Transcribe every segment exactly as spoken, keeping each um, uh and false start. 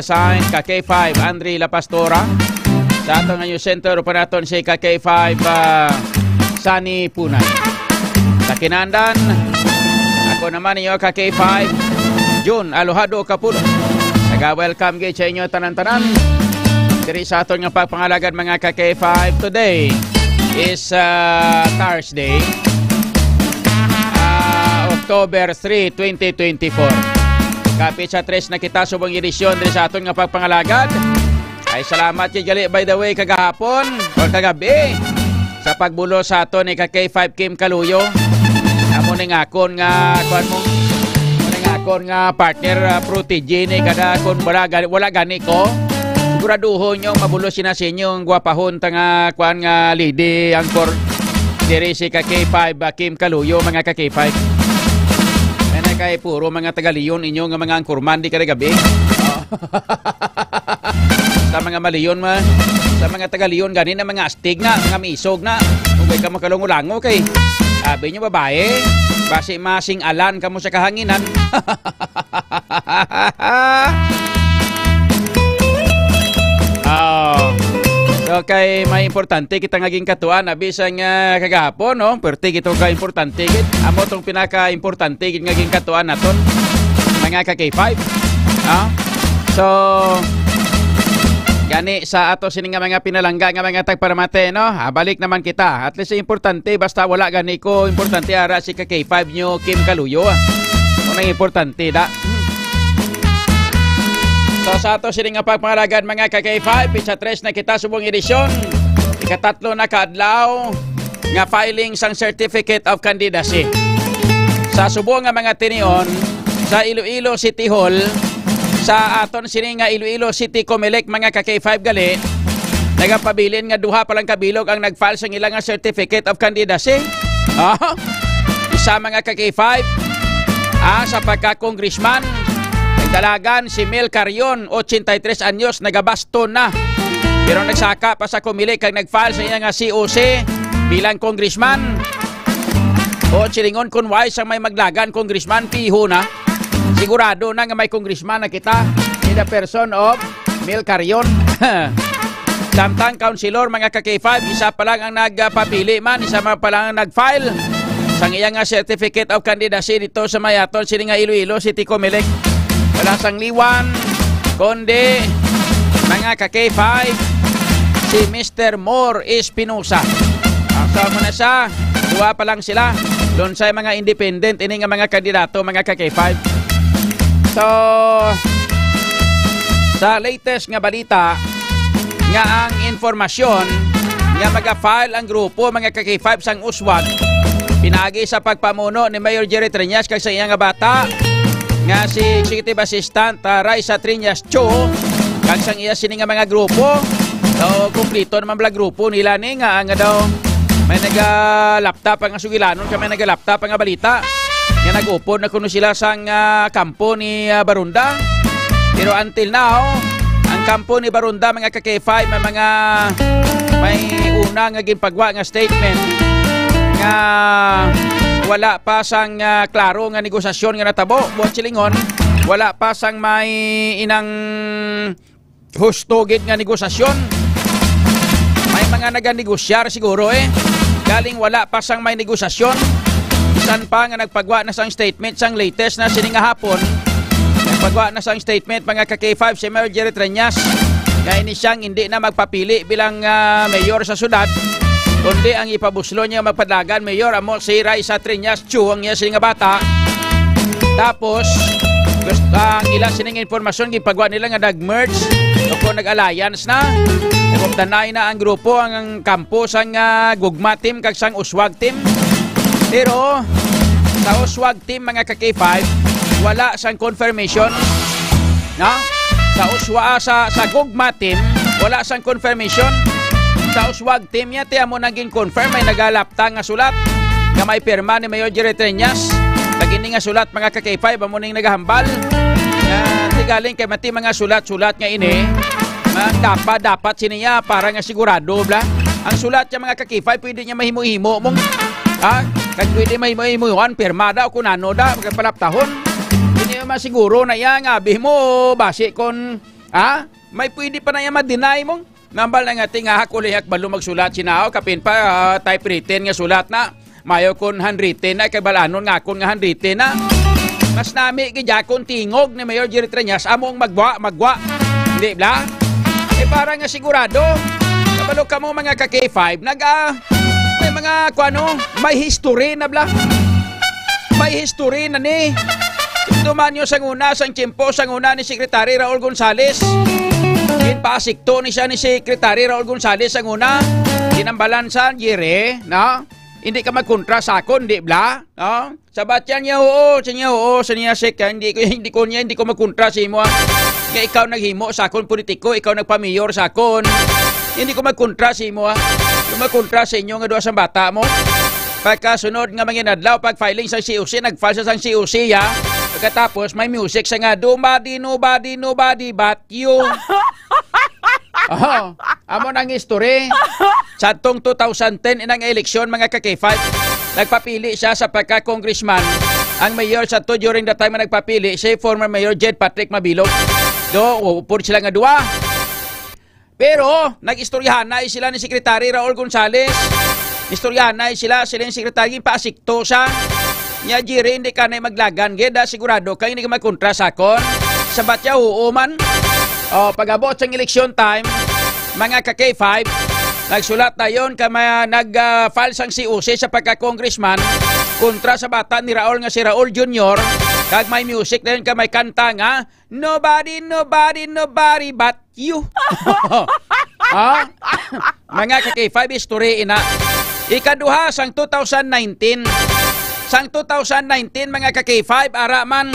Sign ka K five, Andre La Pastora. Sa aton nga news center, upan naton si ka K five, ah, Sunny Punay. Sa kinandan, ako naman inyo ka K five, June Alojado Kapulo. Naga-welcome gid sa inyo tanan-tanan. Diri sa aton nga pagpangalagad, mga ka K five, today is, ah, Thursday, ah, October three, twenty twenty-four. Kapit sa tres na kita subong edisyon diri sa aton nga pagpangalagad. Ay, salamat kay gali, by the way, kagahapon or kagabi sa pagbulos sa aton ni ka K five Kim Kaluyo. Amo ning akon nga, kuan mo, amo ning akon nga partner, ah, protege ni, kada kun wala gani, wala gani ko, siguraduhon yung mabulos sina sa inyong gwapahon ta nga, kuan nga lady anchor. Diri si ka K five, ah, Kim Kaluyo, mga ka K five. May na kay puro mga taga-Leon inyo nga mga anchorman di kada gabi. Oh. Sa mga ma-Leon, ma-, sa mga taga-Leon gani na mga astig na, mga misog na. Kung kay kamo kalungo-lango kay sabi nyo babae, basi masing-alan kamo sa kahanginan. Oh. So, kay may importante kita nga ginkatuan, abi sa nga kagahapon, no? Perti gito ka importante gid. Amo tong pinaka-importante gid nga ginkatuan naton, mga ka K five. Ah? So, gani sa ato sini nga mga pinalangga nga mga tagparamate, no? Ah, balik naman kita. At least importante, basta wala gani ko, importante ara si ka K five nyo, Kim Kaluyo, ah. Ano ang importante, da? So, sa ato sini nga pagpangalagad, mga ka K five, pizza tres na kita subong edisyon. Ikatatlo na ka adlaw nga filing sang Certificate of Candidacy. Sa subong nga mga tinion, sa Iloilo City Hall, sa aton sini nga Iloilo City Comelec, mga ka K five gali, nagapabilin nga duha pa lang kabilog ang nag-file sang ila nga Certificate of Candidacy. Ah, isa, mga ka K five, ah, sa pagka-congressman, nagdalagan si Mel Carion, ochenta y tres anyos, nagabaston na. Pero nagsaka pa sa Comelec kag nag-file sa iya nga C O C bilang congressman. O silingon, kun wala sang may maglagan congressman, piho na. Sigurado na nga may congressman na kita in the person of Mel Carion. Samtang councilor, mga ka K five, isa pa lang ang nagpapili man, isa man pa lang ang nag-file sang iya nga Certificate of Candidacy dito sa may aton sini nga Iloilo City Comelec. Wala sang liwan, kundi, mga ka K five, si Mister Moore Espinosa. Ang sa mo na siya, duha pa lang sila. Doon sa mga independent, ini nga mga kandidato, mga ka K five. So, sa latest nga balita, nga ang informasyon nga maga-file ang grupo, mga ka K five, sang uswag, pinagi sa pagpamuno ni Mayor Jerry Treñas kag sa iya nga bata, nga si Executive Assistant, ah, Raisa Treñas Cho, kag sang iya sini nga mga grupo. So, kumplito naman bala grupo nila ni nga, nga daw may nagalapta pa nga sugilanon, kag may nagalapta pa nga balita nga nag-upod na kuno sila sang, ah, kampo ni, ah, Barunda. Pero until now, ang kampo ni Barunda, mga ka K five, may mga, may una nga ginpagwa nga statement nga wala pa sang, ah, klaro nga negosasyon nga natabo. Buot silingon, wala pa sang may inang husto gid nga negosasyon. May mga naganegosyar siguro, eh. Galing wala pa sang may negosasyon. Bisan pa nga nagpagwa na sang statement sang latest na sini nga hapon. Nagpagwa na sang statement, mga ka K five, si Mayor Jerry Treñas, nga ini siyang hindi na magpapili bilang, ah, mayor sa syudad, kundi ang ipabuslo niya magpadalagan mayor amo si Raisa Treñas Chu, ang iya sini nga bata. Tapos, gusto, ang ila sining impormasyon, gipagwa nila nga nag-merge o kung nag-alliance na. Nagumdanay na ang grupo, ang, ang kampo sang, ah, Gugma team kag sang Uswag team. Pero sa Uswag team, mga ka K five, wala sang confirmation. No? Sa Uswa-, sa, sa Gugma team, wala sang confirmation. Sa Uswag team niya, ti amo nang gin-confirm, may nagalapta nga sulat nga may pirma ni Mayor Jerry Treñas. Kag ini nga sulat, mga ka K five, amo ning nagahambal. Nga, ti galing kay mati mga sulat-sulat nga ini, nga dapat, dapat siniya para nga sigurado, bla. Ang sulat niya, mga ka K five, pwede niya mahimo-himo mong, ha? Kag pwede mahimo-himoan, pirma da o kung ano da, magpalaptahon. Hindi mo masiguro na iya nga, abi mo, basi kon Ha? May pwede pa na iya ma-deny mo? Nambal na nga ti nga ako lihak balo magsulat sinaw, kapin pa, ah, typewritten nga sulat na. Mayo kon handwritten na, kay balanon nga akon nga handwritten na. Mas nami gid akon tingog ni Mayor Jerry Treñas, among magwa, magwa. Hindi bla? Eh, para nga sigurado, kabalo kamo mga ka K five, nag, ah, may mga, kuano, may history na bla. May history na ni. Tumanyo sang una, sang tiyempo, sang una ni Secretary Raul Gonzales. Ginpasikto ni siya ni Secretary Raul Gonzales sang una. Ginambalan sa Jerry, no? Hindi ka magkontra sa akon, di bla? No? Sabat siya niya, oo, siya niya, oo, siya niya, Sek, ha? Hindi ko, hindi ko niya, hindi ko magkontra sa imo, ha? Nga ikaw naghimo sa akon politiko, ikaw nagpamayor sa akon. Hindi ko magkontra sa imo, ha? Hindi ko magkontra sa inyo nga duha sang bata mo. Pagkasunod nga mga inadlaw, pag filing sa C O C, nag-file sa sang C O C, ha? Pagkatapos, may music sa nga, "Nobody, nobody, nobody but you." Oh, amo nang history. Sa tong two thousand ten inang eleksyon, mga ka K five, nagpapili siya sa pagka-congressman ang mayor sa to. During the time na nagpapili, si former Mayor Jed Patrick Mabilog. Do, upod sila nga duwa. Pero, nag-istoryahanay sila ni Secretary Raul Gonzales. Istoryahanay sila, sila yung secretary, paasikto siya. Nya, Jerry, hindi ka na maglagan. Geda, sigurado ka, hindi ka magkontra sa akon. Sabat siya, oo man. O, pag-abot sang election time, mga ka K five, nagsulat dayon ka mga nag-file sang C O C sa pagka-congressman kontra sa bata ni Raul nga si Raul Junior, kag may music dayon ka may kanta nga, "Nobody, nobody, nobody but you." Ha? Mga ka K five, history ina. Ikaduha sang two thousand nineteen. Sang two thousand nineteen, mga ka K five, ara man.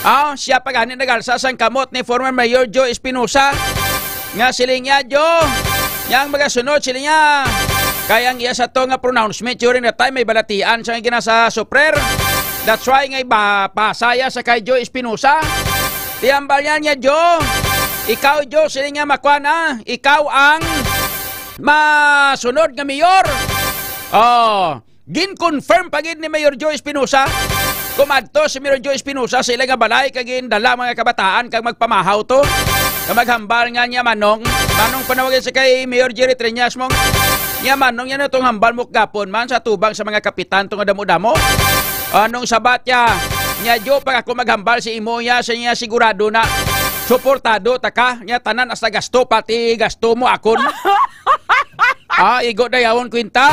Ah, siya pa gani nagalsa sang kamot ni former Mayor Joe Espinosa. Nga siling niya, Joe, yang magasunod, siling niya. Kay ang iya sa to nga pronouncement during the time, may balatian siya nga gina sa Soper. That's why nga iba, pasaya sa kay Joe Espinosa. Tiyambal niya niya, Joe. Ikaw, Joe, siling niya, makuha na. Ikaw ang masunod nga mayor. Oh, gin-confirm pa gid ni Mayor Joe Espinosa. Kumadto si Mayor Joe Espinosa sa ila nga balay kag gindala mga kabataan kag magpamahaw to. Nga maghambal nga niya, Manong, Manong, panawagin sa kay Mayor Jerry Treñas mo. Niya, Manong, yan itong hambal mo kagapon man sa tubang sa mga kapitan to nga damo-damo. Anong sabat niya? Niya, Joe, pag ako maghambal si imo niya, sa niya sigurado na suportado ta ka. Niya, tanan hasta gasto, pati gasto mo akon. Ah, igo dayawon kwenta.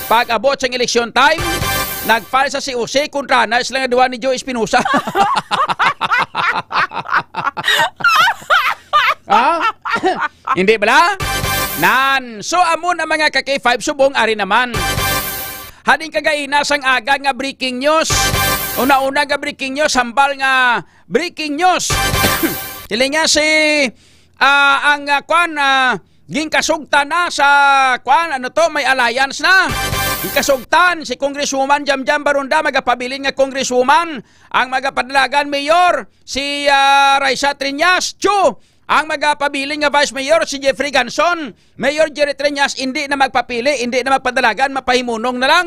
Pag abot sang election time, nag-file sa C O C kontra na sila nga duwa ni Joe Espinosa. Ah? Hindi bala? Nan, so amo na mga ka K five, subong ari naman. Haning kagaina sang aga nga breaking news. Una-una nga breaking news, hambal nga breaking news. Sila niya si, ah, ang, ah, kwan, ah, ginkasugtan na sa, kwan, ano to, may alliance na. Ginkasugtan si Congresswoman Jamjam Baronda, magapabilin nga Congresswoman, ang magapadalagan mayor, si, ah, Raisa Triñas, Chu, ang magapabilin nga Vice Mayor, si Jeffrey Ganson. Mayor Jerry Triñas, hindi na magpapili, hindi na magpadalagan, mapahimunong na lang.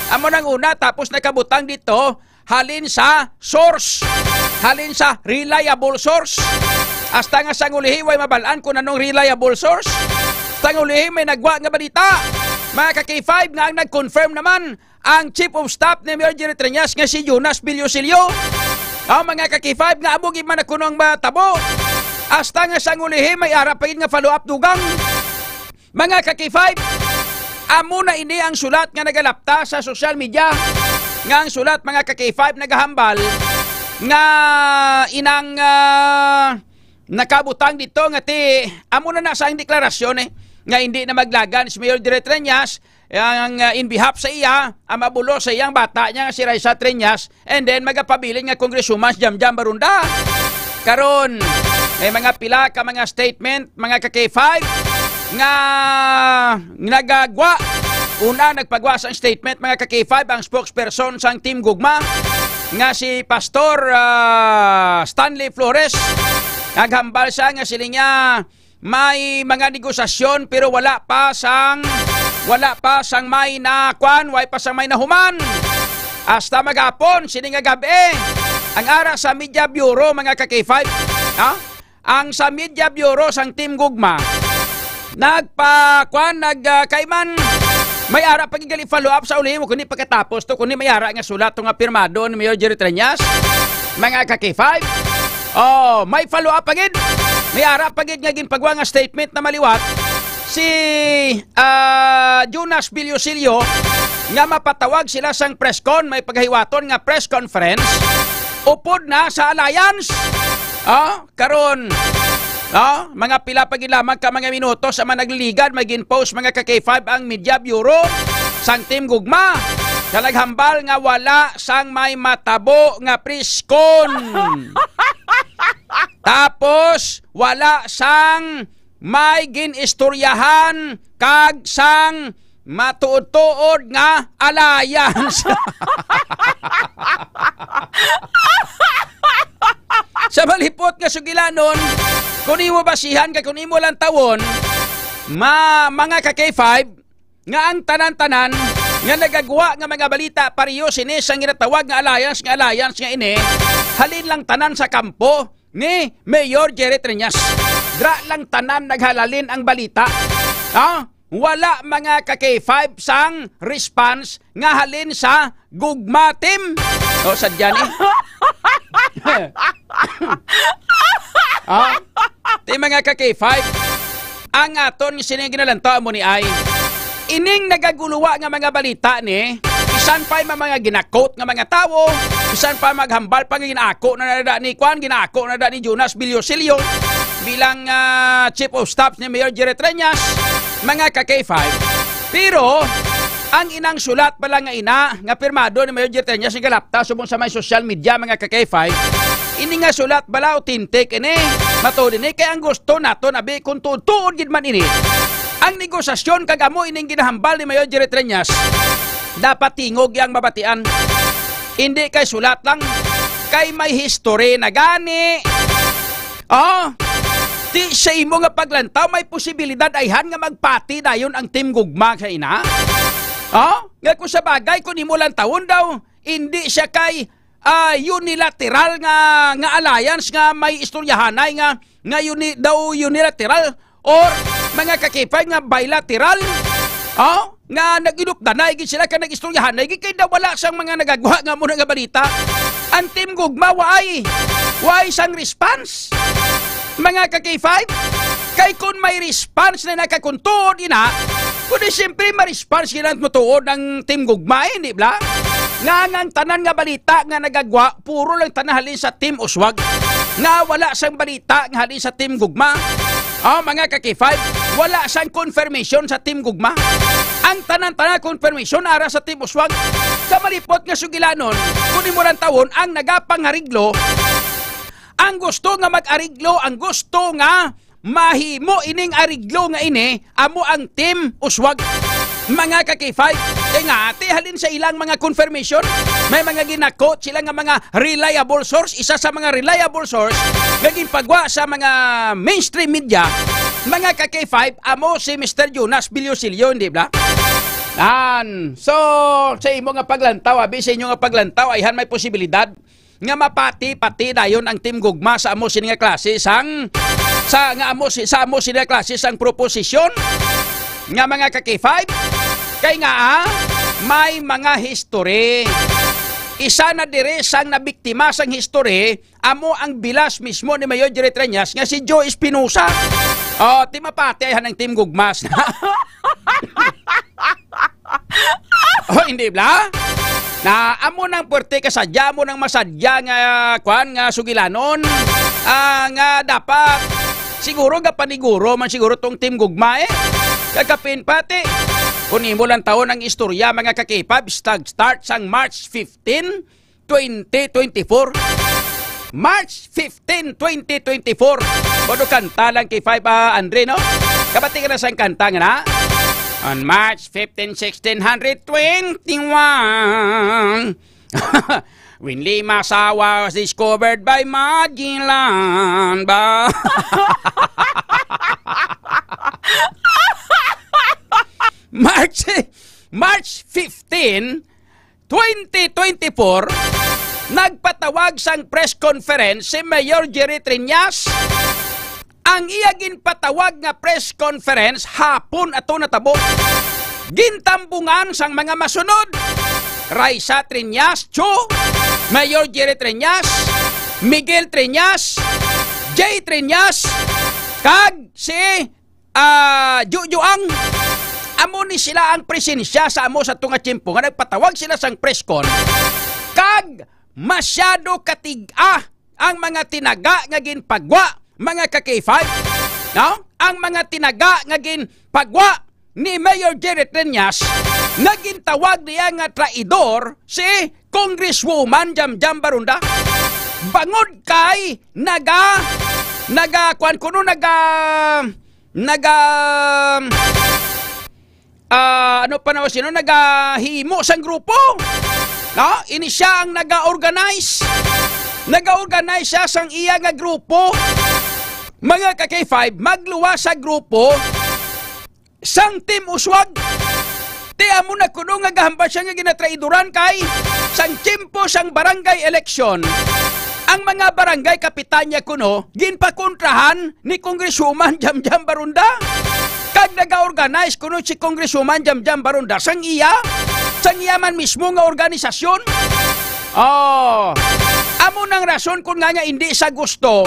Amo nang una, tapos nakabutang dito, halin sa source, halin sa reliable source. Hasta nga sang ulihi, way mabalaan kung anong reliable source. Sang ulihi, may nagwa nga balita. Mga ka K five, nga ang nag-confirm naman, ang chief of staff ni Mayor Jerry Triñas nga si Jonas Villosillo. Ang mga ka K five, nga amo gid man ako nang matabo. Hasta nga sang ulihi, may ara pa gid nga follow-up dugang. Mga ka K five, amo na ini ang sulat nga nagalapta sa social media. Nga ang sulat, mga ka K five, nagahambal nga inang, ah, nakabutang dito nga ti, amo na na sa ang deklarasyon, eh, nga hindi na maglagan si Mayor Jerry Triñas, ang, ah, in behalf sa iya, ang mabulo sa iyang bata niya nga si Raisa Triñas, and then magapabilin nga Congresswoman si Jamjam Barunda. Karon, may mga pila ka mga statement, mga ka K five, nga nagagwa. Una, nagpagwa sa statement, mga ka K five, ang spokesperson sang Team Gugma, nga si Pastor, ah, Stanley Flores. Naghambal siya nga sila niya may mga negosasyon, pero wala pa sang, wala pa sang may nakwan, wala pa sang may nahuman. Hasta magapon, sini nga gabi, ang ara sa Media Bureau, mga ka K five, ha? ang sa Media Bureau sang Team Gugma, nagpa-, kwan, nag, ah, kaiman, may ara pa gid gali follow up sa ulimo, kundi pagkatapos to, kundi may ara nga sulat to nga pirmado ni Mayor Jerry Treñas, mga ka-K five. Oh, may follow up pa gid. May ara pa gid nga ginpagwa nga statement na maliwat si, ah, Jonas Billosillo nga mapatawag sila sang press con, may pagahiwaton nga press conference upod na sa alliance. Ah, karon, no, mga pila pa gid lamang ka mga minutos ang managliligad, may gin-post, mga ka-K five, ang Media Bureau sang Team Gugma nga naghambal nga wala sang may matabo nga press con. Tapos, wala sang may gin-istoryahan kag sang matuod-tuod nga alliance. Sa malipot nga sugilanon, kung imo basihan kag kung imo lantawon, ma-, mga ka-K five, nga ang tanan-tanan nga nagagwa nga mga balita pareho sini sang ginatawag nga alliance, nga alliance nga ini, halin lang tanan sa kampo ni Mayor Jerry Treñas. Dra lang tanan naghalalin ang balita. Ha? Wala, mga ka-K five, sang response nga halin sa Gugma Team. O, sadya ni. Ha? Ti, mga ka-K five, ang aton sini ginalantaw mo ni ay ining nagaguluwa nga mga balita ni, bisan pa yung mga gina-quote nga mga tawo, bisan pa maghambal pa nga ginaako na nada ni kwan, ginaako na nada ni Jonas Billosillo bilang, ah, chief of staff ni Mayor Jerry Treñas, mga ka-K five. Pero, ang inang sulat pala nga ina, nga pirmado ni Mayor Jerry Treñas, nga galapta subong sa may social media, mga ka-K five, ini nga sulat pala authentic ini. Matuod ini, kay ang gusto naton, abi, kung tuod-tuod gid man ini, ang negosasyon kag amo ining ginahambal ni Mayor Jerry Treñas, dapat tingog yang mabatian. Hindi kay sulat lang, kay may history na gani. Oh, ti sa imo nga paglantaw, may posibilidad ayhan nga magpati dayon ang Team Gugma sa ina. Oh, nga kung sa bagay, kung imo lantawon daw, hindi siya kay, ah, unilateral nga, nga alliance nga may istoryahanay nga, nga uni-, daw unilateral or mga ka-K five nga bilateral. Oh, nga nag-inupdanay gid sila ka nag-istoryahanay gid kay daw wala sang mga nagagwa nga mo nga balita. Ang Team Gugma, waay, waay sang response. Mga ka-K five, kay kung may response na nakakuntuod ina, kundi siyempre ma-response gid ang mutuod ng Team Gugma, eh, di ba? Nga ang tanan nga balita nga nagagwa, puro lang tanan halin sa Team Uswag. Nga wala sang balita nga halin sa Team Gugma. Oh, mga ka-K five, wala sang confirmation sa Team Gugma. Ang tanan-tanan confirmation ara sa Team Uswag. Sa malipot nga sugilanon, kung imo lang tawon ang nagapangariglo, ang gusto nga mag-ariglo, ang gusto nga mahimo ining ariglo nga ini, amo ang Team Uswag. Mga ka-K five, kay nga ate, halin sa ilang mga confirmation, may mga gina-quote sila nga mga reliable source. Isa sa mga reliable source nga ginpagwa sa mga mainstream media, mga ka-K five, amo si Mister Jonas Billosillo, hindi ba? Nan. So, sa imo nga paglantaw, abi, sa inyo nga paglantaw, ayhan may posibilidad nga mapati-pati dayon ang Team Gugma sa amo sini nga klase sang, sa nga amo si-, sa amo sini nga klase sang proposisyon nga mga ka-K five, kay nga, ah, may mga history. Isa na diri sang nabiktima sang history amo ang bilas mismo ni Mayor Jerry Treñas nga si Joe Espinosa. Oh, ti mapati ayhan ang Team Gugma. Oh, hindi bla? Na amo nang puwerte ka sadya, amo nang masadya nga, kwan, nga sugilanon, ah, nga dapat siguro gapaniguro man siguro tong Team Gugma, eh. Kagkapin pati, kung imo lang tawon ang istorya, mga ka-K five, stag-, start sang March fifteen, twenty twenty-four. March fifteen, twenty twenty-four. Bodo kanta lang kay Five, ah, Andre, no? Kabati ka na sang kanta nga na? On March fifteen, sixteen hundred twenty-one, when Limasawa was discovered by Magellan, ba? March, March fifteen, twenty twenty-four, nagpatawag sang press conference si Mayor Jerry Treñas Ang iya ginpatawag nga press conference hapon ato natabo. Gintambungan sang mga masunod: Raisa Triñas, Cho, Mayor Jerry Triñas, Miguel Triñas, Jay Triñas, kag si, ah, Jojo Ang. Amo ni sila ang presensya sa amo sa tunga tiyempo nga nagpatawag sila sang press con, kag masyado katig-a ang mga tinaga nga ginpagwa, mga ka K five, no? Ang mga tinaga nga ginpagwa ni Mayor Jerry Triñas, nga gintawag niya nga traidor si Congresswoman Jamjam Barunda. Bangod kay naga-, naga-, kuwan kuno, naga-, naga-, ah, ano pa na sino nagahimo sang grupo? No? Ini siya ang naga-organize. Naga-organize siya sang iya nga grupo. Mga ka K five, magluwas sa grupo sang Team Uswag. Ti amo na kuno nga gahambal siya nga ginatraidoran kay sang tiyempo sang barangay eleksyon, ang mga barangay kapitan niya kuno ginpakontrahan ni Congresswoman Jamjam Barunda. Kag nag-organize kuno si Congresswoman Jamjam Barunda sang iya, sang iya man mismo nga organisasyon. Oh, amo nang rason kun nga, nga hindi sa gusto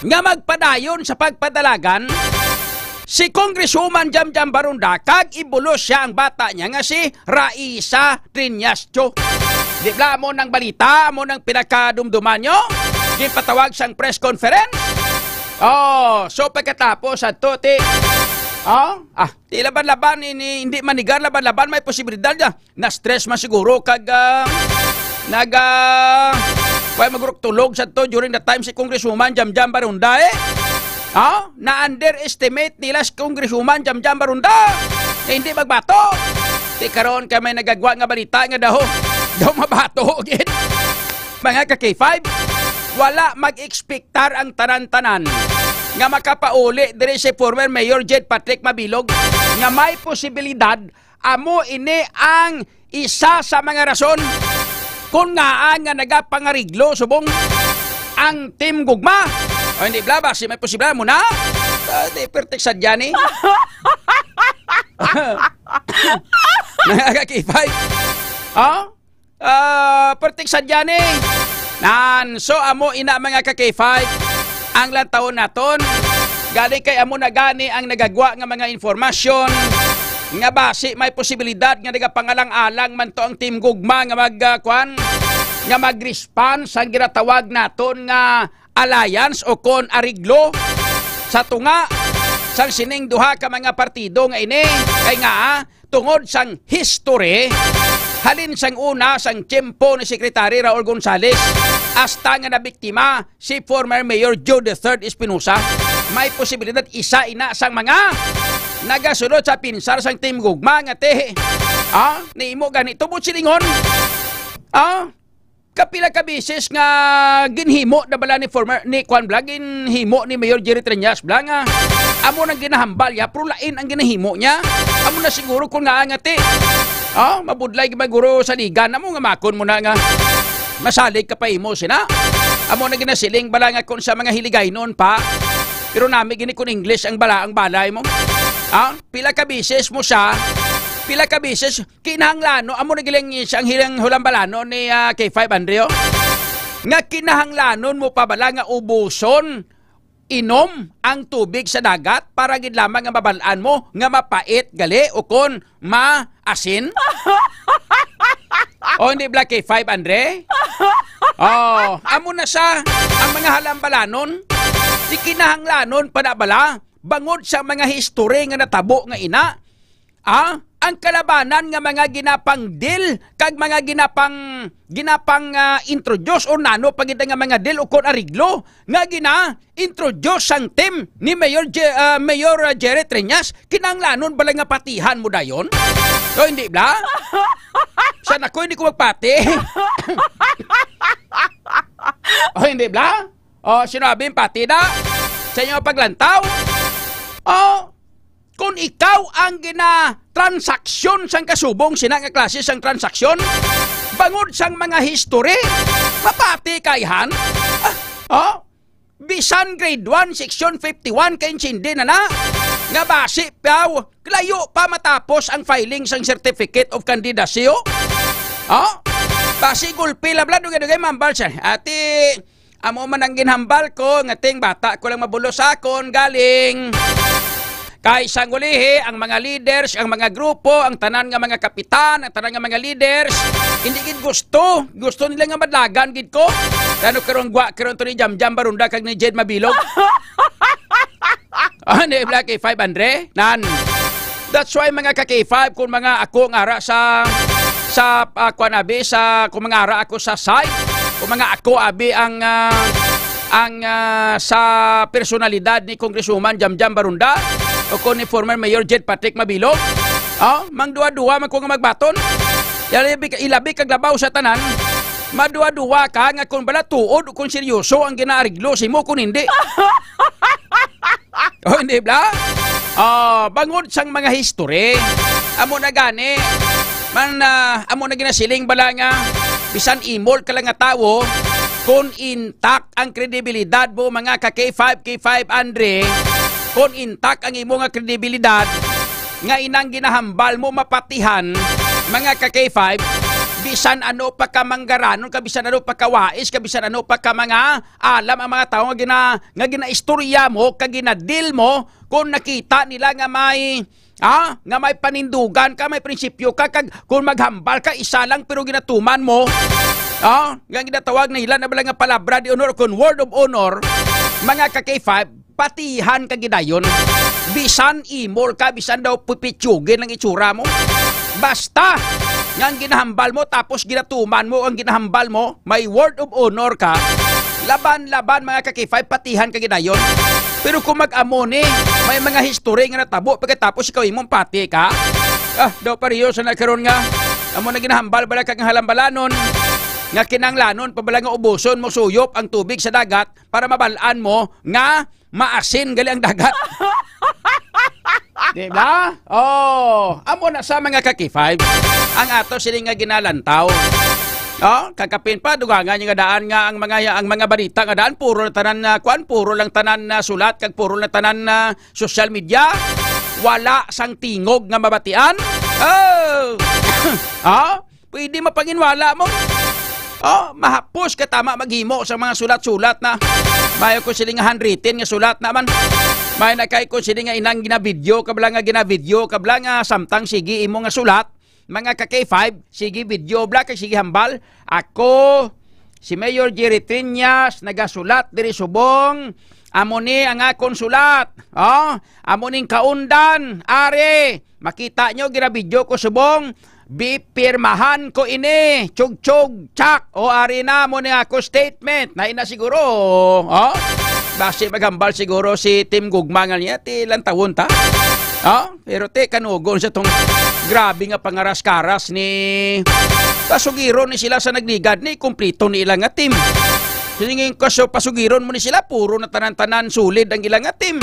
nga magpadayon sa pagpadalagan si Congresswoman Jamjam Barunda kag ibulos siya ang bata niya nga si Raisa Triñas Cho. Di bala amo nang balita, amo nang pinakadumduman nyo? Ginpatawag sang press conference? Oh, so pagkatapos adto ti, oh, ah, ti laban-laban ini, hindi manigar, laban-laban may posibilidad na na-stress man siguro kag, ah, nag, ah, way magurok tulog sa to during the time si Congresswoman Jamjam Barunda, eh. Oh, na-underestimate nila si Congresswoman Jamjam Barunda. Eh, hindi magbato. Ti karon kay may nagagwa nga balita nga daw, daw mabato gid. Mga ka K five, wala mag-expectar ang tanan-tanan nga makapauli diri si former Mayor Jed Patrick Mabilog nga may posibilidad. Amo ini ang isa sa mga rason kung ngaa nga nagapangariglo subong ang Team Gugma. O hindi bala, basi may posible mo na? Ah, di, pertik sadya ni. Mga ka K five. Oh? Ah, pertik sadya ni. Nan, so amo ina, mga ka K five, ang lantawon naton. Gani kay amo na gani ang nagagwa nga mga informasyon nga basi may posibilidad nga nagapangalang-alang man to ang Team Gugma nga mag, ah, kwan, nga mag-respond sa ginatawag naton nga alliance o kon ariglo sa tunga sang sining duha ka mga partido nga ini. Kay nga, ah, tungod sang history, halin sang una sang tiyempo ni Secretary Raul Gonzales, hasta nga nabiktima si former Mayor Joe the third Espinosa, may posibilidad isa ina sang mga nagasulod sa pinsar sang Team Gugma nga ti, ah, nimo gani tubod silingon. Ah, kapila ka beses nga ginhimo na bala ni former, ni Kwan bala, ginhimo ni Mayor Jerry Triñas bala nga amo nang ginahambal niya, pero lain ang ginahimo niya. Amo na siguro kung nga nga ti, oh, mabudlay gid man guro sa ligan, amo nga makon mo na nga masalig ka pa imo sina. Amo na ginasiling bala nga kung sa mga Hiligaynon pa, pero nami gini kung English ang bala, ang balay mo. Ah, pila ka beses mo siya, pila ka beses kinahanglanon, amo na giling siya ang hilang hulambalanon ni, ah, K five Andreo, nga kinahanglanon mo pa bala nga ubuson inom ang tubig sa dagat para gid lamang nga mabal-an mo nga mapait gali o kon maasin? O hindi bala, K five Andre? Oh, amo na sa ang mga halambalanon, di kinahanglanon pa na bala bangod sa mga history nga natabo nga ina. Ah, ang kalabanan nga mga ginapang deal kag mga ginapang, ginapang, ah, introduce o nano pa gid nga mga deal o kon ariglo nga gina-introduce sang team ni Mayor Je-, ah, Mayor, ah, Jerry Treñas, kinahanglanon bala nga patihan mo dayon? O hindi bala? San ako hindi ko magpati? O hindi bala? O, sinabi yung pati na sa inyo paglantaw? O, kung ikaw ang ginatransaksyon sang kasubong sina nga klase sang transaksyon, bangod sang mga history, mapati kaihan? Ah, oh? Bisan grade one, section fifty-one ka insindi na na. Nga basi pa, layo pa matapos ang filing sang certificate of candidacy, oh. Oh? Basi gulpi lang bala, dugay-dugay mambal siya. Ati, amo man ang ginhambal ko, nga ting bata ko lang mabulo sa akon, galing. Kay sang ulihi, ang mga leaders, ang mga grupo, ang tanan nga mga kapitan, ang tanan nga mga leaders, hindi gid gusto. Gusto nila nga madlagan gid ko. Kano karong gwa, karong to ni Jamjam Barunda kag ni Jed Mabilog. Ah, ni Black K five, Andre? Nan. That's why, mga ka K five, kung mga ako nga ara sa, sa, ah, kuwan, abi, sa, kung mga ara ako sa side, kung mga ako, abi, ang, ah, ang, ah, sa personalidad ni Congresswoman Jamjam Barunda o kung ni former Mayor Jed Patrick Mabilog, oh, mangduwa-duwa man ko nga magbaton. Ilabi, ilabi kag labaw sa tanan, maduwa-duwa ka nga kung bala tuod o kung seryoso ang ginaariglo sa imo kung hindi. Oh, hindi bala? Oh, bangod sang mga history. Amo na gani. Man, ah, amo na ginasiling bala nga bisan imol ka lang nga tawo, kung intact ang kredibilidad mo, mga ka K five, K five Andre, kung intact ang imo nga kredibilidad, nga inang ginahambal mo mapatihan, mga ka K five, bisan ano pa ka manggaranon ka, bisan ano pa ka wais ka, bisan ano pa ka mga alam ang mga tawo nga gina-, nga ginaistorya mo, kag ginadil mo, kung nakita nila nga may, ah, nga may panindugan ka, may prinsipyo ka, kag kung maghambal ka, isa lang, pero ginatuman mo, ah, nga ginatawag na nila na bala nga palabra de honor, kung word of honor, mga ka K five, patihan ka gidayon. Bisan imol ka, bisan daw pipitsugin ang itsura mo. Basta nga ang ginahambal mo, tapos ginatuman mo ang ginahambal mo, may word of honor ka, laban-laban, mga ka K five, patihan ka gidayon. Pero kung mag-amo ni, may mga history nga natabo pagkatapos ikaw imong pati ka. Ah, daw pareho sa nagkaroon nga, amo na ginahambal bala kag halambalanon, nga kinanglanon pa bala nga ubuson mo suyop ang tubig sa dagat para mabalaan mo nga maasin gali ang dagat. Di ba? Oh, amo na sa, mga ka K five, ang ato sini nga ginalantaw. Oh, kakapin pa, dugangan niya nga daan nga ang mga, ang mga balita nga daan, puro na tanan na, kuan, puro lang tanan na sulat, kag puro lang tanan na social media. Wala sang tingog nga mabatian. Oh! Oh? Pwede mapanginwala mo. Oh, mahapos ka tama maghimo sa mga sulat-sulat na. Mayo ko sila nga handwritten nga sulat naman. May na kay ko sila nga inang ginavideo ka bala nga ginavideo ka bala nga samtang sige imo nga sulat. Mga ka K five, sige video bala kag sige hambal. Ako, si Mayor Jerry Triñas, nagasulat diri subong. Amo ni ang akon sulat. Oh, amo ning kaundan, ari. Makita nyo, ginabidyo ko subong. Bipirmahan ko ini. Chug-chug, chak. O, ari na mo ni ako statement. Na ina siguro. Oh? Basi maghambal siguro si Team Gugma nga niya, ti lantawon ta. Oh? Pero ti kanugon sa tong grabe nga pangaras-karas ni pasugiron ni sila sa nagligad ni kumplito ni ila nga team. Siningin ko, so pasugiron mo ni sila, puro na tanan-tanan sulid ang ila nga team.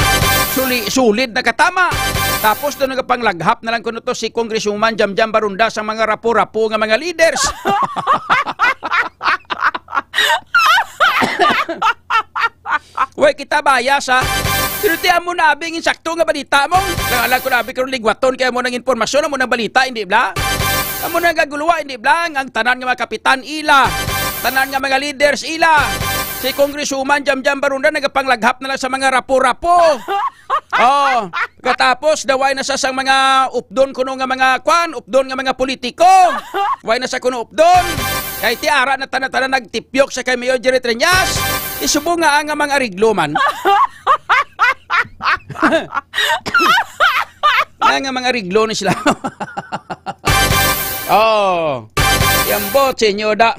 Suli, sulid na katama. Tapos doon nagapanglaghap na lang kuno to si Congresswoman Jamjam Barunda sa mga rapo-rapo nga mga leaders. Way kita bias, ha? Pero ti amo na abi ang insakto nga balita mo. Nang alam ko na abi karon ligwaton kaya mo nang impormasyon, amo nang balita, hindi bala? Amo nang gaguluwa, hindi bala? Ang tanan nga mga kapitan ila, tanan nga mga leaders ila. Si Congresswoman Jamjam Barunda nagapanglaghap na lang sa mga rapo-rapo. Oh, katapos daway na sa sang mga updon kuno nga mga kwan, updon nga mga politiko. Way na sa kuno updon. Kay ti ara na tanan-tanan nagtipyok sa kay Mayor Jerry Treñas. Isubo nga ang mga ariglo man. Nga, nga mga ariglo ni sila. Oh. Yambot, senyor da.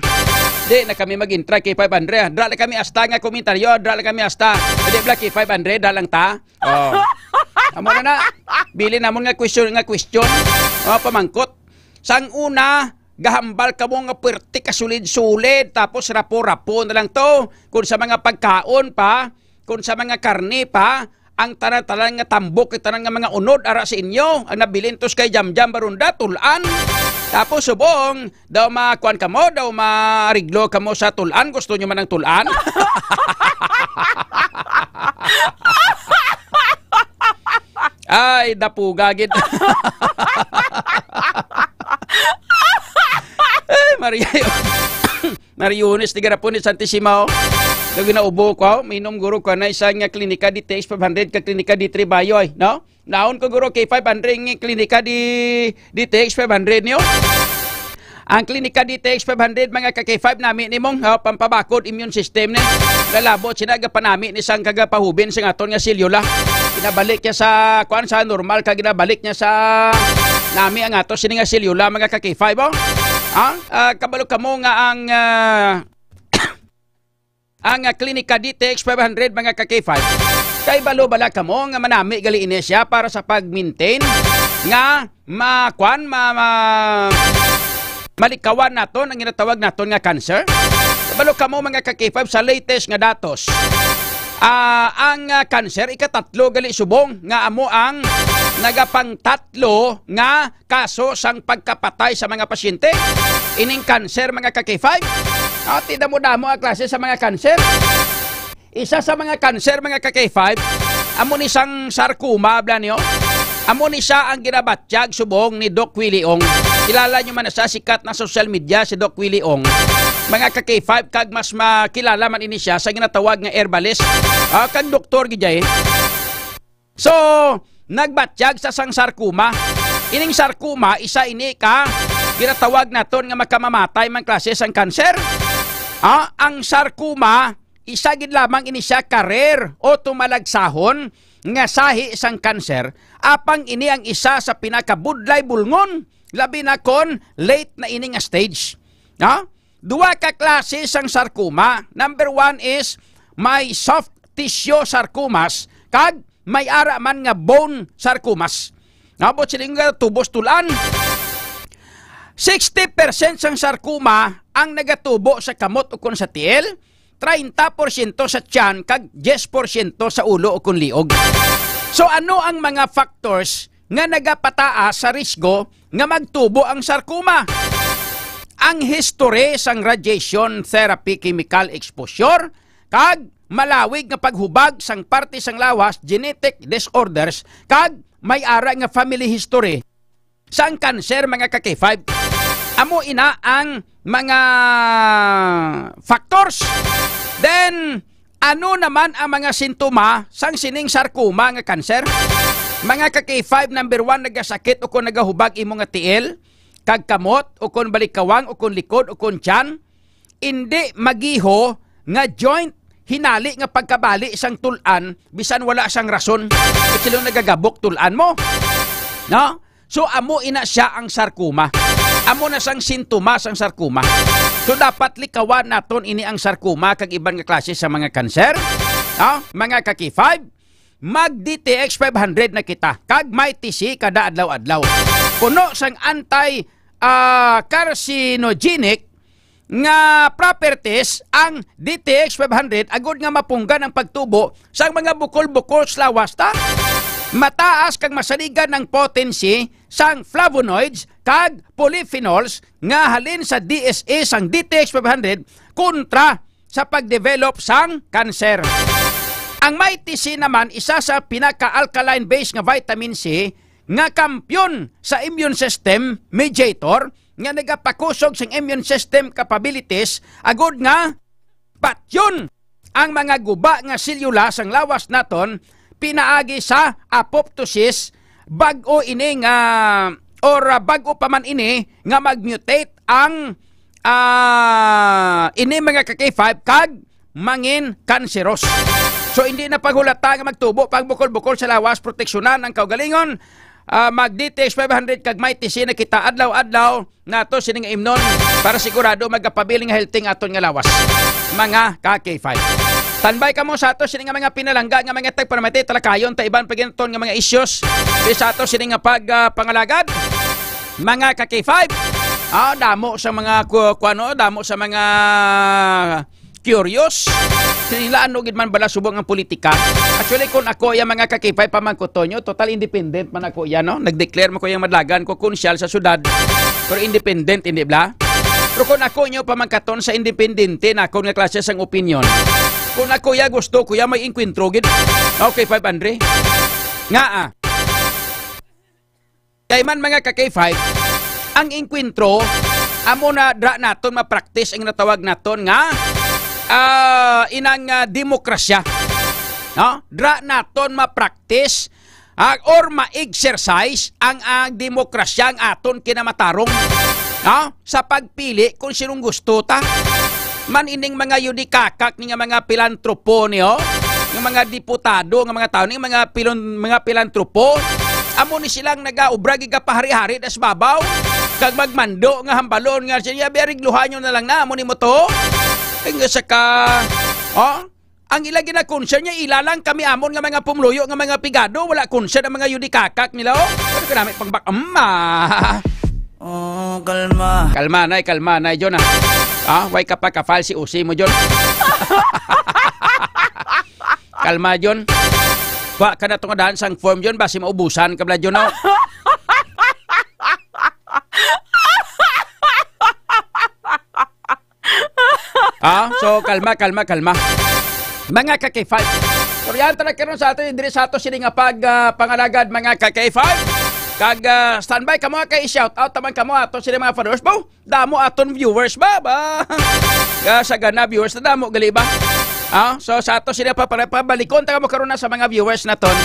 Di na kami mag-intra kay five hundred. Dra lang kami asta nga komentaryo, dra lang kami asta. Di bala kay five hundred, dra lang ta. Oh. Amo na na. Bili namon nga question, nga question. Oh, pamangkot. Sang una, gahambal kamo nga puwerte ka sulid-sulid, tapos rapo-rapo na lang to. Kung sa mga pagkaon pa, kung sa mga karne pa, ang tanan-tanan nga tambok, ang tanan nga mga unod ara sa inyo, ang nabilin tos kay Jamjam Barunda, tul-an. Tapos subong, daw makuan kamo, daw maariglo kamo sa tulan. Gusto nyo man ang tulan? Ay, dapuga gid. Ay, Maria. Mariones, di garapon ni Santissima, oh. Daw ginaubo ko, oh. Minom guro ko na isa nga klinika D T X five hundred ka klinika D three Bayo, ay, no? Naon ko guro kay five hundred nga klinika di, D T X five hundred niyo. Ang klinika D T X five hundred, mga ka-K five, nami ni mong, oh, pampabakod immune system ni. Lalabo sina gapanami ni sang kagapahubin sa aton nga selula. Ginabalik niya sa, kuan, sa normal, kag ginabalik niya sa nami ang ato sini nga selula, mga ka-K five, oh. Ha? Ah, kabalo kamo nga ang, ah, ang, ah, klinika D T X five hundred, mga ka-K five. Kay balo bala kamo nga manami gali ini siya para sa pag-maintain nga ma-, kuan, ma-, ma-, malikawan naton ang ginatawag naton nga cancer? Balo kamo, mga ka-K five, sa latest nga datos. Ah, ang, ah, cancer ikatatlo gali subong nga amo ang nagapangtatlo nga kaso sang pagkapatay sa mga pasyente. Ining cancer, mga ka-K five. Ah, ti damo-damo ang klase sa mga cancer. Isa sa mga cancer, mga ka-K five, amo ni sang sarcoma, bala niyo. Amo ni siya ang ginabatyag subong ni Doc Willie Ong. Kilala nyo man na sa sikat na social media si Doc Willie Ong. Mga ka-K five, kag mas makilala man ini siya sa ginatawag nga herbalist. Ah, kag doktor gid siya, eh. So, nagbatyag sa sang sarcoma. Ining sarcoma, isa ini ka ginatawag naton nga makamamatay man klase sang cancer. Ah, ang sarcoma, isa gid lamang ini siya ka rare o tumalagsahon nga sahi sang cancer, apang ini ang isa sa pinakabudlay bulngon, labi na kon late na ini nga stage. Ha? Duha ka klase sang sarcoma. Number one is may soft tissue sarcomas kag may ara man nga bone sarcomas. Nabot sila nga tubos tulan. Sixty percent sang sarcoma ang nagatubo sa kamot ukon sa tiil, treinta porsyento sa tiyan, kag diyes porsyento sa ulo ukon liog. So, ano ang mga factors nga nagapataas sa risgo nga magtubo ang sarcoma? Ang history sang radiation therapy chemical exposure kag malawig nga paghubag sang parte sang lawas, genetic disorders, kag may ara nga family history sang cancer, mga ka-K five. Amo ina ang mga factors. Then, ano naman ang mga sintoma sang sining sarcoma nga cancer? Mga ka-K five, number one, nagasakit o kung nagahubag imo nga tiil, kag kamot, o kung balikawang, o kung likod, o kung tiyan. Indi magiho nga joint, hinali nga pagkabali sang tul-an bisan wala sang rason. Kay sila nagagabok tul-an mo. No? So, amo ina siya ang sarcoma. Amo na sang sintomas ang sarcoma. So, dapat likawan naton ini ang sarcoma kag iban nga klase sa mga kanser. No? Mga ka-K five, mag D T X five hundred na kita. Kag may T C kada adlaw-adlaw. Puno sang anti, ah, carcinogenic nga properties ang D T X five hundred agud nga mapunggan ang pagtubo sang mga bukol-bukol sa lawas ta. Mataas kag masaligan ang potency sang flavonoids kag polyphenols nga halin sa D S A sang D T X five hundred kontra sa pagdevelop sang kanser. Ang Mighty C naman, isa sa pinaka-alkaline base nga vitamin C nga kampyon sa immune system mediator, nga nagapakusog sang immune system capabilities agud nga patyon ang mga guba nga selyula sang lawas naton pinaagi sa apoptosis, bag-o ini nga, or, ah, bag-o pa man ini nga mag-mutate ang, ah, ini mga ka-K five kag mangin kanseros. So, hindi na paghulata nga magtubo pa ang bukol-bukol sa lawas, proteksyonan ang kaugalingon. Ah, mag D T X five hundred kag may T C na kita adlaw-adlaw nato sining imnon para sigurado magapabiling nga healthy ang aton nga lawas. Mga ka-K five. Tanbay kamo sa ato sini nga mga pinalangga nga mga tagparamati, talakayon ta iban pa ginaton nga mga issues di sa ato sini nga pag, ah, pangalagad. Mga ka-K five, ah, damo sa mga ku-, kuano, damo sa mga curious. Sila, ano gid man bala subong ang politika? Actually, kung ako, yung mga ka-K five, pamangkuton nyo, total independent man ako yan, no? Nag-declare man ko yung madlagan ko, konsyal sa syudad. Pero independent, hindi bala? Pero kung ako nyo pamangkaton sa independente na akon nga klase sang opinion, kung ako ya gusto ko ya may inkwentro gid. Okay, five Andre. Nga, ah. Kay man, mga ka-K five, ang inkwentro, amo na dra naton ma-practice ang natawag naton nga, ah, inang, ah, demokrasya. No? Dra naton ma-practice, ah, or ma-exercise ang, ang demokrasya, ang aton kinamatarong. No? Sa pagpili kung sinong gusto ta. Man ining mga yudikakak ni nga mga pilantropo ni, oh, nga mga diputado, nga mga tao ni, mga pilon-, mga pilantropo, amo ni silang nagaobra gigapahari-hari das babaw, kag magmando nga hambalon nga siya, "Biya, regluhan nyo na lang na, amo ni mo to." Ang sa ka, oh, ang ila gina-concern niya, ila lang, kami amon nga mga pumluyo, nga mga pigado, wala concern ang mga yudikakak nila, oh. Ano ka namin pang bak-, ama? Oh, kalma. Kalma, nay, kalma, nay, John, ah. Ah, way ka pa ka-file si O C mo, John. Kalma, John. Wa ka na tungadahan sang form, John, basi maubusan ka bala, John, oh. Ah, so, kalma, kalma, kalma. Mga ka-K five. Turyan ta na karon sa ato, diri sa ato sini nga pag, ah, pangalagad, mga ka-K five. Kag, ah, standby kamo kay shout out naman kamo ato sini mga followers, bo. Damo aton viewers ba, ba? Ga sa gana viewers na damo gali ba? Ah, so sa ato sini pa, para pabalikon ta mo karon na sa mga viewers naton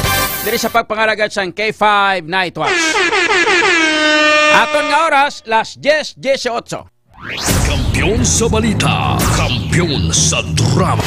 diri sa pagpangalagad sang K five Night Watch. Aton nga oras, las diez dieciocho. Kampiyon sa balita, kampiyon sa drama.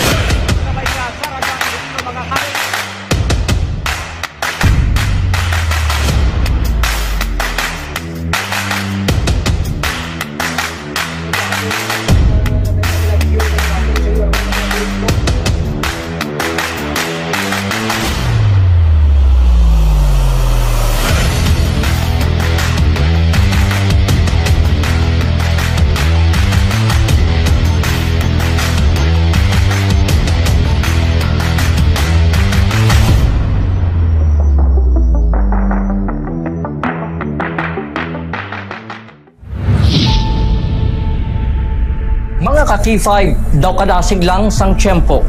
Mga ka-K five, daw kadasig lang sang tiyempo,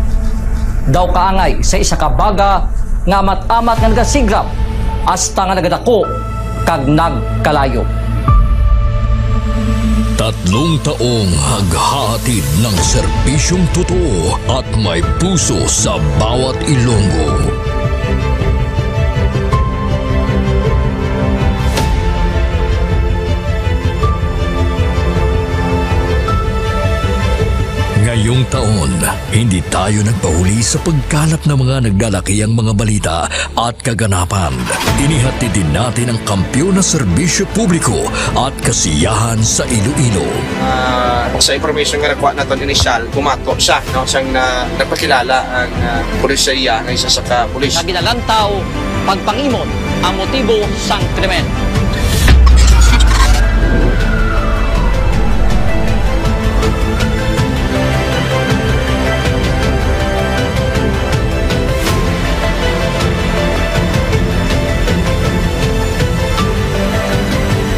daw kaangay sa isa ka baga nga amat-amat nga nagasigrap hasta nga nagadako kag nagkalayo. Tatlong taong naghahatid ng serbisyong totoo at may puso sa bawat Ilonggo. Ngayong taon, hindi tayo nagpahuli sa pagkalap ng mga naglalakihang mga balita at kaganapan. Inihatid din natin ang kampiyon na serbisyo publiko at kasiyahan sa Iloilo. Ah, sa information nga nakuha naton inisyal, bumato siya, no, siyang na, nagpakilala ang, ah, pulisya nga isa sa ka pulis. Nga ginalantaw, pagpangimot ang motibo sang krimen.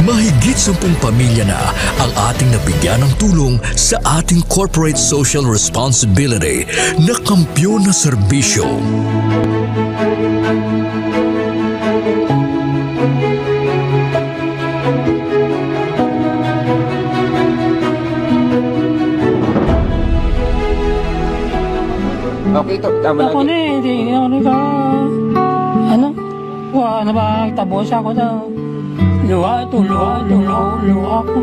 Mahigit sampung pamilya na ang ating nabigyan ng tulong sa ating corporate social responsibility na kampiyon na serbisyo. Okay, to. Tama. Ako lang. Ni, hindi ako ni ka, ano, wa na ba, tabo sa ako daw. Luha ito, luha ito, luha, luha ako.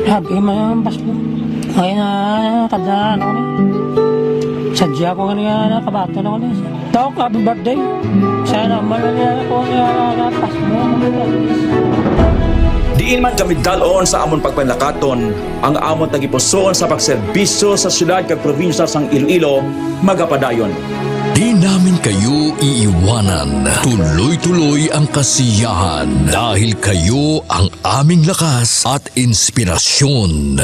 Sabi man ang basbo. Ngayon na, kada ano ni. Sadya ko nga nakabaton ako ni. Doc, happy birthday. Sana malala ko nga napas mo. Diin man kami dal-on sa amon pagpanlakaton, ang amon tagipusoon sa pagserbisyo sa siyudad kag probinsya sang Iloilo magapadayon. Di namin kayo iiwanan. Tuloy-tuloy ang kasiyahan dahil kayo ang aming lakas at inspirasyon.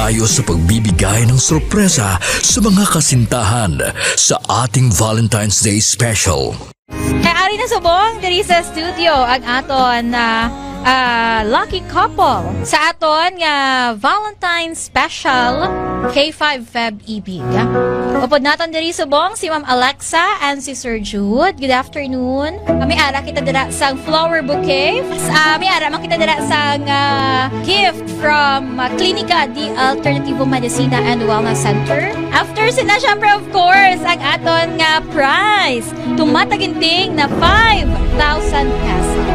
tayo sa pagbibigay ng sorpresa sa mga kasintahan sa ating Valentine's Day special. Kay ari na subong diri sa studio ang aton, ah, ah, lucky couple sa aton nga Valentine's special, K five Feb Ibig. Upod naton diri subong si Ma'am Alexa and si Sir Jude. Good afternoon. May ara kita dira sang flower bouquet. Ah, may ara man kita dira sang, ah, gift from, ah, Clinica de Alternativo Medicina and Wellness Center. After sina, syempre, of course, ang aton nga prize. Tumataginting na five thousand pesos.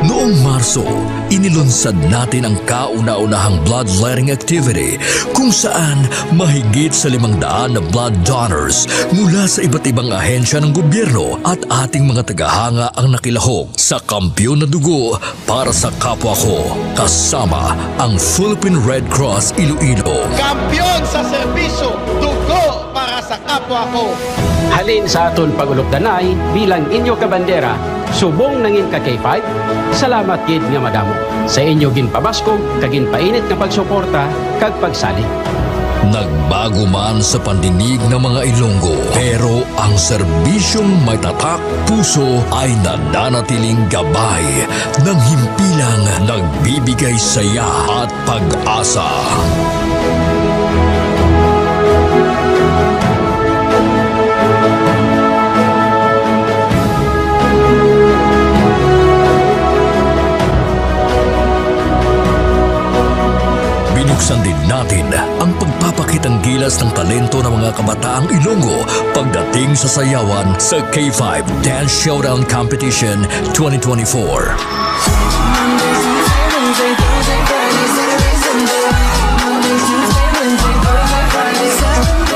Noong Marso, inilunsad natin ang kauna-unahang bloodletting activity kung saan mahigit sa limang daan na blood donors mula sa iba't ibang ahensya ng gobyerno at ating mga tagahanga ang nakilahok sa Kampiyon na Dugo para sa Kapwa Ko, kasama ang Philippine Red Cross Iloilo. Kampiyon sa serbisyo, dugo para sa kapwa ko. Halin sa aton pag-ulupdanay bilang inyo kabandera, subong nangin ka K five, salamat gid nga madamo sa inyo ginpabaskog kag ginpainit nga pagsuporta kag pagsalig. Nagbago man sa pandinig ng mga Ilonggo, pero ang serbisyong may tatak puso ay nananatiling gabay ng himpilang nagbibigay saya at pag-asa. Binuksan din natin ang pagpapakitang gilas ng talento ng mga kabataang Ilonggo pagdating sa sayawan sa K five Dance Showdown Competition twenty twenty-four.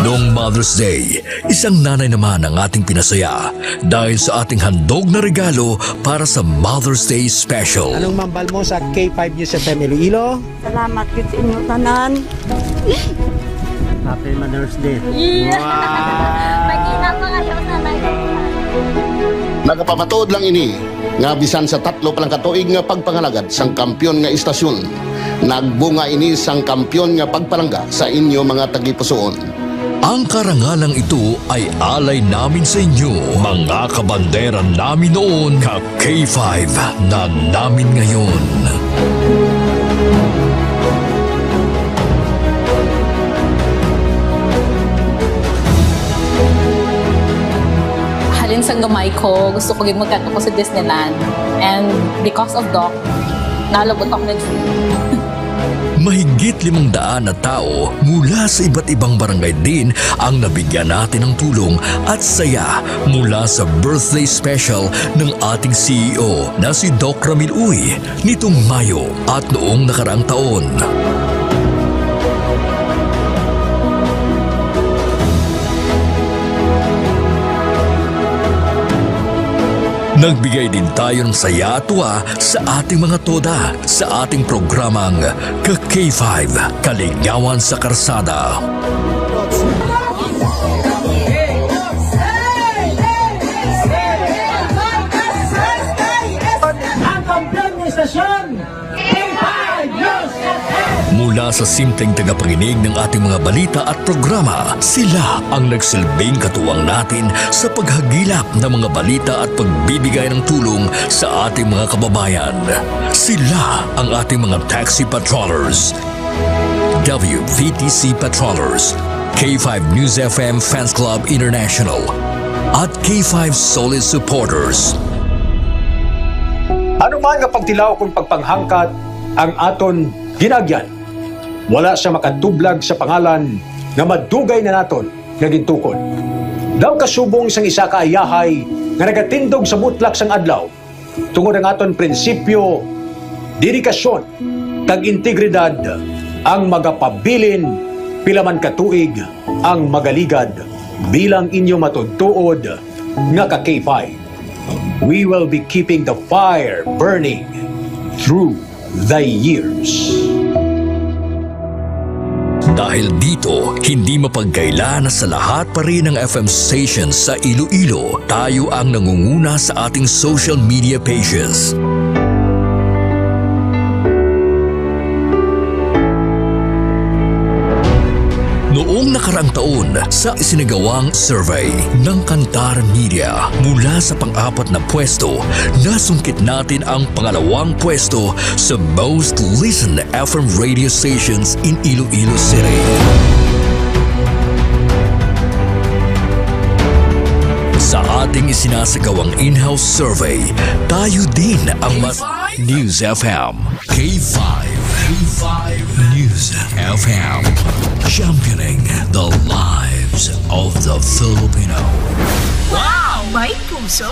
Noong Mother's Day, isang nanay naman ang ating pinasaya dahil sa ating handog na regalo para sa Mother's Day special. Anong mambal mo sa K five News F M Iloilo? Salamat gid sa inyo tanan. Happy Mother's Day. Yeah. Wow! Mag-ina pa kayo, nanay. Nagapamatuod lang ini nga bisan sa tatlo pa lang ka tuig nga pagpangalagad sang kampiyon nga istasyon, nagbunga ini sang kampiyon nga pagpalangga sa inyo mga tagipusoon. Ang karangalang ito ay alay namin sa inyo, mga kabandera namin noon, ka K five na namin ngayon. Halin sang gamay ko, gusto ko gid magkadto ko sa Disneyland. And because of Doc, nalabot ako na. Mahigit limang daan na tao mula sa iba't ibang barangay din ang nabigyan natin ng tulong at saya mula sa birthday special ng ating C E O na si Doc Ramil Uy nitong Mayo at noong nakaraang taon. Nagbigay din tayo ng saya at tuwa sa ating mga toda sa ating programang Ka K five, Kaligawan sa Karsada. Ang kampiyon ng istasyon, K five News F M. Mula sa simpleng tagapakinig ng ating mga balita at programa, sila ang nagsilbing katuwang natin sa paghagilap ng mga balita at pagbibigay ng tulong sa ating mga kababayan. Sila ang ating mga taxi patrollers, W V T C patrollers, K five News F M Fans Club International, at K five Solid Supporters. Ano man nga pagtilaw kon pagpanghangkat ang aton ginagyan, wala siya makatublag sa pangalan nga madugay na naton nga gintukod. Daw kasubong sang isa ka ayahay nga nagatindog sa mutlak sang adlaw, tungod ang aton prinsipyo, dedikasyon, kag integridad ang magapabilin pila man ka tuig ang magaligad bilang inyo matuod-tuod nga ka K five. We will be keeping the fire burning through the years. Dahil dito, hindi mapagkaila na sa lahat pa rin ng F M stations sa Iloilo, tayo ang nangunguna sa ating social media pages. Nakaraang taon sa isinagawang survey ng Kantar Media, mula sa pang-apat na pwesto, nasungkit natin ang pangalawang pwesto sa most listened F M radio stations in Iloilo City. Sa ating isinasagawang in-house survey, tayo din ang mas News F M. K five. K five News F M. Championing the lives of the Filipino. Wow! May puso!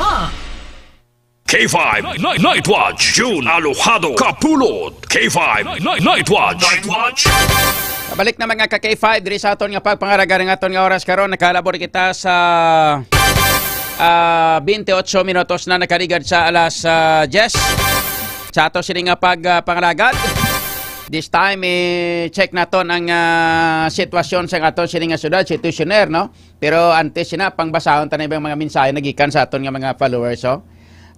K five Night, Night Watch, June Alojado Kapulot. K five Night, Night Watch. Night Watch. Pabalik na, mga ka K five, diri sa aton nga pagpangaraga nga aton nga oras karon. Nakalabor kita sa, ah, twenty-eight minutos na nakaligad sa alas, ah, diyes. Sa ato sini nga pag, ah, pangalagad. This time, i-check naton ang, ah, sitwasyon sa ato sini nga syudad, sitwasyoner, no? Pero antes sina, pangbasahon ta na ibang mga mensahe nagikan sa aton nga mga followers, oh.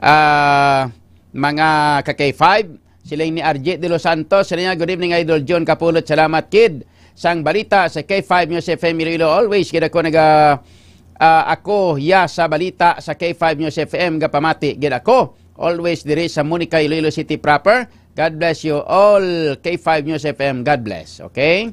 Ah, mga ka K five, siling ni R J De Los Santos, siling niya, "Good evening, Idol John Kapulot. Salamat, kid, sang balita sa K five News F M Iloilo. Always gid ako naga, ah, ako ya sa balita sa K five News F M, gapamati gid ako. Always diri sa Monica, Iloilo City proper. God bless you all, K five News F M. God bless." Okay?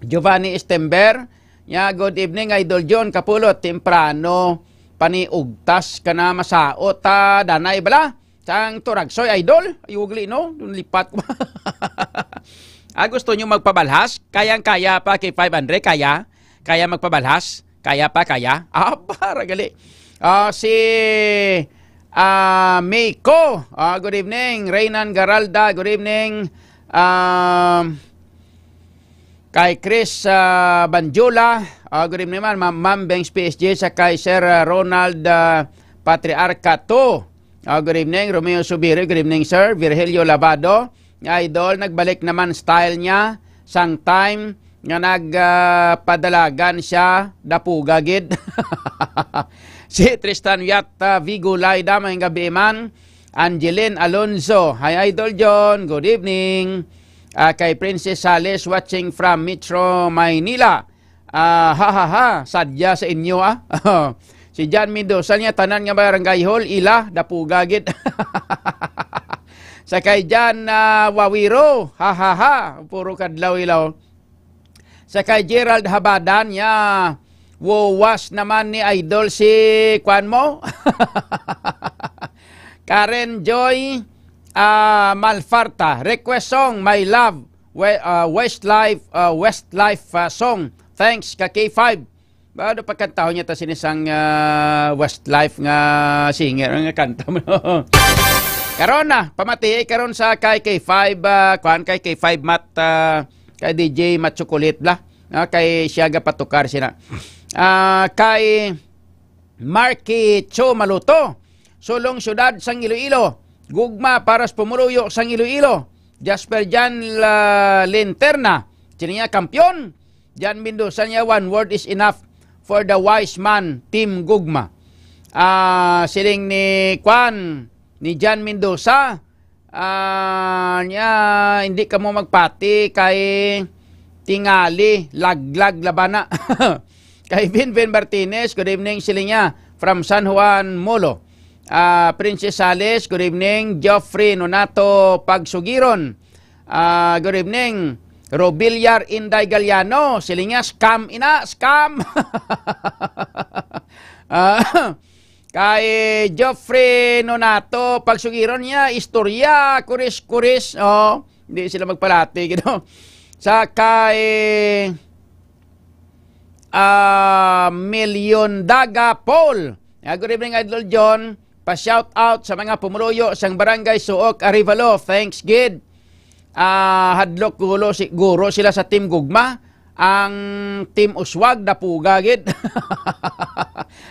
Giovanni Estember, ya, "Good evening, Idol John Kapulot. Temprano pa ni, ugtas ka na masaot, ah, danay bala. Sang Turagsoy, Idol. Ay, ugli, no? Dun lipat ko." Ah, gusto nyo magpabalhas? Kayang-kaya pa kay five hundred? Kaya? Kaya magpabalhas? Kaya pa, kaya? Ah, para gali. Ah, si, ah, Miko. Ah, good evening. Reynan Garalda, good evening. Um, kay Chris, ah, Banjola, ah, good evening man. Ma'am, Ma'am Bengs P S G, sa kay Sir, ah, Ronald, ah, Patriarca two. Ah, good evening, Romeo Subiri. Good evening, sir. Virgilio Labado. Nga, idol, nagbalik naman style niya sang time nga nag, ah, padalagan siya, dapuga gid. Si Tristan Viat, ah, Vigo Laida, may gabi man. Angeline Alonso, "Hi, Idol John. Good evening." Ah, kay Princess Sales, watching from Metro Manila. Ah, ha, ha, ha. Sadya sa inyo, ah. Si John Mendoza niya, tanan nga barangay hall, ila, dapuga gid. Sa kay John, ah, Wawiro, ha, ha, ha. Puro kadlaw ilaw. Sa kay Gerald Habadan niya, wowas naman ni Idol si kwan mo. Karen Joy, ah, Malfarta, request song, My Love, we-, ah, Westlife, ah, Westlife, ah, song. Thanks ka K five. Ba, ano pa kantahon niya ta sini sang, ah, Westlife nga singer nga kanta mo? Karon na, pamati karon sa kay K five, ah, kwan, kay K five Mat, ah, kay D J Mat Chocolate bla. Ah, kay siya gapatukar sina. Ah, kay Marky Cho Maluto, Sulong Syudad sang Iloilo. Gugma para sa pumuluyo sang Iloilo. Jasper Jan La Linterna, sini niya, kampiyon. Jan Mendoza niya, "One word is enough for the wise man, Team Gugma." Ah, siling ni kwan, ni Jan Mendoza, ah, niya, "Hindi kamo magpati kay tingali, laglag labana." Kay Vinvin Martinez, good evening, siling niya, from San Juan, Molo. Ah, Princess Sales, good evening. Geoffrey Nonato Pagsugiron, ah, good evening. Robiliar Inday Galiano, siling niya, "Scam ina, scam." Ah, kay Geoffrey Nonato Pagsugiron niya, istorya, kuris-kuris, oh. Hindi sila magpalati, you know. Sa kay, ah, Million Daga Paul. Ah, good evening, Idol John. Pa-shout out sa mga pumuluyo sang Barangay Suok, Arevalo. Thanks gid. Ah, hadlok gulo si, guro sila sa Team Gugma. Ang Team Uswag, dapuga gid.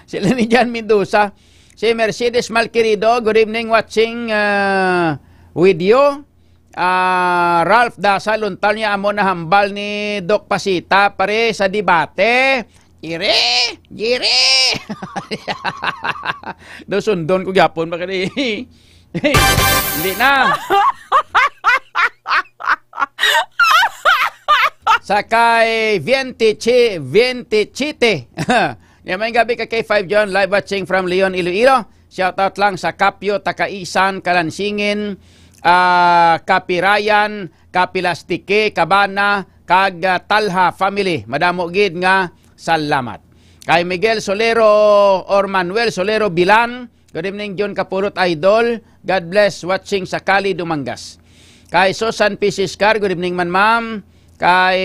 Sila ni Jan Mendoza. Si Mercedes Malquerido, good evening, watching, ah, with you. Ah, Ralph Dasa, luntal niya amo na hambal ni Doc Pasita, pare, sa debate. Jiri! Jiri! Do sundon ko gyapon ba kani? Hindi na. Sa kay Vientichi-, Vientichite. Nia, maayong gabi ka K five John, live watching from Leon, Iloilo. Shout out lang sa Kapyo, Takaisan, Kalansingin, ah, Kapirayan, Kapilastike, Kabana, kag, ah, Talha family. Madamo gid nga salamat. Kay Miguel Solero or Manuel Solero Bilan, good evening, John Kapurot Idol. God bless, watching sa Cali, Dumangas. Kay Susan P. Siscar, good evening man, ma'am. Kay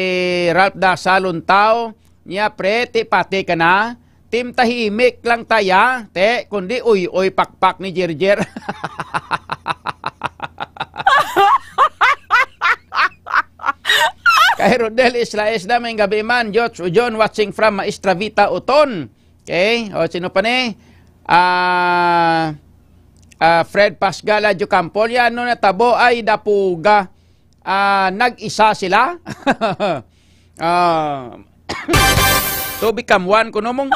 Ralph Dasa Luntao, nia, pre, ti pati ka na. Team tahimik lang taya, te, kundi uy-uy pakpak ni Jerjer. Kay Rodel Isla Isla, maayong gabi man. Joch Ujon, watching from Maestra Vita Uton. Okay? O, sino pa ni? Ah, ah, Fred Pasgala Jocampo. Yan, ano natabo ay dapuga. Ah, nag-isa sila. Ah, two become one, kuno mong.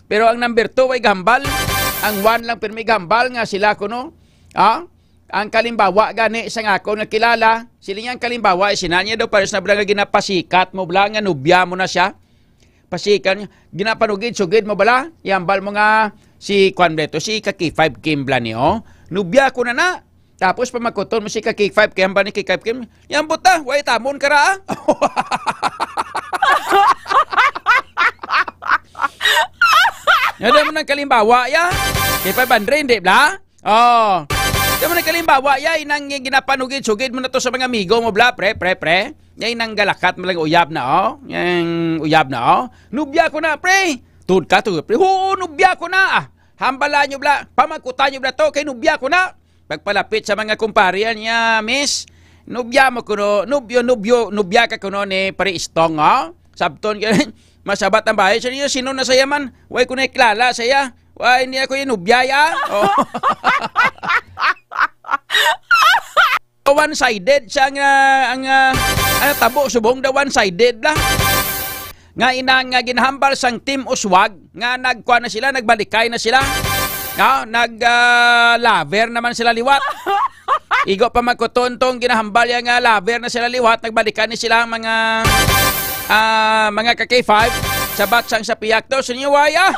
Pero ang number two ay gahambal. Ang one lang pirmi gahambal nga sila kuno. Ah? Ang kalimbawa gani sa akon nga kilala, sila niya ang kalimbawa, eh, sina niya daw pares na bala nga ginapasikat mo bala nga nubya mo na siya. Pasikan niya, ginapanugid-sugid mo bala, ihambal mo nga si kwan bala to, si ka K five Kim bala ni, oh. Nubya ko na na. Tapos pamakuton mo si ka K five Kim, hambal ni ka K five Kim, "Yambot ta, way tamon ka ra, ah." Nga naman ang kalimbawa, ya. Kay five hundred, hindi bala? Oh. Naman ang kalimbawa, ya, inang ginapanugid-sugid mo na to sa mga amigo mo, bala, pre, pre, pre. Ya, inang galakat mo lang uyab na, oh. Yang uyab na, oh. "Nubya ko na, pre." "Tud ka, tud, pre." "Oo, nubya ko na, ah." Hambala nyo, bala. Pamakutan nyo, bala, to. Kay nubya ko na. Pagpalapit sa mga kumpare niya, "Miss, nubya mo kuno, nubyo, nubyo, nubya ka kuno ni Pare Istong, oh?" Sabton ka, masabat ang bahay. "Sino, sino na saya man? Way ko nakilala saya. Way, hindi ako yung nubya, ya." Oh. One-sided siya nga, ang, ah, ang tabo subong, the one-sided lang. Nga inang, ah, ginahambal sang Team Uswag, nga nagkuha na sila, nagbalikay na sila. No? Nag, ah, lover naman sila liwat. Igo pa magkuton tong ginahambal ya nga lover na sila liwat, nagbalikan ni sila ang mga, ah, mga ka K five. Sabat sang sa piyak daw, sa inyo, waya.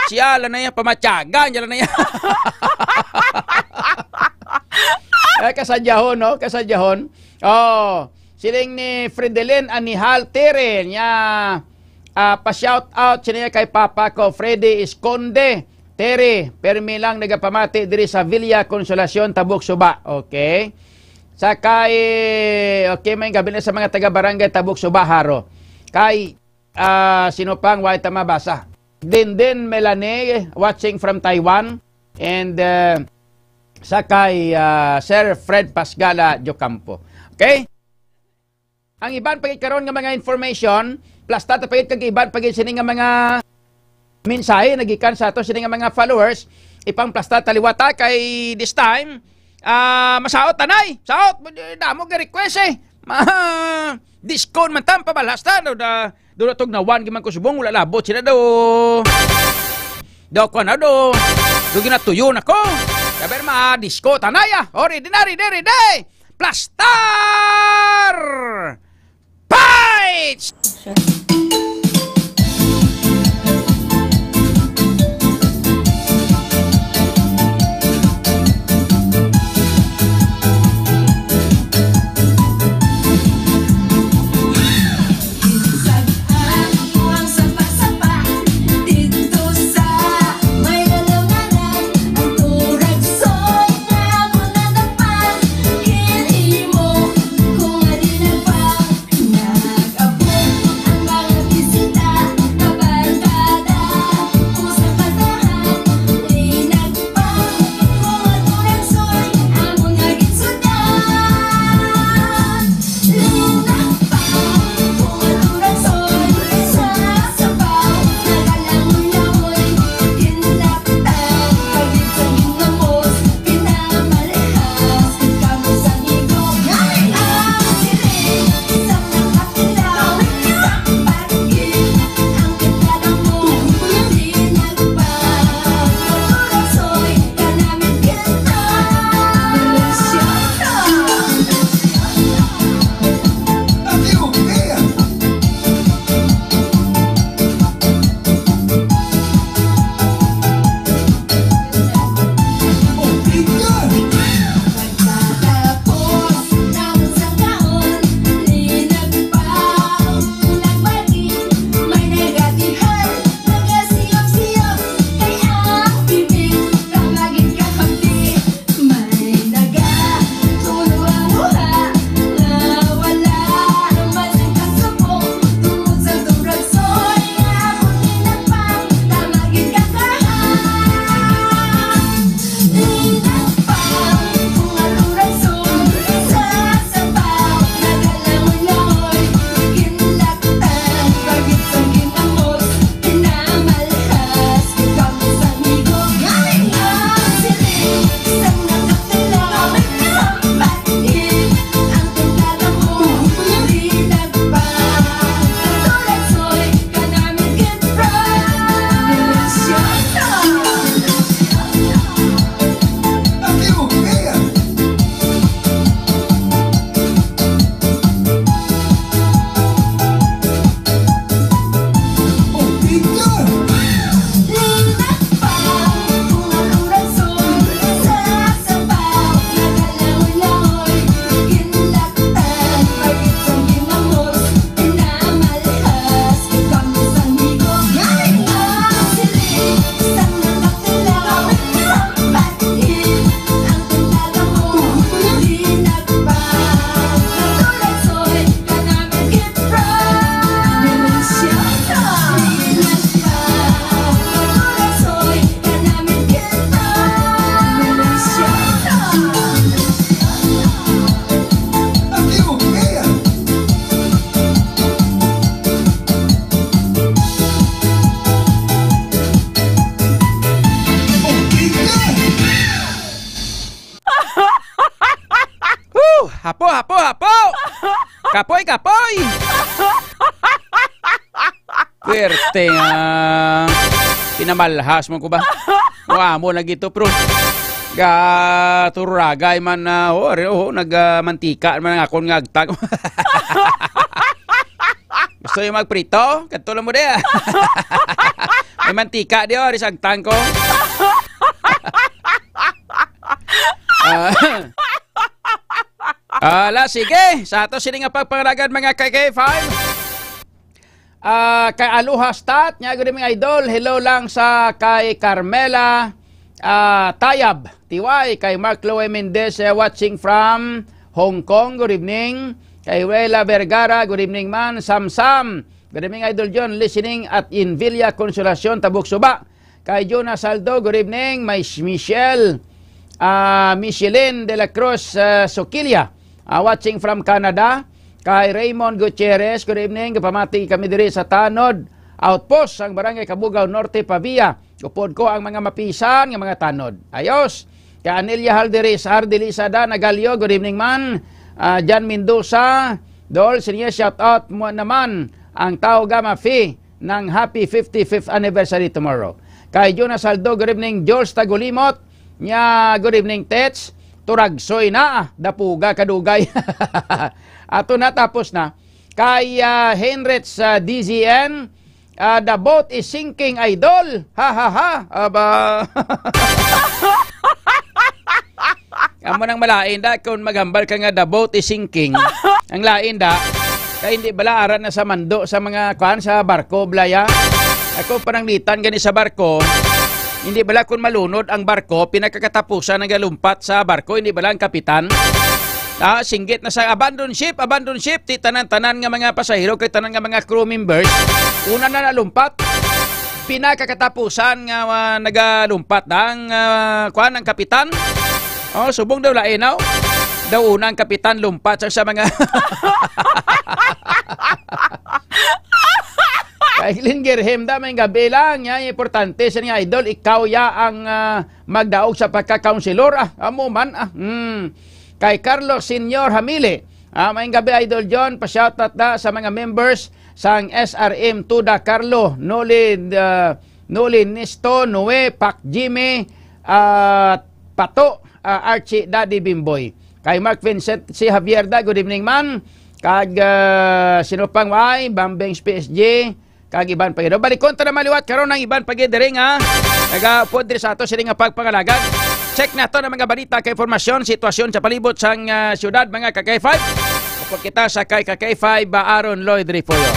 Siya, ala na yan, pamatyagan, ala na yan. Eh, kasadyahon, no? Kasadyahon. Oh, siling ni Fredelin Anihal Tere niya, ah, pa-shout out siya niya kay Papa ko, Freddy Esconde Tere. Permi lang nagapamati diri sa Villa Consolacion, Tabuk Suba. Okay. Sa kay, okay, may gabi na sa mga taga Barangay Tabuk Suba, Haro. Kay, ah, sino pang wa ta mabasa? Dindin Melanie, watching from Taiwan. And, ah, sa kay, ah, Sir Fred Pasgala Jocampo. Okay? Ang iban pa gid karon nga mga information, plus tata pa gid kag iban pa gid sini nga mga mensahe nagikan sa ato sini nga mga followers, ipang plus tata liwata kay this time, ah, masaot tanay, saot, damo ga request eh. Ma, discount man tam pabalhas ta, do da, do na tugnawan giman ko subong, wala labot sila do. Do ko na do. Do ginatuyo na ko. Sabi ma disco tanay ah. O, ready na, ready, ready. Plastar! Fights! Woo! Hapo, hapo, hapo! Kapoy, kapoy! Pwerte nga pinamalhas mo ko ba? Wa mo na gito, pro. Ga turagay man na, oh, ari, oh, nag, ah, mantika man ang akon nga agtang. Gusto yung magprito? Kadto lang mo di, ah. May mantika di, oh, ari sa agtang ko. Ah. Ala, sige. Sa ato sini nga pagpangalagan, mga ka-K five. Ah, kay Aloha Stat, nga good evening, idol. Hello lang sa kay Carmela, ah, Tayab, T Y, kay Mark Chloe Mendez, eh, watching from Hong Kong. Good evening. Kay Ruela Vergara, good evening man. Sam Sam, good evening, Idol John, listening at in Villa Consolacion, Tabuk Suba. Kay Jonah Saldo, good evening. May Sh-, Michelle, ah, Micheline de la Cruz, ah, Soquilia, ah, watching from Canada. Kay Raymond Gutierrez, good evening. Kapamati kami diri sa Tanod Outpost, ang Barangay Cabugao Norte, Pavia. Upod ko ang mga mapisan nga mga tanod. Ayos. Kay Anelia Halderis, Hardy Lisa, Dana Galio, good evening man. Ah, Jan Mendoza, Dol, sige, shout out mo naman ang Tao Gama Fi ng happy fifty-fifth anniversary tomorrow. Kay Jonas Saldo, good evening. George Tagulimot, nya, good evening, Tets. Turagsoy na, ah, dapuga kadugay. Ato na, tapos na. Kay, ah, Henrich, ah, D Z N, ah, the boat is sinking, idol. Ha, ha, ha. Aba. Amo nang malain da kung maghambal ka nga the boat is sinking. Ang lain da, kay hindi bala ara na sa mando sa mga kuan sa barko, blaya. Ako pananglitan gani sa barko. Hindi bala kung malunod ang barko, pinakakatapusan nagalumpat sa barko, hindi bala ang kapitan? Ah, singgit na sa abandon ship, abandon ship, ti tanan-tanan nga mga pasahero kay tanan nga mga crew members, una na nalumpat. Pinakakatapusan nga, ah, nagalumpat na ang, ah, kuan, ang kapitan. Oh, subong daw lain, no? Daw una ang kapitan lumpat sa, sa mga Kay Glenn Gerhem da, may gabi lang. Yan, importante sa nga idol, ikaw ya ang, ah, magdaog sa pagka-counselor. Ah, amo man, ah. Hmm. Kay Carlos Senior Hamili, ah, may gabi, Idol John, pa-shoutout da sa mga members sang S R M Tuda Carlo, Noli, ah, Noli Nisto, Noe, Pak Jimmy, ah, Pato, ah, Archie, Daddy Bimboy. Kay Mark Vincent C. Javier da, good evening man. Kag, ah, sino pang way, Bambings P S G, kag iban pa gid. Balikon ta na maliwat karon ang iban pa gid diri nga nagaupod diri sa ato sini nga pagpangalagad. Check nato ang mga balita kay informasyon, sitwasyon sa palibot sang, ah, syudad, mga ka-K five. Upod kita sa kay ka-K five, ah, Aaron Lloyd Refugio.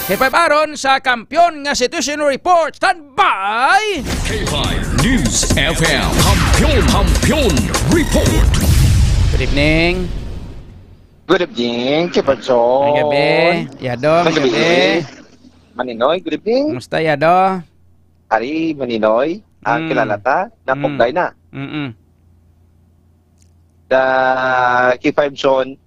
K five Aaron sa Kampiyon nga Situation Report. Standby! K five News F M. Kampiyon, Kampiyon Report. Good evening. Good evening, Chipanson. May gabi. Yado, may gabi. Maninoy, good evening. Kumusta, Yado? Ari, Maninoy. Ah, mm, kilala ta? Mm. Napugday na. Mm-mm. Da, K five Zone,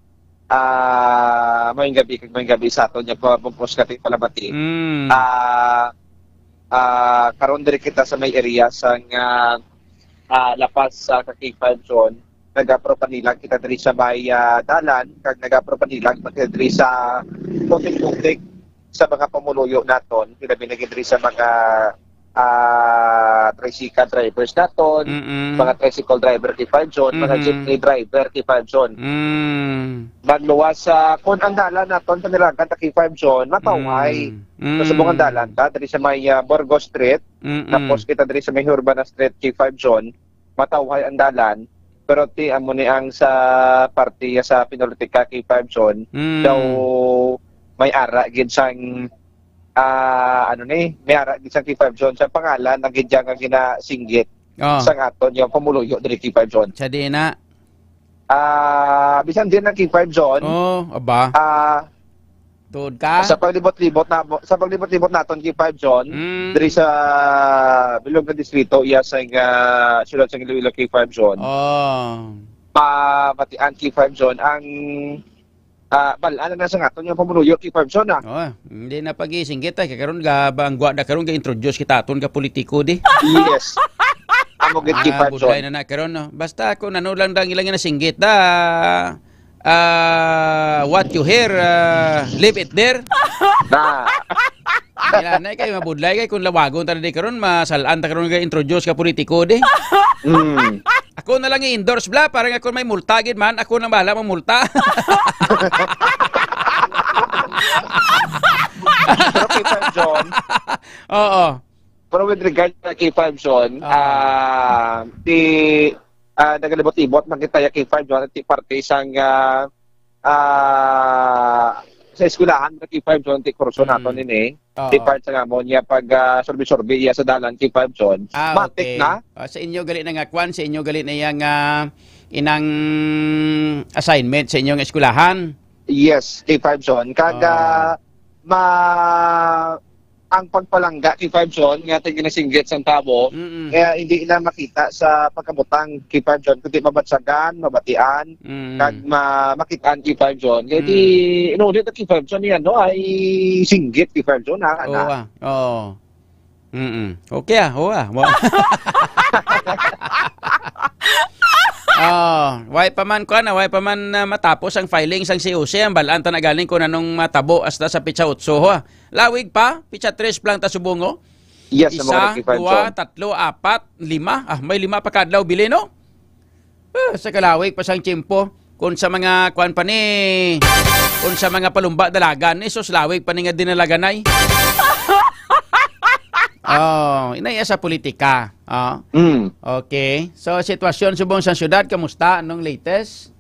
ah, maayong gabi, kag maayong gabi sa aton nga pa-, pupos kati palamati. Mm. Ah, ah, karon diri kita sa may area sa nga, ah, lapas sa ka K five Zone. Nagapropanilag kita diri sa may, ah, dalan, kag nagapropanilag man kita diri sa putik-putik sa mga pumuluyo naton, hilabi na gid diri sa mga, ah, tricycle drivers naton, Mm-mm. mga tricycle driver kay Five John, mga Mhm. jeepney driver kay Five John. Mm. Magluwas sa, kung ang dalan naton, panilagan ta kay Five John, matawhay. Mm. Sa subong ang Mm. dalan ta, diri sa may, ah, Burgos Street, Mm-mm. tapos kita diri sa may Urbana Street kay Five John, matawhay ang dalan. Pero ti, amo ni ang sa parte sa pinulitika kay Five John, Mm. daw may ara gid sang, ah, ano ni, may ara gid sang kay Five John sa pangalan na gid nga ginasinggit Ah. sang aton yung pumuluyo diri kay Five John. Sa di na. Ah, bisan din ang kay Five John, Oh, aba. ah, Tuod ka? sa paglibot-libot na, sa paglibot-libot naton kay Five John, Mm. diri sa bilog nga distrito, iya sa, ah, siyudad sa Iloilo kay Five John. Oh. Mabatian kay Five John ang, ah, bal-an na sa aton yung pamuluyo kay Five John, ah. Oh, hindi na pag-isinggit, ay, kay karon ga, ba, ang gwa na karon ga-introduce kita aton ka politiko, di? Yes. Amo gid kay Ah, Five budlay John. na na karon, no? Basta kung ano lang dang ilang nasinggit, da, ah, what you hear, ah, leave it there. Na. Kaya na kay mabudlay kay kung lawagon ta na di karon, masalan ta karon nga introduce ka politiko di. Mm. Ako na lang i-endorse bla para nga kung may multa gid man, ako nang bahala mang multa. Pero kay Five John, Oo. Pero with regard sa kay Five John, Ah. ah, di, ah, nagalibot-ibot man kita ya kay Five John, ti parte sang, ah, ah, sa eskwelahan na kay Five John, ti kurso Mm. naton ini. Oo. Ti part sa namo niya pag, ah, survey-survey iya sa dalan kay Five John. Ah, Matik okay. na. Ah, sa inyo gali na nga kwan, sa inyo gali na yang, ah, inang assignment sa inyong eskwelahan? Yes, kay Five John. Kag, Ah. ah, ma-, ang pagpalangga kay Five John nga tingin nasinggit sang tawo, Mm. kaya hindi na makita sa pagkabutang kay Five John, kundi mabatsagan, mabatian, Mm. kag ma-, makitaan kay Five John. Kaya di, Mm. inulit na kay Five John yan, no? Ay singgit kay Five John, ha, Oo, ana? ah. Oo. Mm-mm. Okay, ah. Oo, ah. Wa-, Oh, way pa man, kuwan, ah, way pa man, ah, matapos ang filing sang C O C. Ang balaan ta na galing kung anong matabo hasta sa pitsa otso, ha. Lawig pa, pitsa tres pa lang ta subong, oh. Yes, sa mga Isa, nagkikwentuhan. Dua, tatlo, apat, lima. Ah, may lima pa kadlaw, bili, no? Ah, sa kalawig pa sang tiyempo. Kung sa mga kwan pa ni, kung sa mga palumba dalagan ni, sus, lawig pa ni nga dinalaganay. Oh, inaya sa politika. Oh. Mm. Okay. So, sitwasyon subong sa syudad, kamusta? Anong latest?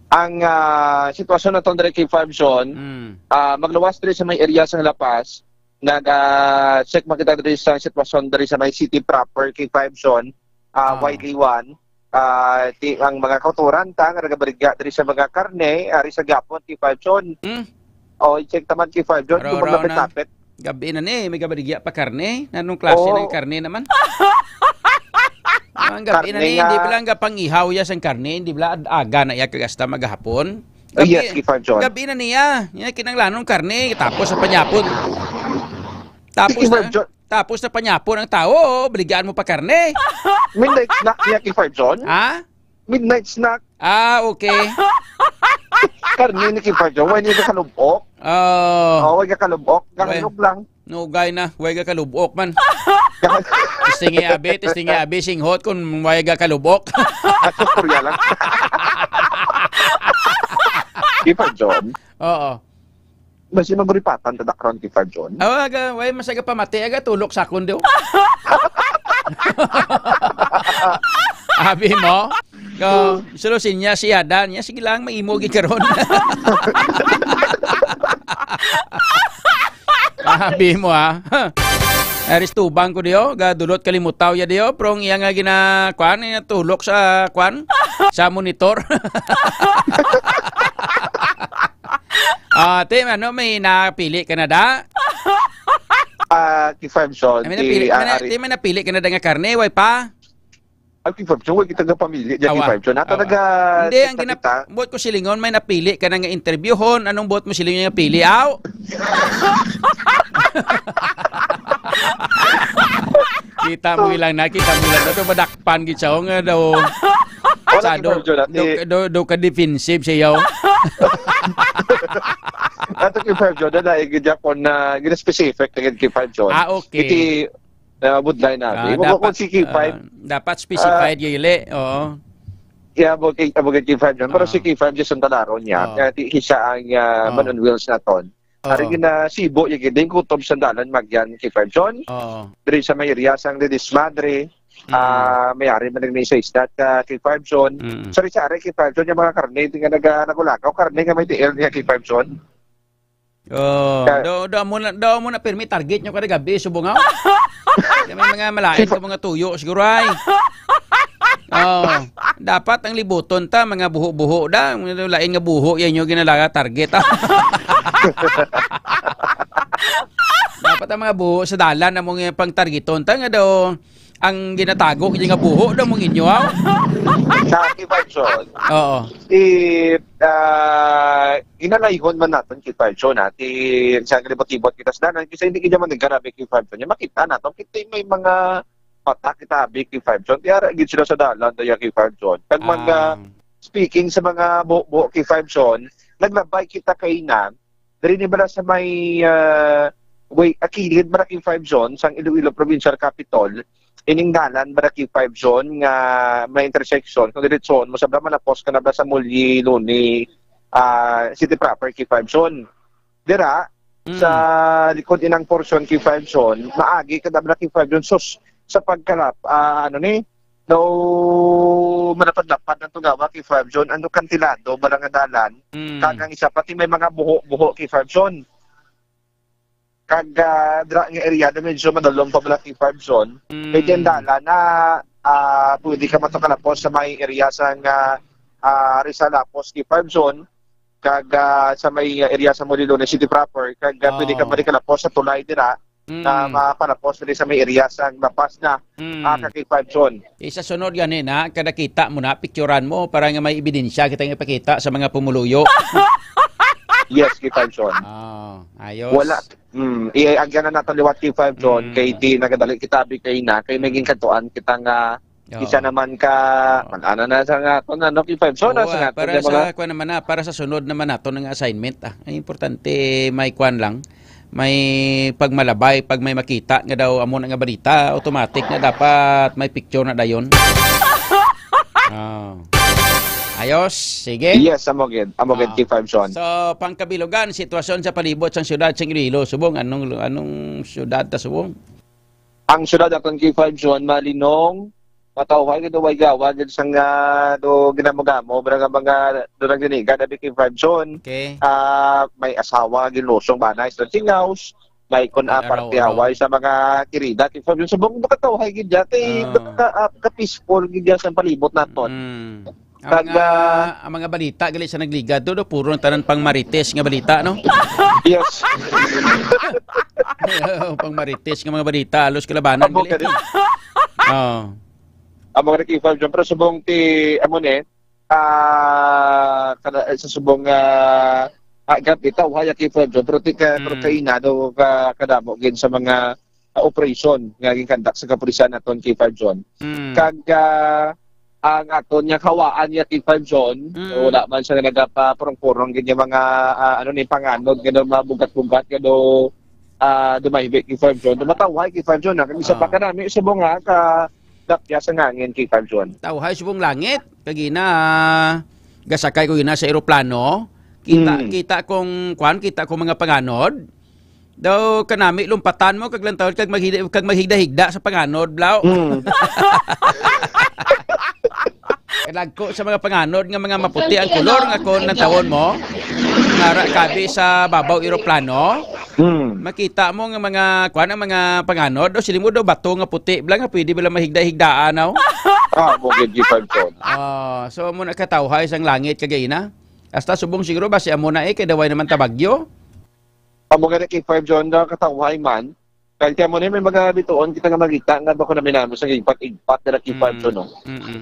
Ang, ah, sitwasyon naton diri kay Five John, Mm. ah, magluwas diri sa may area sa La Paz, nag, ah, check man kita diri sa sitwasyon diri sa may city proper kay Five John, ah, Ah. Widely One. Ah, ti, ang mga kautoran ta nga nagabaligya diri sa mga karne, ari sa gapon kay Five John. Hmm. O, i-check taman kay Five John Pero kung raw na, maglapit-lapit. Gabi na ni, may gabaligya pa karne. Anong klase Oo. ng karne naman? Ang gabi na Karne ni, nga hindi ba lang gapangihaw ya sang karne, hindi ba lang aga na iya kag hasta maghapon? Gabi, Yes, kay Five John. gabi na niya. Niya kinahanglanon karne, tapos sa panyapon. Tapos Sige, na, Five John. tapos na panyapon ang tao, oh, baligyaan mo pa karne. Midnight snack niya kay Five John? Ha? Midnight snack. Ah, okay. Karne ni kay Five John, way niya kalubok. Oh. Oh, way ka kalubok, Way. Kahanog lang. Nugay na, way ka kalubok man. Testingi abi, testingi abi, singhot kung way ka kalubok. At sa Korea lang. Kay Five John. Oo. Basi maguripatan ta dakron kay Five John. Awa, aga, way mas aga pamati, aga tulok sa akon daw. Abi mo? Ko, sulusin niya si Adan. Niya, sige lang, maimo gid karon. Abi mo, ha? Aris tubang ko diyo, ga dulot kalimutaw ya diyo, prong iya nga gina, kwan, tulok sa, kwan, sa monitor. Ah, te, ano, may napili ka na da? Ah, kay Five John, Ay, may ti, napili, may ah, na, ari. Te, may napili ka na da nga karne, way pa? Ay, kay Five John, way kita nga pamili, diyan kay Awa. Five John. Ato Awa. naga, Hindi, ang nagkakita. gina-, buot ko silingon, may napili ka na nga interviewhon. Anong buot mo silingon nga pili? Aw! Kita mo ilang na, kita mo ilang na. Ito, madakpan gid siya, oh, nga daw. Wala Sa kay do, Five John, ate. do, do, do ka defensive siya, oh. Ato kay Five John, na, na, gid ako na, gina-specific na gid kay Five John. Ah, okay. Iti, Nabudlay na, Ah, abi. Kung, dapat, kung si K five, ah, dapat specified ah, gyud, oo. Yeah, amo kay, amo kay K five John. Pero si Ah. K five John talaron niya. Oo. Kaya di siya ang, ah, Oo. man on wheels naton. Oo. Ari nga sibo, yung ginding kutob sa dalan, magyan K five John. Oo. Diri sa may area sang Ledesma, diri, Mm. ah, may ari man ni sa isda ka K five John. Mm. Sorry, sa ari K five John, yung mga karne, di nga naga-, nagulakaw, karne nga may tiil niya K five John. Oh, Ka- do, do mo na, do mo na pirmi target nyo kada gabi, subong, ah. Kaya may mga malain ka mga tuyo, siguro ay. Oh, dapat ang libuton ta, mga buho-buho da. Lain nga buho, yan yung ginalaga target, ah. Dapat ang mga buho sa dalan, among pang targeton ta, nga daw, ang ginatago, yung nga buho, daw mong inyo, ah. Sa K five John. Oo. It, ah, Inalayhon man naton K five John, ha, ti sa libot-libot kita sa dalan, kasi hindi kita man nagkarabi K five John. Yung makita naton, kita may mga mata kita abi K five John. Ti ara gid sila sa dalan, daya K five John. Kag mga, Ah. speaking sa mga buho-buho K five John, naglabay kita kay na, diri ni bala sa may, ah, way, akilid bala K five John, sang Iloilo Provincial Capitol, ining dalan bala K five John nga may intersection, kung diretsohon mo, sa bala malapos ka na bala sa Mulyi, Luni, ah, City Proper, K five John. Dira, Mm. sa likod inang portion, K five John, maagi ka na bala K five John. Sus, sa pagkalap, ah, ano ni, daw malapad-lapad ang tugawa, K five John, ano, kantilado, bala nga dalan. Mm. Kag ang isa, pati may mga buho-buho, K five John. Kag, ah, dira nga area na medyo madalom pa bala, K five John. Mm. May tindala na, ah, pwede ka matukalapos sa may area sa nga, ah, Rizal Lapos, K five John. Kag, ah, sa may area sa Mulyi, Luni City Proper. Kag, ah, pwede ka Oh. madikalapos sa tulay dira na Mm. mapalapos diri sa may area sa La Paz na, Mm. ah, ka K five John. Isa sunod gani na, kada kita mo na, picturan mo para nga may ebidensya kita nga ipakita sa mga pumuluyo. Yes, K five John. Ah, ayos. Wala. Mm, i-, agyan na nato liwat K five John, Mm. kay di nagadali kita abi kay na, kay may Mm. ginkantuan kita nga Oo. isa naman ka, Oo. man-, ano na sa nga, kung ano, K five John, Oo, sa ah, nga, para kung sa, mga kuwan naman na, para sa sunod naman nato nga assignment, ah. Ang importante, may kuwan lang, may pagmalabay, pag may makita nga daw amo na nga balita, automatic na dapat may picture na dayon. Oh. Ayos, sige. Yes, amo gid. Amo gid, Ah. K five John. So, pangkabilugan, sitwasyon sa palibot sang siyudad sang Iloilo. Subong, anong, anong siyudad ta, subong? Ang siyudad aton, K five John, malinong, matawhay gid, way gawa gid sang, ah, do ginamo-gamo, mga, mga do nagdinigan abi, K five John. Okay. Ah, may asawa nga ginlusong bana, sa House, may kun May aparte araw-araw. Haway sa mga kirida, K five John. Subong makatawhay gid dyan, kay Ah. ka, ah, ka-peaceful gid dyan sa palibot naton. Mm. Ang Kag, mga, ah, ang mga balita gali sa nagligad to, do, puro na tanan pang marites nga balita, no? Yes. Pang marites nga mga balita, halos kalabanan Amo gali. Gani. Oh. Amo gani, K five John, pero subong ti, amo ni, ah, kada, sa subong, ah, ah, gab-, itaw, haya, K five John, pero ti ka, pero Mm. kaina do ka, kadamo gid sa mga ah, operation nga ginkandak sa kapulisan naton, K five John. Mm. Kag, ah, ang aton nga kawaan niya, K five John, Mm. wala man siya nagapapurong-purong gid yung mga, ah, ano ni, panganod, nga daw mabugat-bugat, nga daw, ah, dumaybi, K five John. Dumatawhay, K five John, ah. Kag isa pa Ah. kanami, subong nga, ka dapya sa ngangin, K five John. Tawhay subong langit. Kagina, gasakay ko gina sa eroplano. Kita, Mm. kita kong, kwan, kita kong mga panganod. Daw kanami lumpatan mo kag lantaw kag maghida-, kag maghigda-higda sa panganod, blaw. Mm. Kadagko sa mga panganod nga mga maputi ang kolor nga kon lantawon mo, nara kabi sa babaw eroplano. Mm. Makita mo nga mga, kuwan, ang mga panganod, o sila mo daw bato nga puti, bla nga pwede bala mahigda-higdaan, aw? Ah, mo gid, G five John. Ah, so mo nakatawhay sang langit kagina. Hasta subong siguro ba si amo na eh, kay daway naman ta bagyo. Amo gani, K five John, nakatawhay man. Kag kaya mo na may mga bituon kita nga bako na minamos ang igpat-igpat na K five Mm. John, no? Mm-mm.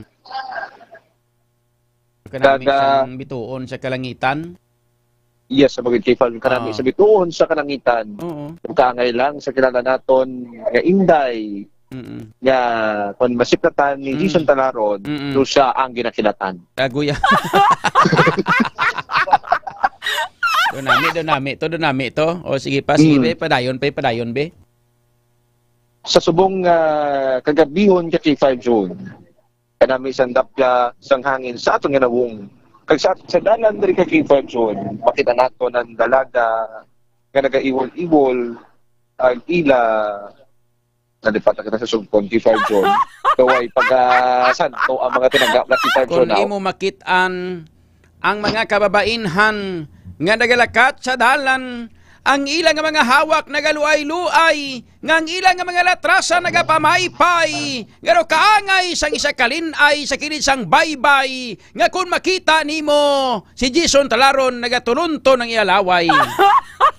Kanami Kada sang bituon sa kalangitan. Yes, sa bagay, K five, kanami Oo. sa bituon sa kalangitan. Oo. Ug kaangay lang sa kilala naton nga Inday, Mm-mm. nga kon masiplatan ni Mm. Jason Talaron, Mm-mm. do siya ang ginakilatan. Aguya. Do nami, do nami to, do nami to. O, sige pa, sige, Mm. be, padayon pa, padayon, be. Sa subong nga kagabihon ka K five John, kanami sang dapya sang hangin sa aton nga nawong. Kag sa, sa dalan diri ka K five John, makita nato ang dalaga nga nagaiwol-iwol ang ila. Nalipat na kita sa sugpon, K five John. Kaway, pag, ah, santo ang mga tinanggap na K five John, Kung ah. imo makit-an ang mga kababainhan nga nagalakat sa dalan, ang ila nga mga hawak nagaluay-luay, nga ang ila nga mga latrasa nagapamaypay, nga daw kaangay sang isa ka lin-ay sa kilid sang baybay, nga kon makita nimo si Jason Talaron nagatulunton ang iya laway.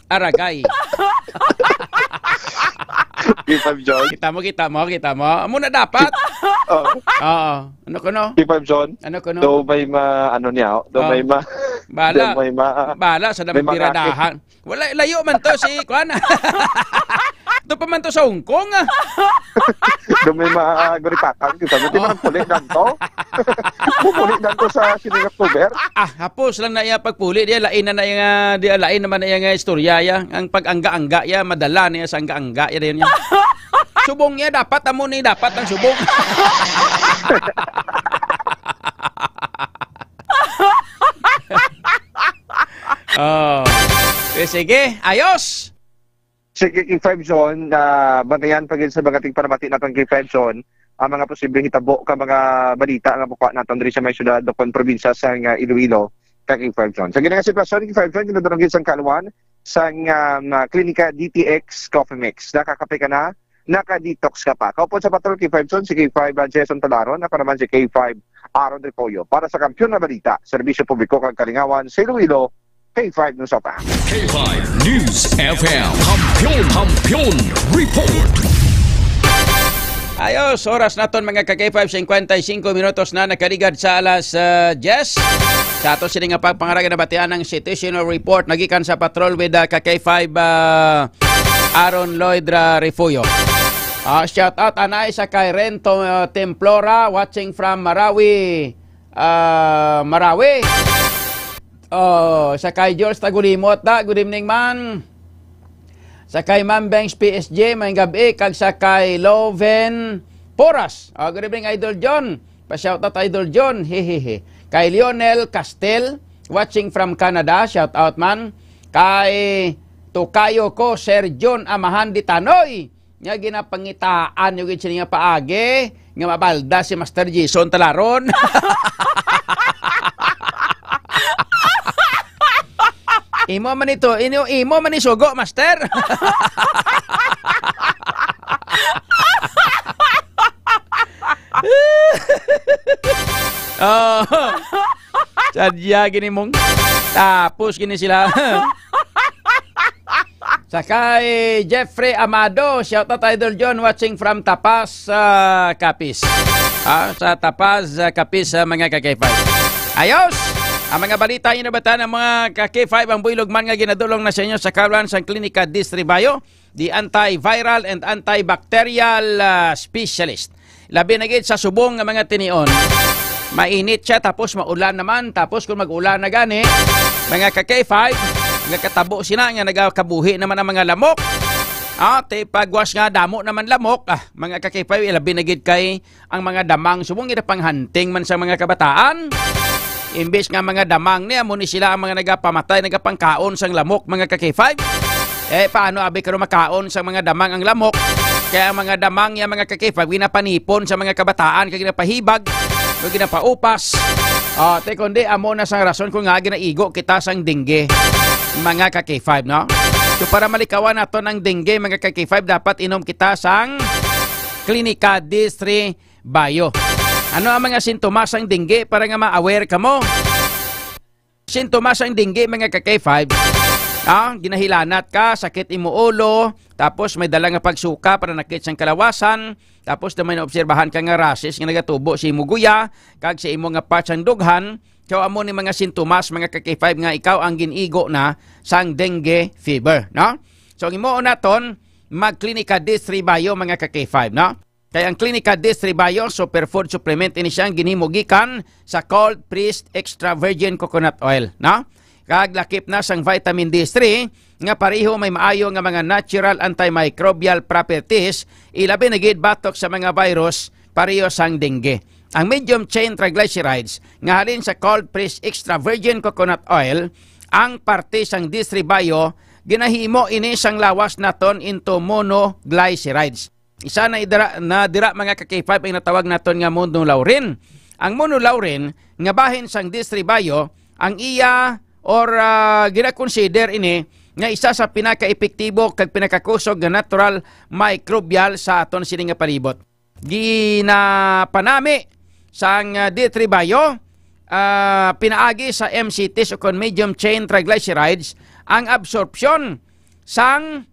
Aragay. K five John. Kita mo, kita mo, kita mo. Amo na dapat. Oh. Oo. Ano kuno? K five John. Ano kuno? Do may ma, ano niya, oh. Do Oh. may ma, Bala. do may ma, Bala sa may mga biradahan. Wala, layo man to si, kuan. Ito pa man to sa Hong Kong, ah. Do may ma, ah, guripatan, kita mo, di Oh. man puli dan to. Pupuli dan to sa sining October. Ah, hapos lang na iya pagpuli, di lain na na iya, di lain naman na iya nga istorya, ya. Ang pag-angga-angga, ya, madala niya sa angga-angga, ya, din, ya. Subong niya, dapat amo ni, dapat ang subong. Oh. Eh, sige, ayos. Sige, K five John, ah, bantayan pa gyud sa mga tigpanamati naton, K five John, ang mga posibleng hitabo ka mga balita nga makuha naton diri sa may syudad o kon probinsya sa nga Iloilo, ka K five John. Sa gini nga sitwasyon, K five John, ginadurog sa kaluan sang, um, ah, Klinika D T X Coffee Mix. Nakakape ka na, naka-detox ka pa. Kaupod sa patrol, K five John, si K five, ah, Jason Talaron, ako naman si K five Aaron Refollo. Para sa Kampiyon nga Balita, Serbisyo Publiko kag Kalingawan sa Iloilo, K five News F M. K five News F M. Kampiyon, Kampiyon Report. Ayos, oras naton, mga ka K five, cincuenta y cinco minutos na nakaligad sa alas, ah, diyes. Sa ato sini nga pagpangaragan, nabatian ang situational report nagikan sa patrol with, ah, ka K five, ah, Aaron Lloyd Ra-, Refugio. Ah, shout out anay sa kay Rento, ah, Templora, watching from Marawi, ah, Marawi. Oh, sa kay George Tagulimot, da, good evening, man. Sa kay Ma'am Bangs P S J, may gabi, kag sa kay Loven Poras. Oh, good evening, Idol John. Pa-shoutout, Idol John. Hehehe. Kay Lionel Castel, watching from Canada. Shout out, man. Kay Tokayo ko, Sir John Amahan Ditanoy. Nga ginapangitaan nyo gid sini nga paagi, nga mabalda si Master Jason Talaron. Imo man ito, imo, imo man isugo, Master. Oh. Sadya gini mong tapos gini sila. Sa kay Jeffrey Amado, shout out, Idol John, watching from Tapaz, ah, Capiz. Ah, sa Tapaz, ah, Capiz, ah, mga ka K five. Ayos! Ang mga balita, inyo nabatan ang mga ka K five, ang buylog man nga ginadulong na sa inyo sa kaluan sang Klinika Distribayo, the antiviral and antibacterial, ah, specialist. Labi na gid sa subong nga mga tinion. Mainit siya, tapos maulan naman, tapos kung mag-ulan na gani, mga ka K five, nga katabo sina nga nagakabuhi naman ang mga lamok. Ah, ti pagwas nga damo naman lamok, ah, mga ka K five, ilabi na gid kay ang mga damang subong ginapang-hunting man sa mga kabataan. Imbis nga mga damang ni, amo ni sila ang mga nagapamatay, nagapangkaon sang lamok, mga ka K five. Eh, paano abi karon makaon sang mga damang ang lamok? Kaya ang mga damang ya, mga ka K five, ginapanipon sa mga kabataan, kay ginapahibag, o ginapaupas. Ah, te, kundi amo na sang rason kung nga ginaigo kita sang dengue, mga ka K five, no? So, para malikawan naton ang dengue, mga ka K five, dapat inom kita sang Klinika Distri Bayo. Ano ang mga sintomas sang dengue para nga ma-aware kamo? Sintomas sang dengue, mga ka K five. Ah, ginahilanat ka, sakit imo ulo, tapos may dala nga pagsuka, pananakit sang kalawasan, tapos na may naobserbahan ka nga rashes nga nagatubo sa imo guya, kag sa imo nga part sang dughan. So, amo ni mga sintomas, mga ka K five, nga ikaw ang gin-igo na sang dengue fever, no? So, ang imo naton, mag-Klinika Distri Bayo, mga ka K five, no? Kay ang Klinika Distri Bayo, superfood supplement ini siya, ang ginhimo gikan sa cold pressed extra virgin coconut oil, no? kag lakip na sang vitamin D three nga pareho may maayo nga mga natural antimicrobial properties, ilabi na gid batok sa mga virus pareho sang dengue. Ang medium chain triglycerides nga halin sa cold pressed extra virgin coconut oil, ang parte sang D three Bio, ginahimo ini sang lawas naton into monoglycerides. Isa na idara, na dira, mga ka-K five, ang natawag naton nga monolaurin. Ang monolaurin nga bahin sang D three Bio, ang iya or, ah, gina-consider ini nga isa sa pinakaepektibo kag pinakakusog nga natural microbial sa aton sini nga palibot. Ginapanami sang, ah, D three Bio, ah, pinaagi sa M C Ts o kon medium chain triglycerides ang absorpsyon sang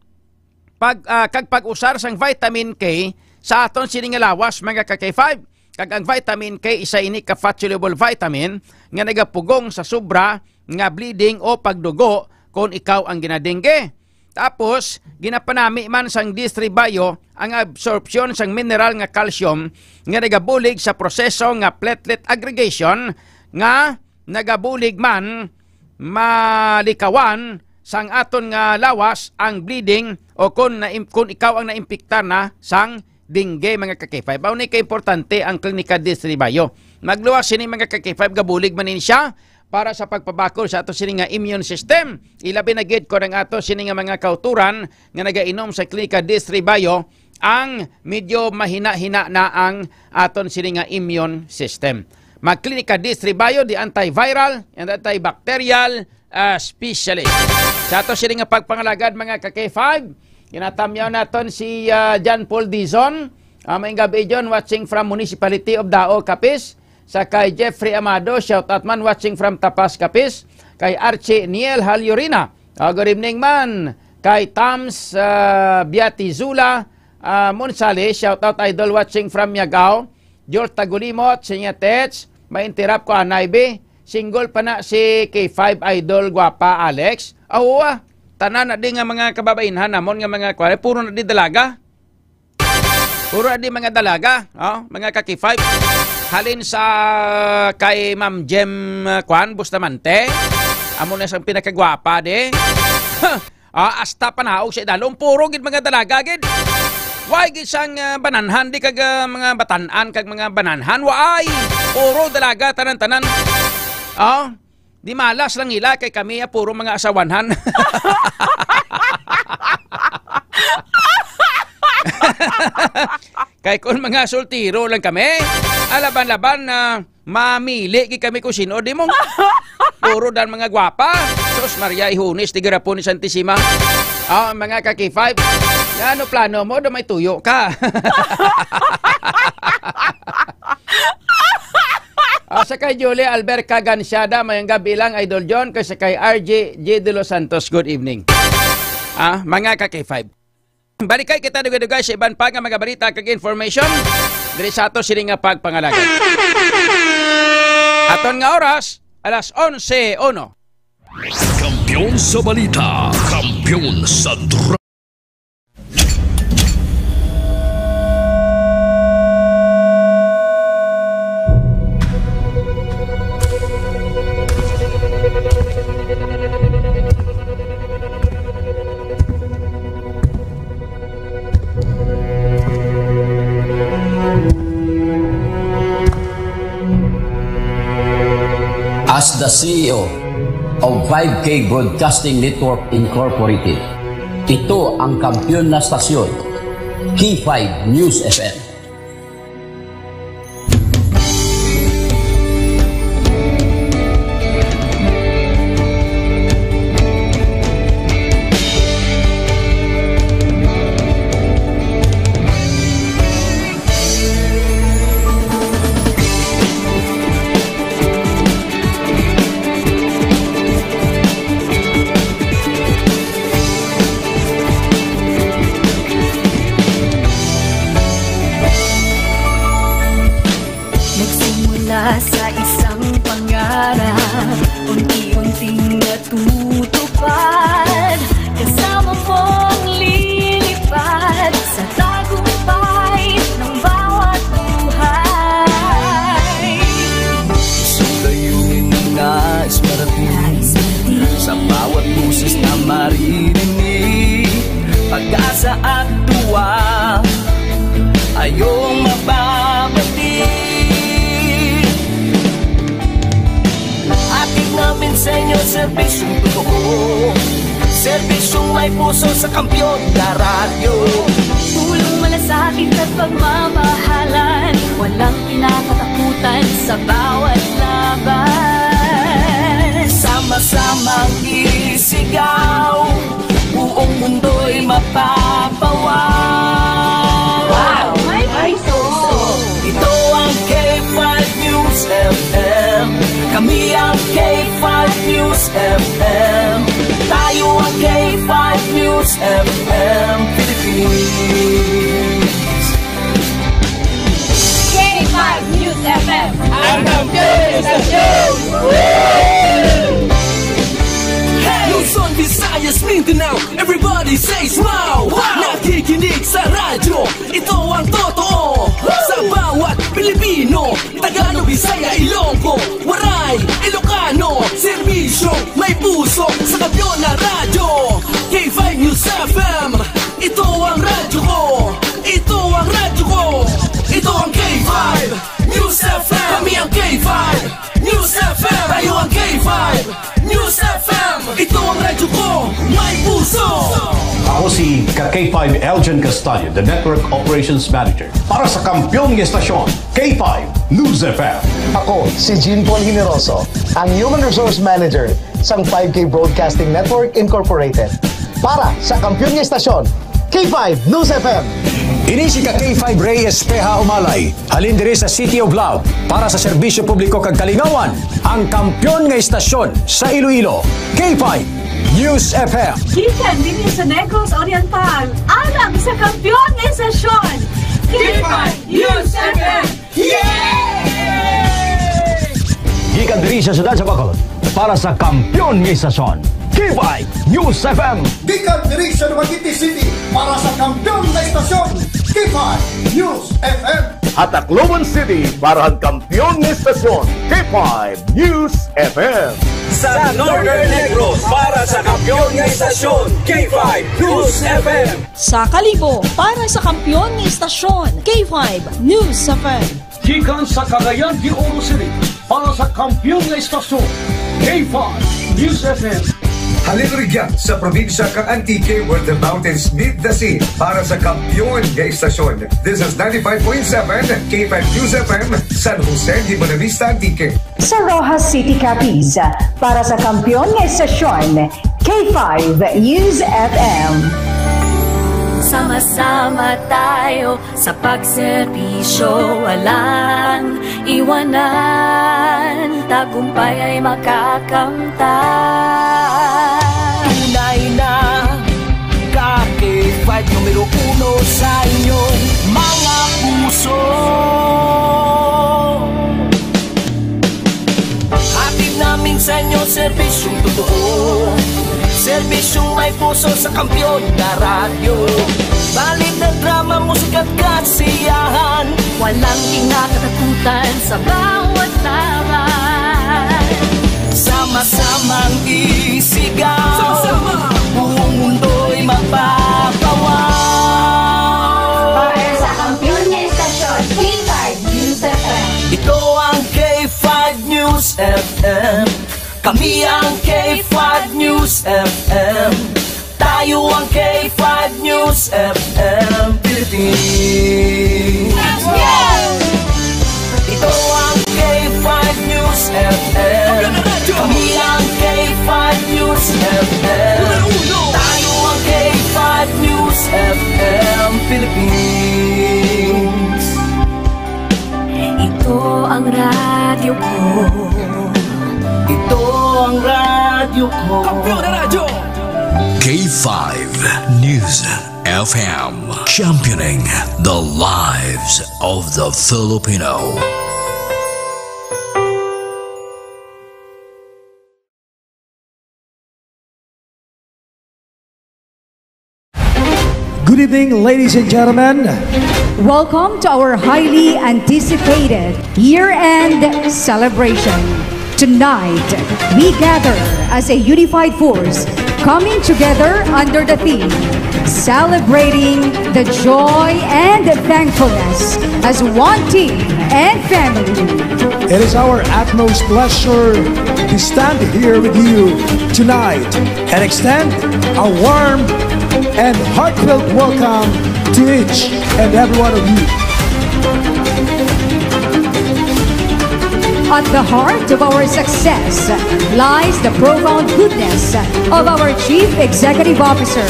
pag, ah, kag pag-usar sang vitamin K sa aton sini nga lawas, mga ka-K five. Kag ang vitamin K, isa ini ka fat-soluble vitamin nga nagapugong sa sobra nga bleeding o pagdugo kon ikaw ang ginadengge. Tapos, ginapanami man sang D three Bio ang absorpsyon sang mineral nga calcium nga nagabulig sa proseso nga platelet aggregation nga nagabulig man malikawan sang aton nga lawas ang bleeding o kon na, kon ikaw ang naimpiktar na sang dengue, mga ka-K five. Mao ni kaimportante ang Klinika D three Bio. Magluwas sini, mga ka-K five, gabulig man ini siya para sa pagpabakol sa ato sini nga immune system. Ilabi na gid kon ang ato sini nga mga kautoran nga nagainom sa Klinika D three Bio ang medyo mahina-hina na ang aton sini nga immune system. Mag-Klinika D three Bio, the antiviral and antibacterial, ah, specialist. Sa ato sini nga pagpangalagad, mga ka-K five, ginatamyaw naton si, ah, John Paul Dizon. Ah, maayong gabi, John, watching from Municipality of Dao, Capiz. Sa kay Jeffrey Amado, shout out man, watching from Tapas, Capiz. Kay Archie Niel Halyorina, ah, good evening man. Kay Tams, ah, Biatizula, ah, Monsales, shout out, idol, watching from Miagao. George Tagulimot, Sinya Tets, ma-interrupt ko anay, bi. Single pa na si K five, idol, gwapa, Alex. Awa, tanan na di nga mga kababainhan namon nga mga kwale, puro na di dalaga. Puro na di mga dalaga, oh, mga ka-K five. Halin sa kay Ma'am Jem, uh, kwan, Bustamante. Amo na sang pinakagwapa, di. Ah, hasta panaog sa idalom, puro gid mga dalaga gid. Why gid sang, ah, bananhan di kag, ah, mga batan-an kag mga bananhan? Why? Puro dalaga tanan-tanan. Oh, di malas lang nila kay kami, ah, puro mga asawanhan. Kay kung mga soltero lang kami, alaban-laban na mamili gid kami kung sino di mo. Puro dan mga gwapa. Sus, Maria, ihunis, di garapon ni Santisima. Ah, mga ka-K five. Nga, ano plano mo? Do may tuyo ka. Ah, sa kay Julie Alberca Ganciada, maayong gabi lang, Idol John, kay sa kay R J J De Los Santos, good evening. Ah, mga ka-K five. Balikay kita dugay-dugay sa iban pa nga mga balita kag information diri sa ato sini nga pagpangalagad. Aton nga oras, alas onse uno. Kampiyon sa balita, kampiyon sa dra- As the C E O of five K Broadcasting Network Incorporated, ito ang kampiyon na stasyon, K five News F M. Serbisyong totoo, serbisyong may puso sa Kampiyon na Radyo. Pulong malasakit at pagmamahalan, walang kinakatakutan sa bawat laban. Sama-samang isigaw, buong mundo'y mapapawaw. Wow! May puso! Ito ang K five News F M. Kami ang K five News F M. Tayo ang K five News F M Philippines. K five News F M. Ang kampiyon ng istasyon! Luzon, Visayas, Mindanao, everybody says wow! Wow! Nakikinig sa radyo, ito ang totoo. Sa bawat Pilipino, Tagalog, Bisaya, Ilonggo, Waray, Ilocano, serbisyo, may puso sa Kampiyon na Radyo. K five News F M, ito ang radyo ko. Ito ang radyo ko. Ito ang K five News F M. Kami ang K five News F M. Tayo ang K five News F M. Ito ang radyo ko. May puso. Ako si ka K five Elgin Castaño, the Network Operations Manager. Para sa kampiyon nga estasyon, K five News F M. Ako si Jean Paul Generoso, ang Human Resource Manager sang five K Broadcasting Network Incorporated. Para sa kampiyon nga estasyon, K five News F M. Ini si ka K five Ray Espeha Umalay, halin diri sa City of Love, para sa serbisyo publiko kag kalingawan, ang kampiyon nga estasyon sa Iloilo, K five News F M. Gikan dinhi sa Negros Oriental, alang sa kampiyon nga estasyon, K five News F M. Yay! Gikan diri sa siyudad sa Bacolod, para sa kampiyon nga estasyon, K five News F M. Gikan diri sa Dumaguete City, para sa kampiyon nga estasyon, K five News F M. Ha Tacloban City, para sa kampiyon nga estasyon, K five News F M. Sa Northern Negros, para sa kampiyon nga estasyon, K five News F M. Sa Kalibo, para sa kampiyon nga estasyon, K five News F M. Gikan sa Cagayan de Oro City, para sa kampiyon nga estasyon, K five News F M. Halin rugya sa probinsya kang Antique, where the mountains meet the sea, para sa kampiyon nga estasyon. This is ninety-five point seven K five News F M, San Jose de Buenavista, Antique. Sa Roxas City, Capiz, para sa kampiyon nga estasyon, K five News F M. Sama-sama tayo sa pagserbisyo, walang iwanan, tagumpay ay makakamtan. Tunay na ka K five numero uno sa inyong mga puso. Hatid namin sa inyo serbisyong totoo, serbisyong may puso sa kampiyon na radyo. Balita, drama, musika at kasiyahan, walang kinakatakutan sa bawat laban. Sama-samang isigaw, sama-sama, buong mundo'y mapapawaw. Para sa kampiyon nga estasyon, K five News F M. Ito ang K five News F M. Kami ang K five News F M. Tayo ang K five News F M Philippines. Ito ang K five News F M. Kami ang K five News F M. Tayo ang K five News F M Philippines. Ito ang radyo ko. Ito ang radyo ko. Kampiyon na radyo. K five News F M, championing the lives of the Filipino. Good evening, ladies and gentlemen. Welcome to our highly anticipated year-end celebration. Tonight, we gather as a unified force, coming together under the theme, celebrating the joy and thankfulness as one team and family. It is our utmost pleasure We stand here with you tonight and extend a warm and heartfelt welcome to each and every one of you. At the heart of our success lies the profound goodness of our Chief Executive Officer,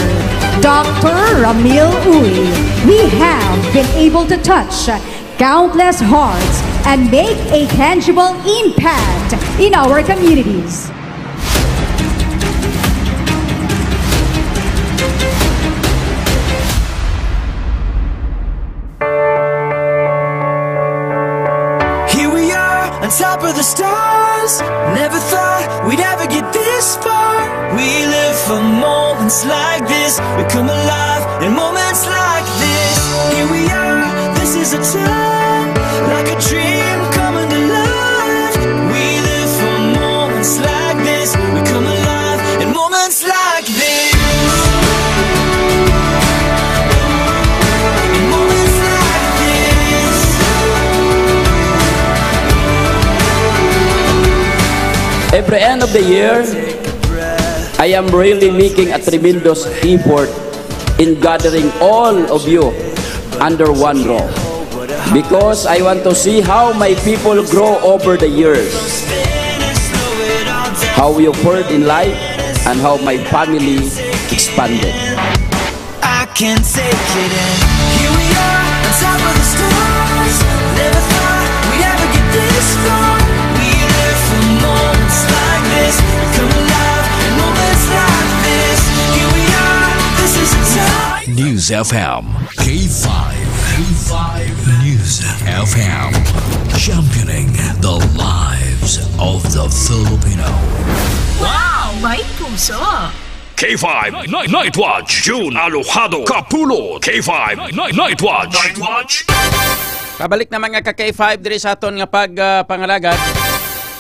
Doctor Ramil Uy. We have been able to touch countless hearts and make a tangible impact in our communities. Here we are on top of the stars. Never thought we'd ever get this far. We live for moments like this. We come alive in moments like this. Here we are, this is a time, like a dream coming to life. We live for moments like this. We come alive in moments like this. In moments like this. Every end of the year, I am really making a tremendous effort in gathering all of you under one roof because I want to see how my people grow over the years, how we offered in life, and how my family expanded. I can't take it in. Here we are, on top of the stars. Never thought we'd ever get this far. We live for moments like this. We come alive in moments like this. Here we are, this is a time. News F M. K five. K five News F M. Championing the lives of the Filipino. Wow! May puso! K five Night, Night Watch, June Alojado Kapulot. K five Night, Night Watch. Night Watch. Pabalik na, mga ka K five, diri sa aton nga pag, ah, pangalagad.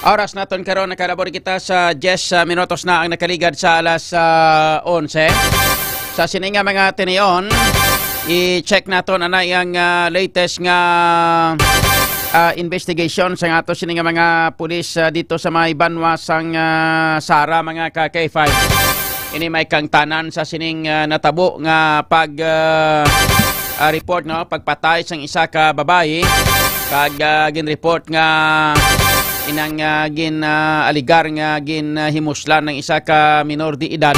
Oras naton karon, nakalabor kita sa diyes, ah, minutos na ang nakaligad sa alas, ah, onse. Sa sini nga mga tinion, i-check naton anay ang, ah, latest nga, ah, investigation sa ato sini nga mga pulis, ah, dito sa may banwa sang, ah, Sara, mga ka K five. Ini may kangtanan sa sining, ah, natabo nga pag, ah, ah, report, no, pagpatay sang isa ka babayi, kag, ah, ginreport nga inang, ah, gin, ah, aligar nga gin, ah, himuslan ng isa ka minor de edad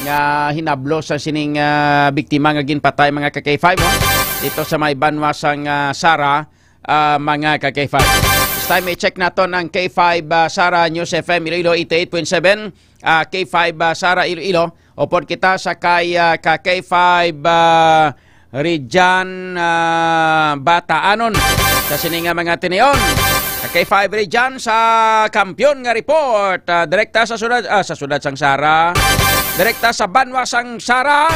nga hinablo sa sining, ah, biktima nga ginpatay, mga ka K five, no? Dito sa may banwa sang, ah, Sara, ah, mga ka K five. This time, i-check naton ang K five, ah, Sara News F M Iloilo eighty-eight point seven, ah, K five, ah, Sara Iloilo. Upod kita sa kay, ah, ka K five, ah, Rijan, ah, Bataanon. Sa sini nga mga tinion, ka K five Rijan sa kampiyon nga report. Ah, direkta sa sudad, ah, sa sudad sang Sara. Direkta sa banwa sang Sara.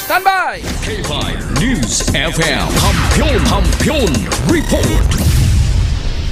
Standby! K five News F M. Kampiyon, Kampiyon Report.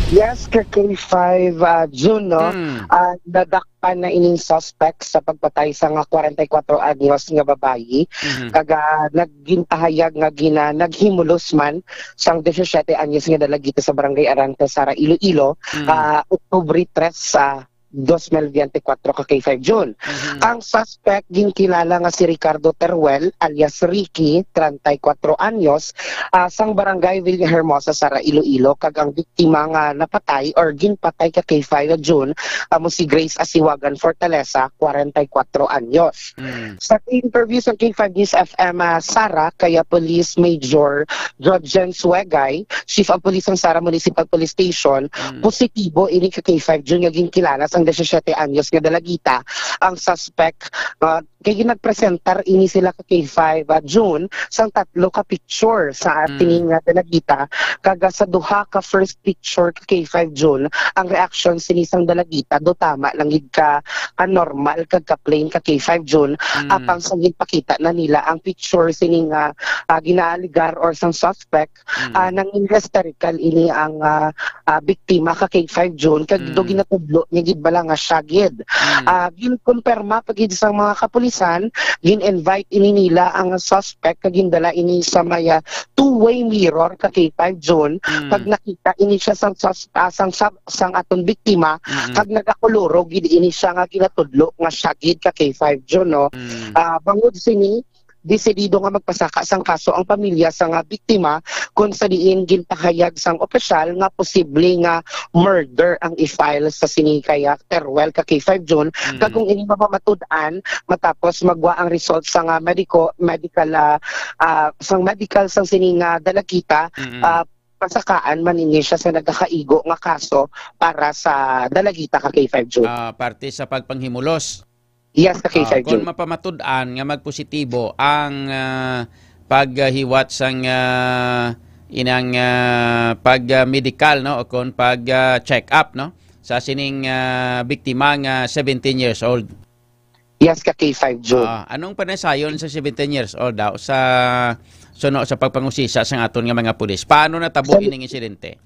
Yes, ka K five, ah, June, no? Hmm. Ah, nadakpan na ining suspect sa pagpatay sa nga kwarenta y kuwatro anyos nga babayi. Mhm. Kag, ah, nagintahayag nga gina naghimulos man sang disisiete anyos nga dalagita sa Barangay Arante, Sara, Iloilo, Mm. ah, Oktubre tres, ah, dos mil biyente kuwatro, ka K five June. Mhm. Ang suspect ginkilala nga si Ricardo Teruel alias Ricky, treinta y cuatro anyos, ah, sang Barangay Villahermosa, Sara, Iloilo, kag ang biktima nga napatay or ginpatay ka K five June amo si Grace Asiwagan Fortaleza, kwarenta y kuwatro anyos. Mm. Sa interview sa K five News F M, ah, Sara, kaya Police Major Judgen Suegay, Chief of Police sang Sara Municipal Police Station, Mm. positibo ini ka K five June nga ginkilala sang disisiete anyos nga dalagita ang suspect, ah, kay ginagpresentar ini sila ka K five, ah, June sang tatlo ka picture sa Mm. sining nga dalagita, kag, ah, sa duha ka first picture ka K five June ang reaction sini sang dalagita do tama lang gid ka, ka normal kag ka plain ka K five June. Mm. Apang sa ginpakita na nila ang picture sini nga, ah, ginaaligar or sang suspect, Mm. ah, nangin hysterical ini ang, ah, ah, biktima ka K five June, kag do Mm. ginatudlo niya gid pala nga siya gid. Mm. Ah, ginkumpirma pa gid sang mga kapulisan, gin-invite ini nila ang suspect kag gindala ini sa may, ah, two-way mirror ka K five June, Mm. kag nakita ini siya sang sus-, ah, sang sab-, sang aton biktima, Mm. kag nagakuluro gid ini siya nga ginatudlo nga siya gid ka K five June, no? Mm. Ah, bangod sini, desidido nga magpasaka sang kaso ang pamilya sang biktima, kung sa diin ginpahayag sang opisyal nga posible nga murder ang i-file sa sini kay, ah, Teruel ka K five June, Mm. kag kung ini mapamatud-an matapos magwa ang result sang, ah, medico-, medical, ah, ah, sang medical sang sini nga dalagita, Mm. ah, pasakaan man ini siya sa nagakaigo nga kaso para sa dalagita ka K five June. Ah, parte sa pagpanghimulos. Yes, ka Ah, K five kung June. mapamatud-an nga magpositibo ang, ah, paghiwat sang, ah, inang, ah, pag, ah, medikal, no, o kon pag, ah, check-up, no, sa sining, ah, biktima nga seventeen years old. Yes, ka K five June. Ah, anong panaysayon sa seventeen years old daw sa suno sa pagpangusisa sang aton nga mga pulis? Paano natabo Sa ining insidente?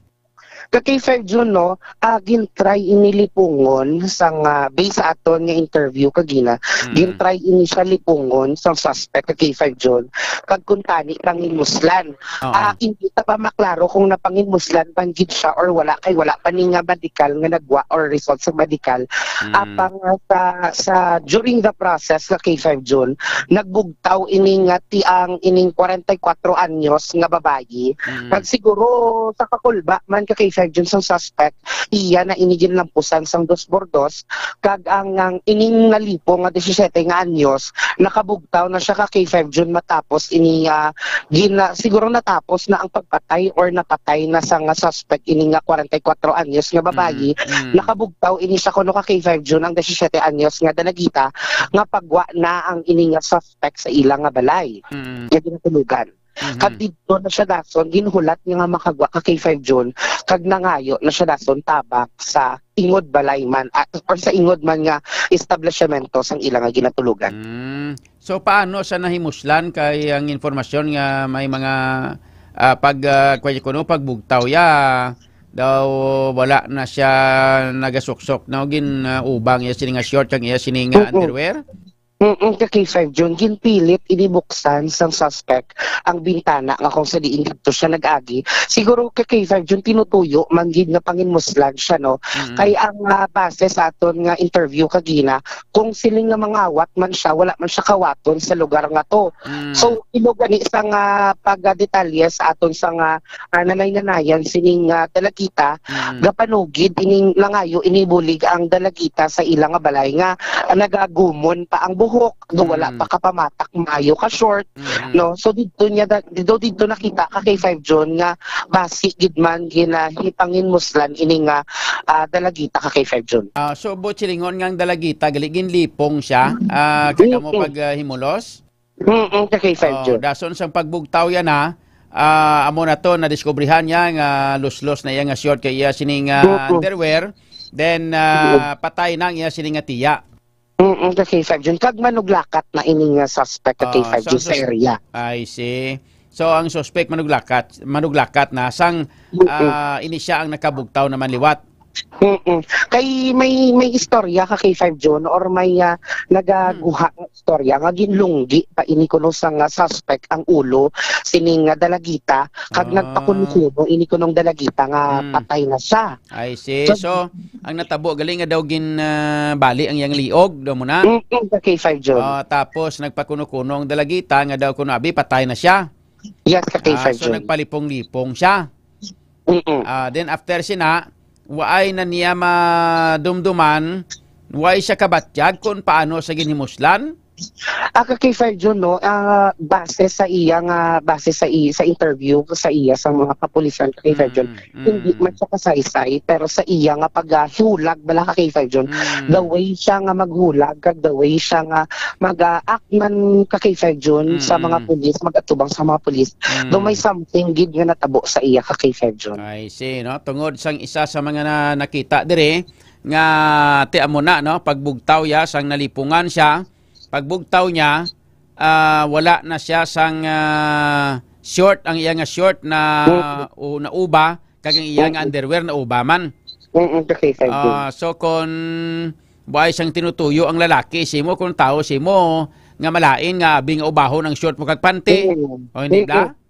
Ka K five June, no, ah, gin-try ini lipungon sang, ah, based sa aton nga interview kagina, Mm. gin-try ini siya lipungon sang suspect ka K five June, kag kuntani panginmuslan. Oo. Ah, hindi ta pa maklaro kung napanginmuslan man gid siya or wala, kay wala pa ni nga medical nga nagwa or result sa medical. Mm. Apang, ah, sa, sa, during the process ka K five June, nagbugtaw ini nga ti-, ang ining kwarenta y kuwatro anyos nga babayi. Mm. Kag siguro sa kakulba man ka K five June sang suspect, iya na ini ginlampusan sang dos por dos, kag ang, ang ining nalipong nga disisiyete nga anyos, nakabugtaw na siya ka K five June matapos ini, ah, gina-, siguro natapos na ang pagpatay or napatay na sa nga suspect ini nga kwarenta y kuwatro anyos nga babayi. Mm, mm. Nakabugtaw ini siya kuno ka K five June ang disisiyete anyos nga dalagita nga pagwa na ang ini nga suspect sa ila nga balay Mm. nga ginatulugan. Mhm. Kag didto na siya dason ginhulat niya nga makagwa ka K five June, kag nangayo na siya dason tabang sa ingod balay man, ah, or sa ingod man nga establishmento sang ila nga ginatulugan. Mm. So, paano sa nahimuslan kay ang informasyon nga may mga, ah, pag, ah, kuwan kuno, pagbugtaw ya, daw wala na siya nagasuksok, no? Gin, ah, ubang iya sini nga short, kag iya sini nga Mm-mm. underwear? Mm-mm, ka K five June, ginpilit ini buksan sang suspect ang bintana nga kung sa diin didto siya nag-agi. Siguro ka K five June, tinutuyo man gid nga panginmuslan siya, no? Mm. Kay ang, ah, base sa aton nga interview kagina, kung siling nga mangawat man siya, wala man siya kawaton sa lugar nga to. Mm. So, ilo gani sa nga pagdetalye sa aton sa nga, ah, nanay-nanayan sining, ah, dalagita, Mm. gapanugid ining nangayo ini bulig ang dalagita sa ila nga balay nga, ah, nagagumon pa ang buhok, do wala Mm. pa kapamatak maayo ka short, Mm. no? So, didto niya da-, didto, didto nakita ka K five June nga basi gid man ginahipanginmuslan ini nga, ah, dalagita ka K five June. Ah, so, buot silingon nga ang dalagita, gali ginlipong siya, ah, kag amo Mm. pag, ah, himulos? Mm-mm, ka K five Oh, June. Dason sang pagbugtaw yan, ha. Ah, amo na to, nadiskubrihan niya nga luslos na iya nga short kay iya sini nga Mm-mm. underwear. Then, ah, Mm-mm. patay na ang iya sini nga tiya. Mm-mm, ka K five June. Kag manuglakat na ini nga suspect ka Ah, K five so June sa sus-, area. I see. So, ang suspect manuglakat, manuglakat na sang, Mm-mm. ah, ini siya ang nakabugtaw naman liwat. Mm-mm. Kay may, may istorya ka K five June or may, ah, nagaguha Mm. nga istorya nga ginlunggi pa ini kuno sa nga suspect ang ulo sining nga dalagita, kag Ah. nagpakuno-kuno ini kunong dalagita nga Mm. patay na siya. I see. So, So, ang natabo gali nga daw gin, ah, bali ang iyang liog, daw mo na? Mm-mm, ka K five June. Ah, tapos nagpakuno-kuno ang dalagita nga daw kuno abi patay na siya. Yes, ka Ah, K five so June. nagpalipong-lipong siya. Mm-mm. Ah, then after sina, waay na niya madumduman, waay siya kabatyag kung paano sa ginhimuslan? Ah, ka K five June, no, ah, base sa iya nga, base sa i-, sa interview sa iya sa mga kapulisan, ka K five June, Mm, hindi mm. man siya kasaysay, pero sa iya nga paghihulag bala, ka K five June, Mm. the way siya nga maghulag, kag the way siya nga mag-act man, ka K five June, sa mga Mm-mm. pulis, mag-atubang sa mga pulis, Mm. do may something gid nga natabo sa iya, ka K five June. I see, no? Tungod sang isa sa mga na-, nakita diri nga ti amo na, no? Pagbugtaw ya sang nalipungan siya, pagbugtaw niya, ah, wala na siya sang, ah, short, ang iya nga short na Mm. u-, nauba, kag ang iya nga Mm. underwear nauba man. Mm, ka K five Jun. Ah, so kon buhay sang tinutuyo ang lalaki, simo kung tao, simo nga malain nga abi nga ubahon ang short mo kag panty. Mm. O, hindi bla? Mm.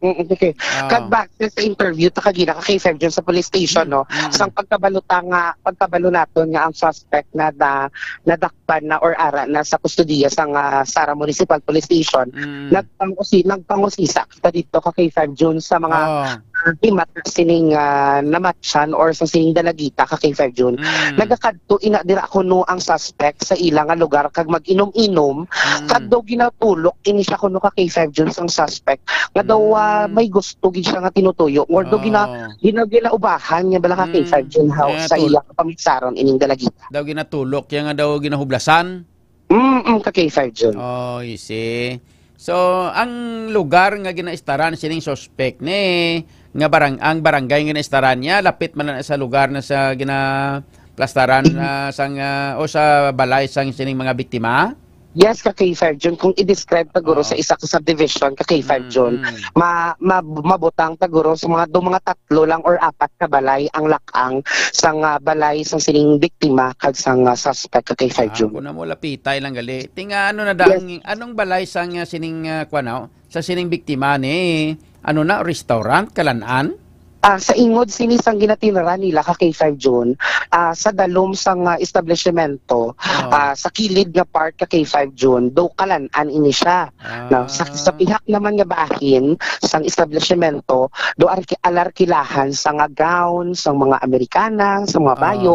Mm, okay. Ah. Kag base sa interview ta kagina ka K five Jun sa police station, no? Mm. Sang pagkabalo ta nga, pagkabalo naton nga ang suspect na, na nadakpan na or ara na sa kustodiya sang, ah, Sara Municipal Police Station, Mm. nagpangusi-, nagpangusisa kita dito ka K five Jun sa mga Oh. ah, himata sining, ah, namatyan or sa sining dalagita ka K five Jun. Mm. Nagakadto ina dira kuno ang suspect sa ila nga lugar kag mag-inom-inom, Mm. kag daw ginatulok ini siya kuno ka K five Jun sang suspect nga daw, ah, Mm. may gusto gid siya nga tinutuyo or daw gina-, Oh. gina-, ginaubahan niya bala ka Mm. K five Jun ha, Kaya sa tul- iya kapamisaron ining dalagita. Daw ginatulok, kaya nga daw ginahublasan. Mm, ka K five Jun. Oh, you see. So, ang lugar nga ginaistaran sining suspect ni, nga barang-, ang barangay nga ginaistaran niya, lapit man na sa lugar na sa ginaplastaran, ah, sang, ah, o sa balay sang sining mga biktima? Yes, ka K five Jun. Kung i-describe ta guro Oo. sa isa ka subdivision, ka K five Jun, Mm, mm. ma-, ma-, mabutang ta guro sa mga, do mga tatlo lang or apat ka balay ang lak-ang sang, ah, balay sang sining biktima kag sang, ah, suspect ka kay Ah, Fajun. Kuna mo, lapitay lang gali. Ti nga, ano na da Yes. ang, anong balay sang, ah, sining, ah, kuwan, oh? Sa sining biktima ni, ano na, restaurant, kalan-an? Ah, sa ingod sini sang ginatinran nila ka K five Jun, ah, sa dalom sang, ah, establishmento, Oh. ah, sa kilid nga part ka K five Jun, do kalan-an ini siya. No, sa, sa Ah. pihak naman nga bahin sang establishmento, do arki-, alarkilahan sa nga gown, sa mga Amerikana, sa mga Ah. bayo,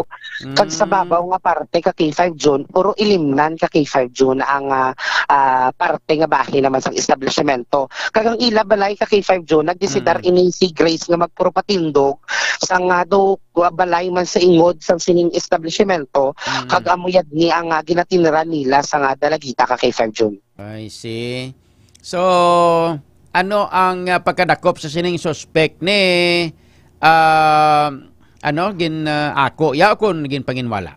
kag sa Mm. babaw nga parte ka K five Jun, puro ilimnan ka K five Jun ang, ah, ah, parte nga bahin naman sang establishmento. Kag ang ila balay ka K five Jun, nagdesidar Mm. ini si Grace nga magpuro patindog sa nga do, ah, balay man sa ingod sang sining establishmento, Mm. kag amo yad ni ang, ah, ginatinran nila sa nga dalagita ka K five Jun. I see. So, ano ang, ah, pagkadakop sa sining suspect ni, ah, ano, gin, ah, ako, ya, o kun ginpanginwala?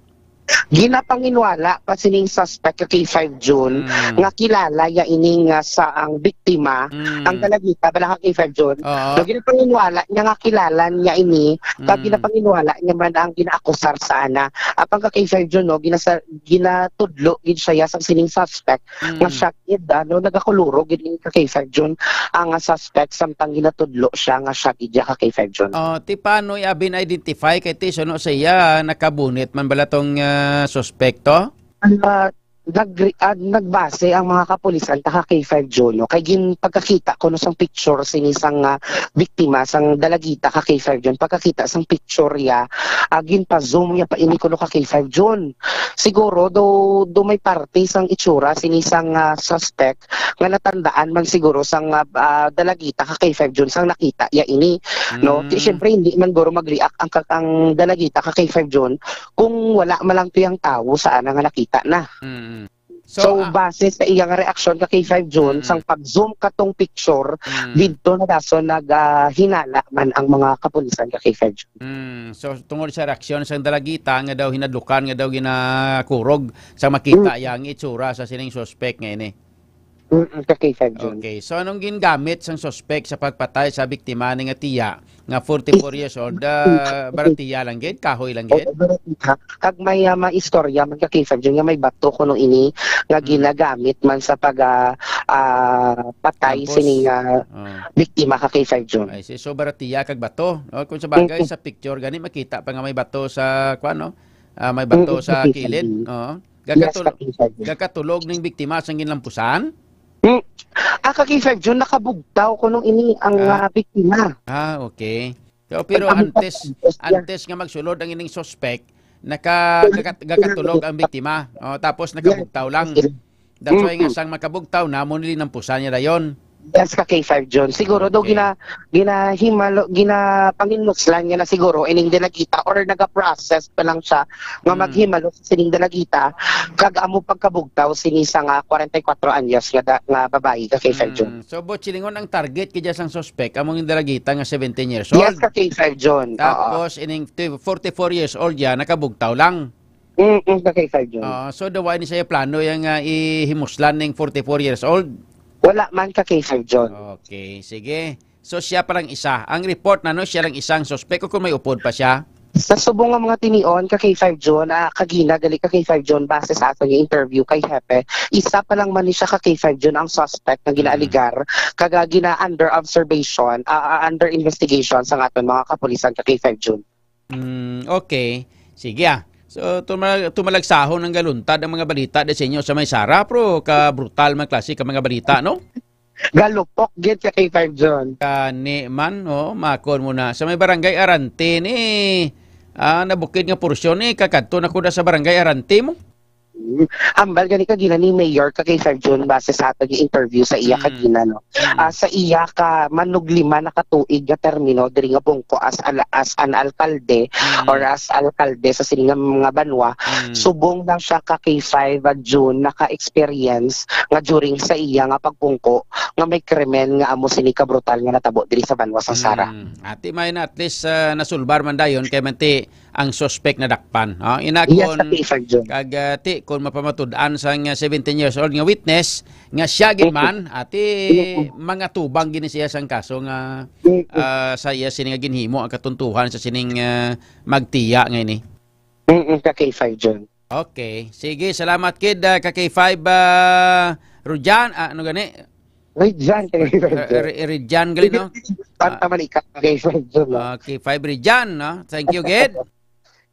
Ginapanginwala pa sining suspect ka K five Jun Mm. nga kilala ya ini nga sa ang biktima, Mm. ang dalagita, bala ka K five Jun. Oo. So, ginapanginwala niya nga kilala niya ini, kag Mm. ginapanginwala niya man ang ginaakusar sa ana. Apang ka K five Jun, no, ginasa-, ginatudlo gid siya ya sa sining suspect Mm. nga siya gid, ano, nagakuluro gid ini ka K five Jun, ang, ah, suspect samtang ginatudlo siya nga siya gid ya ka K five Jun. Oh, ti paano i-, abi na-identify kay ti suno sa iya, nakabunit man bala tong, ah, suspect to? Ang, ah, nagre-, ah, nagbase ang mga kapulisan ta ka K five Jun, no? Kay gin-, pagkakita kuno sang picture sini sang, ah, biktima, sang dalagita ka K five Jun, pagkakita sang picture ya, ah, ginpa-zoom ya pa ini kuno ka K five Jun. Siguro do, do may parte sang itsura sini sang, ah, suspect nga natandaan man siguro sang, ah, ah, dalagita ka K five Jun sang nakita ya ini, no? Ti Mm. siyempre hindi man guro mag-react ang ka-, ang dalagita ka K five Jun kung wala man lang to yang tawo sa ana nga nakita na. Mm. So, So, ah, base sa iya nga reaksyon ka K five Jun, Mm. sang pag-zoom katong picture, Mm. didto na dason nag, ah, hinala man ang mga kapulisan ka K five Jun. Mm. So, tungod sa reaksyon sang dalagita nga daw hinadlukan, nga daw ginakurog sa makita Mm. yang itsura sa sining suspect nga ini. Mm, ka K five Jun. Okay. So, anong gingamit sang suspect sa pagpatay sa biktima ni nga tiya nga forty-four years old? Ah, baratiya lang gid, kahoy lang gid? Oo, baratiya. Kag may, ah, may istorya man ka K five Jun nga may bato kuno ini nga Mm. ginagamit man sa pag, ah, ah, patay Tapos? sini nga Oh. biktima ka K five Jun. I see. So, baratiya kag bato, no? Kung sa bagay, Mm. sa picture gani, makita pa nga may bato sa, kuwan, no? Ah, may bato Mm, sa sa kilid. kilid. Oo. Yes, Gakatul-, ka K five Jun. gakatulog ning biktima sang ginlampusan? Mm. Ah, ka K five Jun, nakabugtaw kuno ini ang, Ah. ah, biktima. Ah, okay. So, pero Ang antes, antes, yeah. antes nga magsulod ang ining suspect, naka-, Yes. gaka-, gakatulog ang biktima. Oh, tapos Yes. nakabugtaw lang. Yes. That's why nga Mm-mm. sang makabugtaw na, mo nilinampusan niya dayon. Yes, ka K five Jun. Siguro do Okay. gina-, ginahimalo, ginapanginmuslan niya na siguro ining dalagita or nagaprocess pa lang siya nga Mm. maghimalo sa sining dalagita, kag amo pagkabugtaw sini sa nga kwarenta y kuwatro anyos nga da-, nga babayi ka K five Jun. Mm. So, Boss, silingon ang target kaya sang suspect, amo yung dalagita nga seventeen years Yes, old. ka K five Jun. Oo. Tapos, ining t-, forty-four years old ya, nakabugtaw lang. Mm, mm, ka K five Jun. Ah, so, daw ni siya plano yang, ah, ihimuslan ning forty-four years old? Wala man ka K five Jun. Okay, sige. So, siya pa lang isa. Ang report na, no, siya lang isang suspect o kung may upod pa siya? Sa subong nga mga tinion ka K five June, ah, kagina gali ka K five June, base sa aton nga interview kay Hepe, isa pa lang man ni siya ka K five June ang suspect nga ginaaligar kag, ah, gina under observation, ah, ah, under investigation sa aton mga kapulisan ka K five June. Mm, okay. Sige, ah. So, tuma- tumalagsahon ang galuntad ang mga balita di sa inyo sa may Sara, pero ka brutal man klase ka mga balita, no? Galupok gid ka K five June. Kani man, oh, makon mo na. Sa may barangay Arante ni, ah, nabukid nga porsyon ni, kakadto na kuda sa barangay Arante mo. Ambal gani kagina ni Mayor ka K five June, base sa aton nga interview sa iya kagina, no. Ah, sa iya ka manuglima na ka tuig nga termino diri nga bungko as al- as an alkalde or as alkalde sa sini nga mga banwa, subong lang siya ka K five June naka-experience nga during sa iya nga pagbungko nga may krimen nga amo sini ka brutal nga natabo diri sa banwa sang Sara. Mm. Ati may na at least, ah, nasulbar man dayon kay man ti ang suspek nadakpan. Oh, ina Yes, kon sa P five, Jun. Kag, ah, ti kon mapamatud-an sang, ah, seventeen years old nga witness nga siya gid man, ati mga tubang gini siya sang kaso nga, ah, sa iya sini nga ginhimo ang katuntuhan sa sining, ah, magtiya nga ini. Mm, ka K five, Jun. Okay. Sige, salamat kid, ah, ka K five, ah, Rujan. Ah, ano gani? Rijan, kay Rijan. Rijan gali, no? Tanta man ikaw, kay Rijan, no? Okay, five Rijan, no? Thank you, gid.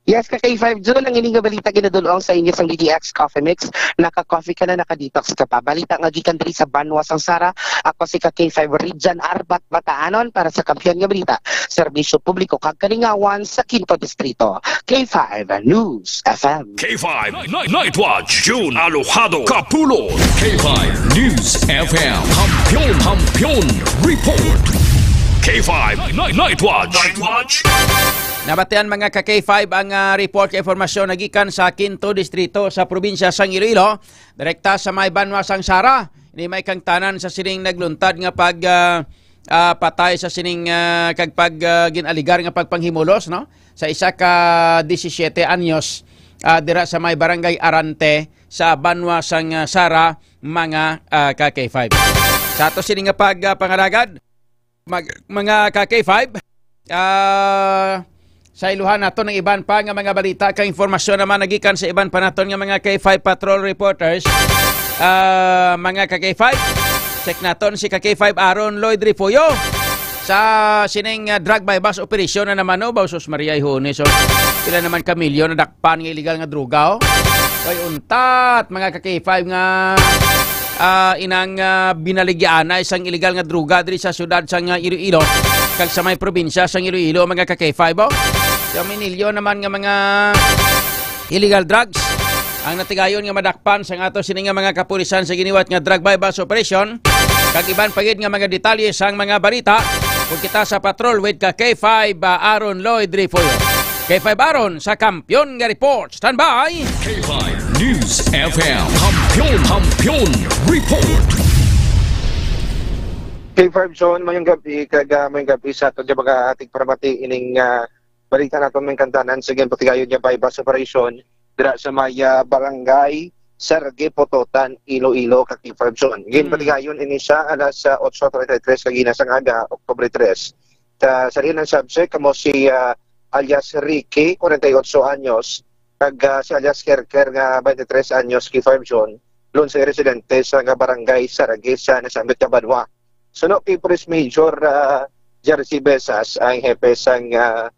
Yes, ka K five Jun, ang ining nga balita ginadul-ong sa inyo sang D D X Coffee Mix. Naka-coffee ka na, naka-detox ka pa. Balita nga gikan diri sa Banwa sang Sara. Ako si ka K five Rijan Arbat Bataanon para sa Kampiyon nga Balita, Serbisyo Publiko kag Kalingawan sa Quinto Distrito. K five News F M. K five Night, Night Watch, June Alojado, Kapulon. K five News F M, Kampiyon, Kampiyon Report. K five Night, Night Watch. Night Watch. Nabatian, mga ka K five, ang, ah, report kay informasyon nagikan sa Quinto Distrito sa probinsya sang Iloilo, direkta sa may Banwa sang Sara. Ini may kangtanan sa sining nagluntad nga pag, ah, ah, patay sa sining, ah, kag pag, ah, ginaligar nga pagpanghimulos, no, sa isa ka disisiete anyos, ah, dira sa may Barangay Arante sa Banwa sang, ah, Sara, mga, ah, ka K five. Sa ato sini nga pag, ah, pangalagad, mag, mga ka K five, ah, sa iluhan naton ang iban pa nga mga balita kag informasyon naman nagikan sa iban pa naton nga mga K five patrol reporters. Ah, mga ka K five, check naton si ka K five Aaron Lloyd Refuyo sa sining, ah, drug buy-bust operation na naman, no? Bausos Maria Ihone. So, pila naman ka milyon na pan nga illegal nga droga, oh. Oy, untat, mga ka K five, nga, ah, inang, ah, binaligyaanay sang illegal nga droga diri sa siyudad sang, ah, Iloilo kag sa may probinsya sang Iloilo, mga ka K five, oh. Sa minilyon naman nga mga illegal drugs ang natigayon nga madakpan sang ato sini nga mga kapulisan sa giniwat nga drug buy-bust operation, kag iban pa gid nga mga detalye sang mga balita. Kung kita sa patrol with ka K five, ah, Aaron Lloyd Refuyo. K five Aaron sa Kampiyon nga Report. Standby! K five News F M, Kampiyon, Kampiyon Report. K five Zone, mayong gabi, kag, ah, mayong gabi sa aton nga mga ating paramati ining, ah, balita naton, may kantanan sa ginpatigayon nga buy-bust operation dira sa may, ah, barangay Sergi Pototan, Iloilo, ka K five Zone. Ginpatigayon ini siya alas, ah, otso treinta y tres kagina sang aga, Oktubre tres. Sa, sa diin ang subject, kamo si, ah, alias Ricky, kwarenta y otso anyos, kag, ah, si alias Kerker nga twenty-three anyos, K five Zone, lon sa residente sa nga barangay Sarague sa nasambit nga banwa. Suno kay Police Major, ah, Jersey Besas, ang hepe sang, ah,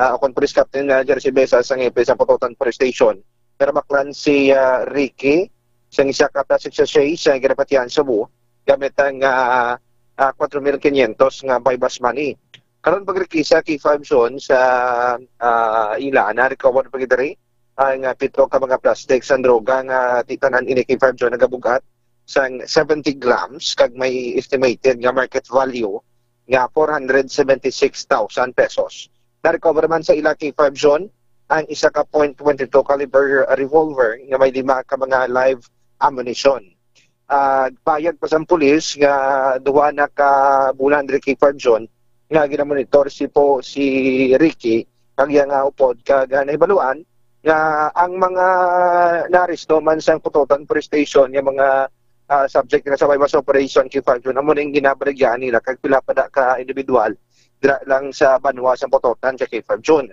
ah, o kon Police Captain, ah, Jersey Besas, ang hepe sa Pototan Police Station, pero baklan si, ah, Ricky, sang isa ka plastic sachet sa ginapatihan sa buo gamit ang, ah, ah, kwatro mil kinyentos nga buy-bust money. Karon, pagrekisa kay Five Zone sa, ah, ila, na-recover pa gid diri ang, ah, pito ka mga plastic sang droga nga titanan ini kay Five Zone nagabugat sang seventy grams kag may estimated nga market value nga four hundred seventy-six thousand pesos. Na-recover man sa ila kay Five Zone ang isa ka point twenty-two caliber revolver nga may lima ka mga live ammunition. Ah, bayad pa sang pulis nga duha na ka bulan diri kay Five Zone nga ginamonitor si po si Ricky kag iya nga upod, kag, ah, nahibaluan nga ang mga naaresto man sang Pototan Police Station nga mga, ah, subject nila sa buy-bust operation kay Five Zone, amo ning ginabaligya nila kag pila pa da ka individual dira lang sa banwa sa Pototan sa kay Five Zone.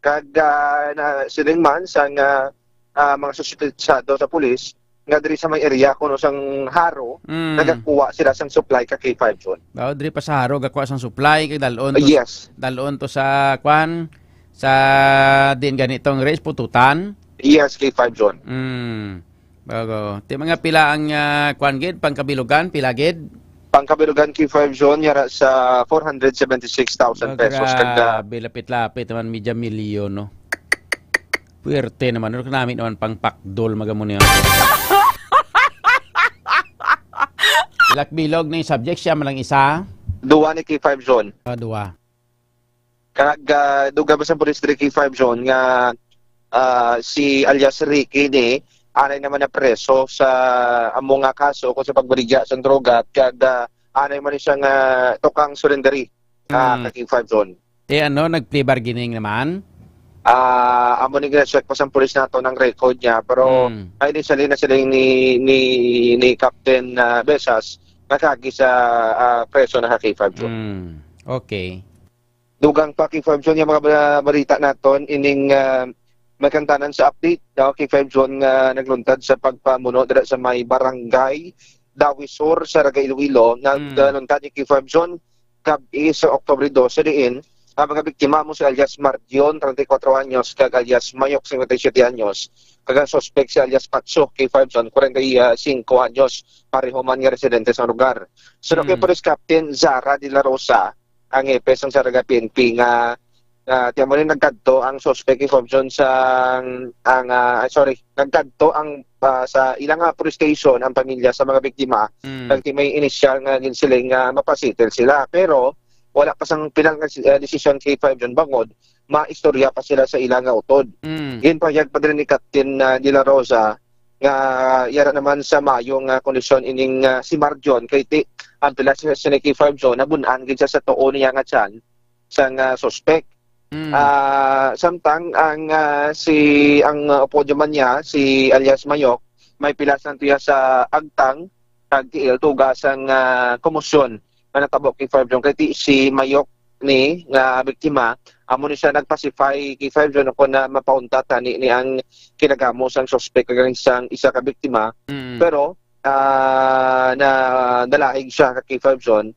Kag, ah, na, siling man sang, ah, ah, mga suspetsado sa pulis nga diri sa may area kuno sang Jaro, Mm. nagakuha sila sang supply ka K five Zone. Oh, diri pa sa Jaro, gakuha sang supply, kay dalon to, Yes. dalon to sa, kwan, sa din ganitong race, Pututan. Yes, K five Zone. Mm. Bago. Ti mga pila ang, ah, kwan gid, pangkabilugan, pila gid? Pangkabilugan K five Zone, yara sa four hundred seventy-six thousand Oh, pesos. Kag, ah, grabe, lapit-lapit naman, media milyon, no? Puwerte naman, no? Kanami naman pang pakdol, magamo niya. Lakbilog ni subject, siya man lang isa. Duwa ni K five Zone. Ah, duwa. Kag, ah, dugang pa sa police diri K five Zone nga, ah, si alias Ricky ni, anay naman na preso sa amo nga kaso kung sa pagbaligya sa droga, kag, ah, anay man ni siya nga tukang surrenderi, ah, Mm. ka K five Zone. Eh, ano, nag-plea bargaining naman? Ah, amo ni gina-check pa sa pulis nato ng record niya, pero Mm. ay, initially na sila ni, ni, ni Captain, ah, Besas, nakagi sa, ah, preso na ka K five Zone. Mm. Okay. Dugang pa, K five Zone, yung mga ba-, balita naton, ining, ah, may kantanan sa update, no? K five Zone nga nagluntad sa pagpamuno dira sa may barangay Dawi Sur, Zarraga, Iloilo. Mm. Nagluntad ni K five Zone, gab-i sa Oktubre dose diin, ang mga biktima mo si alias Mardion, treinta y cuatro anyos, kag alias Mayok, cincuenta y siete anyos, kag ang suspek si alias Patso, K five Zone, kwarenta y singko anyos, pareho man nga residente sa lugar. Suno kay Mm. Police Captain Zara de la Rosa, ang hepe sang Zarraga P N P nga, ah, tiyan mo ni nagkadto ang suspek, K five Zone, sa, ang, ah, sorry, nagkadto ang, ah, sa ilang, ah, police station ang pamilya sa mga biktima. Mm. Kag ti may inisyal nga ginsiling nga mapasettle sila. Pero wala pa sang pinal nga si-, ah, desisyon, K five Zone, bangod maistorya pa sila sa ila nga utod. Mm. Ginpahayag pa diri ni Captain, ah, De La Rosa nga yara naman sa mayo nga kondisyon ining, ah, si Marjon, kay ti ang pila sa, sa K five Zone, nabun-an gid siya sa tuo niya nga tiyan sang, ah, suspek. Mm. Ah, samtang ang, ah, si, ang, ah, opponent man niya, si alias Mayok, may pilas lang tuya sa agtang, kag tiil tuga sang, ah, komosyon nga natabo, K five Zone. Kay ti si Mayok ni nga biktima, amo ni siya nagpacify, K five Zone, ako na mapauntat ani ni ang kinagamo sang suspek kag sang isa ka biktima. Mm. Pero, ah, nadalahig siya ka K five Zone.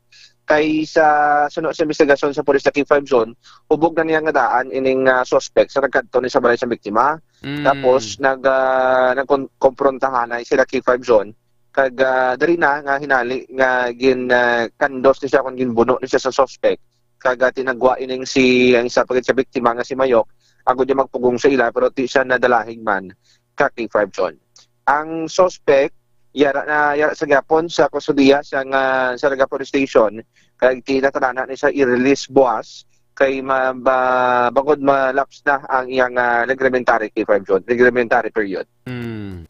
Kay sa suno sa investigasyon sa pulis sa K five Zone, hubog na niya nga daan ining, ah, suspek sa nagkadto ni sa balay sa biktima. Mm. Tapos nag, ah, nagkonprontahanay sila K five Zone. Kag, ah, diri na nga hinali nga gin, ah, kandos ni siya, kung ginbuno ni siya sa suspek. Kag, ah, tinagwa ining si, ang isa pa gid sa biktima nga si Mayok, agod niya magpugong sa ila, pero ti siya nadalahig man ka K five Zone. Ang suspek, yara na, yara sa gyapon sa kustodiya sa nga, sa Zarraga Police Station, kag tinatalana ni sa i-release buwas, kay ma-, ba-, bangod ma-lapse na ang iyang, ah, reglementary, K five Zone, reglementary period. Mm.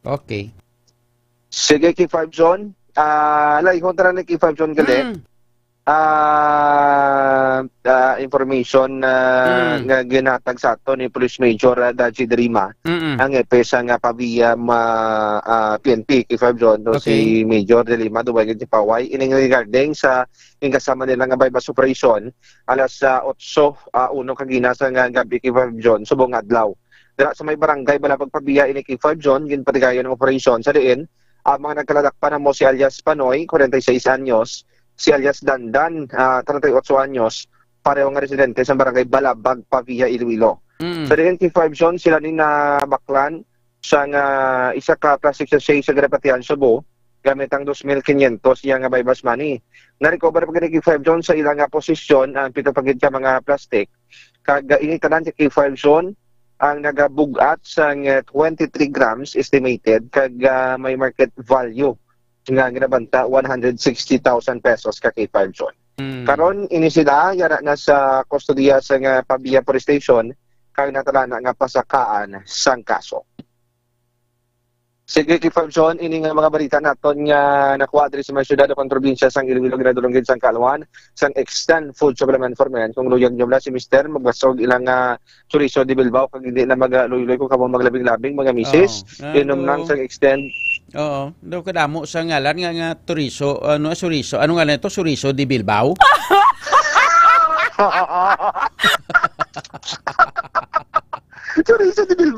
Okay. Sige, K five Zone. Ah, laihon ta na ni K five Zone gali. Mm. Ah, ah, information na Mm. nga ginhatag sa ato ni Police Major, ah, Daji Derima. Mm-mm. Ang epesa nga Pavia ma-, ah, P N P, K five Zone, no, Okay. si Major Derima, Duway, Gajipaway. Ining regarding sa, yung kasama nila nga buy-bust operation, alas, ah, otso, ah, uno kagina sa nga gabi, K five Zone, subong adlaw. Dira sa may barangay Balabag Pavia ini, K five Zone, ginpatigayon ang operasyon sa diin ang mga nagkaladakpan amo si alias Panoy, kwarenta y seis anyos, si alias Dandan, ah, treinta y ocho anyos, pareho nga residente sa barangay Balabag, Pavia, Iloilo. Mm. Sa diin, K five Zone, sila ni nabaklan sa nga isa ka plastic sachet sa ginapatihan subo gamit ang dos mil quinientos iya nga buy-bust money. Na-recover pa gani, K five Zone, sa ila nga posisyon ang pito pa gid ka mga plastic. Kag, ah, ini tanan si K five Zone ang nagabug-at sang, eh, twenty-three grams estimated kag, ah, may market value nga ginabanta one hundred sixty thousand pesos ka K five Zone. Mm. Karon, ini sila yara na sa kustodiya sa nga Pavia Police Station kag natalana nga pasakaan sang kaso. Sige, K five Zone, ini nga mga balita naton nga nakuha diri sa mga syudad o probinsya sang Iloilo, ginadulong gid sang kaalwan sang Extend Food Supplement for Men. Kung luyag nyo wala si Mister, magbasog ilang, ah, chorizo de Bilbao, kag hindi na magaluyloy kung kamo maglabing-labing, mga misis. Oo. Ah, Inom lang do. Sang Extend. Oo. Do kadamo sa ngalan nga, nga chorizo, ano, chorizo. Ano ngalan ito? Chorizo de Bilbao?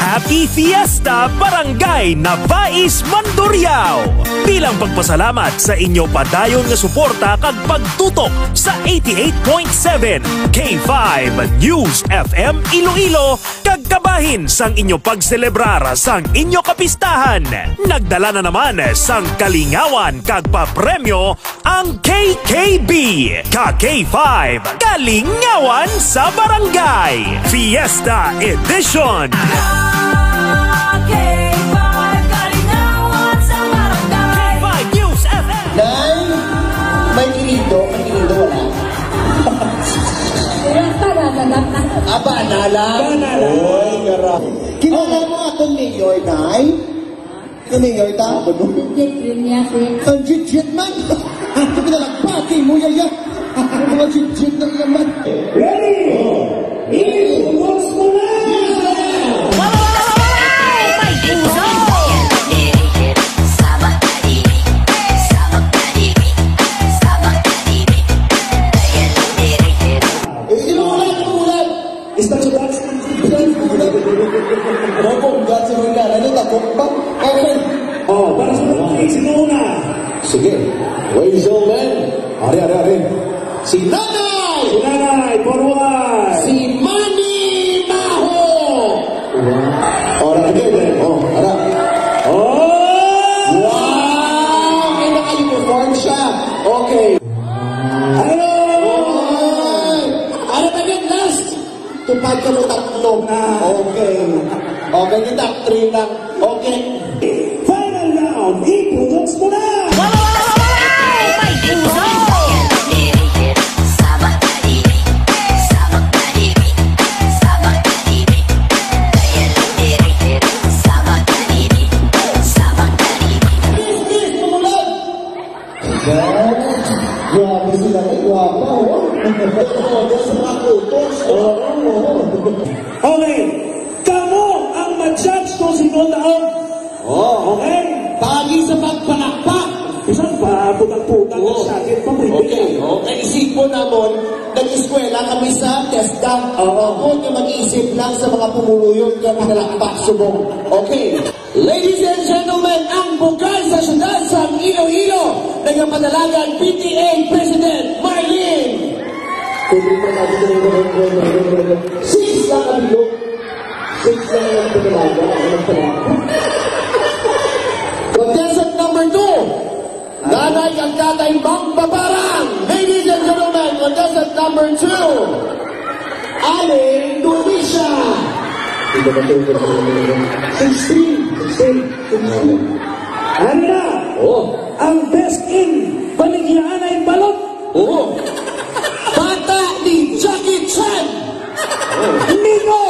Happy Fiesta, Barangay Nabais, Mandurriao! Bilang pagpasalamat sa inyo padayon nga suporta kag pagtutok sa eighty-eight point seven K five News F M Iloilo, kag kabahin sang inyo pagselebrar sang inyo kapistahan, nagdala na naman sang kalingawan kag papremyo ang K K B, ka K five, Kalingawan sa Barangay Fiesta Edition. K five, Kalingawan sa Barangay. K five News F M. Nay, may kinindo, may kinindo, wala. Banala. Banala. Oy, gara. Kilala mo atong mayor, Nay? Ano mayor ta? Legit yun niya, sir. Ang legit man. Ito pinalagpati mo, yaya. Ang mga legit na naman. Ready? Ibuhos mo na! Eh, inuulan, inuulan. Is that your dance? Inuulan. Ano po, ang dance mo na? Ano, takot pa? Okay. Oh, para sa mga kids, sino una? Sige. Ladies and gentlemen. Ari, ari, ari. Si Nanay! Si Nanay, forward! Si Manny Maho! Wow. Oh, ara, again, eh. Oh, ara. Oh! Wow! May naka-uniform siya. Okay. Hello! Oy! Ano ba yun? Last! Tupad ka mo tatlo. Ah. Okay. Okay, kita three lang. Okay. Final round, ibuhos mo na! Grabe sila, ay, gwapa, oh. Todos sa mga kutos. Oo, oo. Okay. Kamo ang ma-judge kung sino taon. Oh, okay. Pagi sa pagpalakpak. Bisan pa, putang-putang ang sakit, pa pwede. Okay, okay. Isipon namon, nag-eskwela kami sa TESDA. Oo. Ako nga mag-iisip lang sa mga pumuluyon nga pinalakpak subong. Okay. Ladies and gentlemen, ang bugay sa siyudad sa Iloilo, nagapadalagan P T A President Marlene. Six lang ang bilog. Six lang ang padalagan. Ang padalagan. Contestant number two, Nanay kag Tatay Magbabarang. Ladies and gentlemen, contestant number two, Aling Dorisha. Sixteen, sixteen, sixteen. Ano na? Oh. Ang best in Baligya Anay Balot. Oo. Bata ni Jackie Chan. Nico.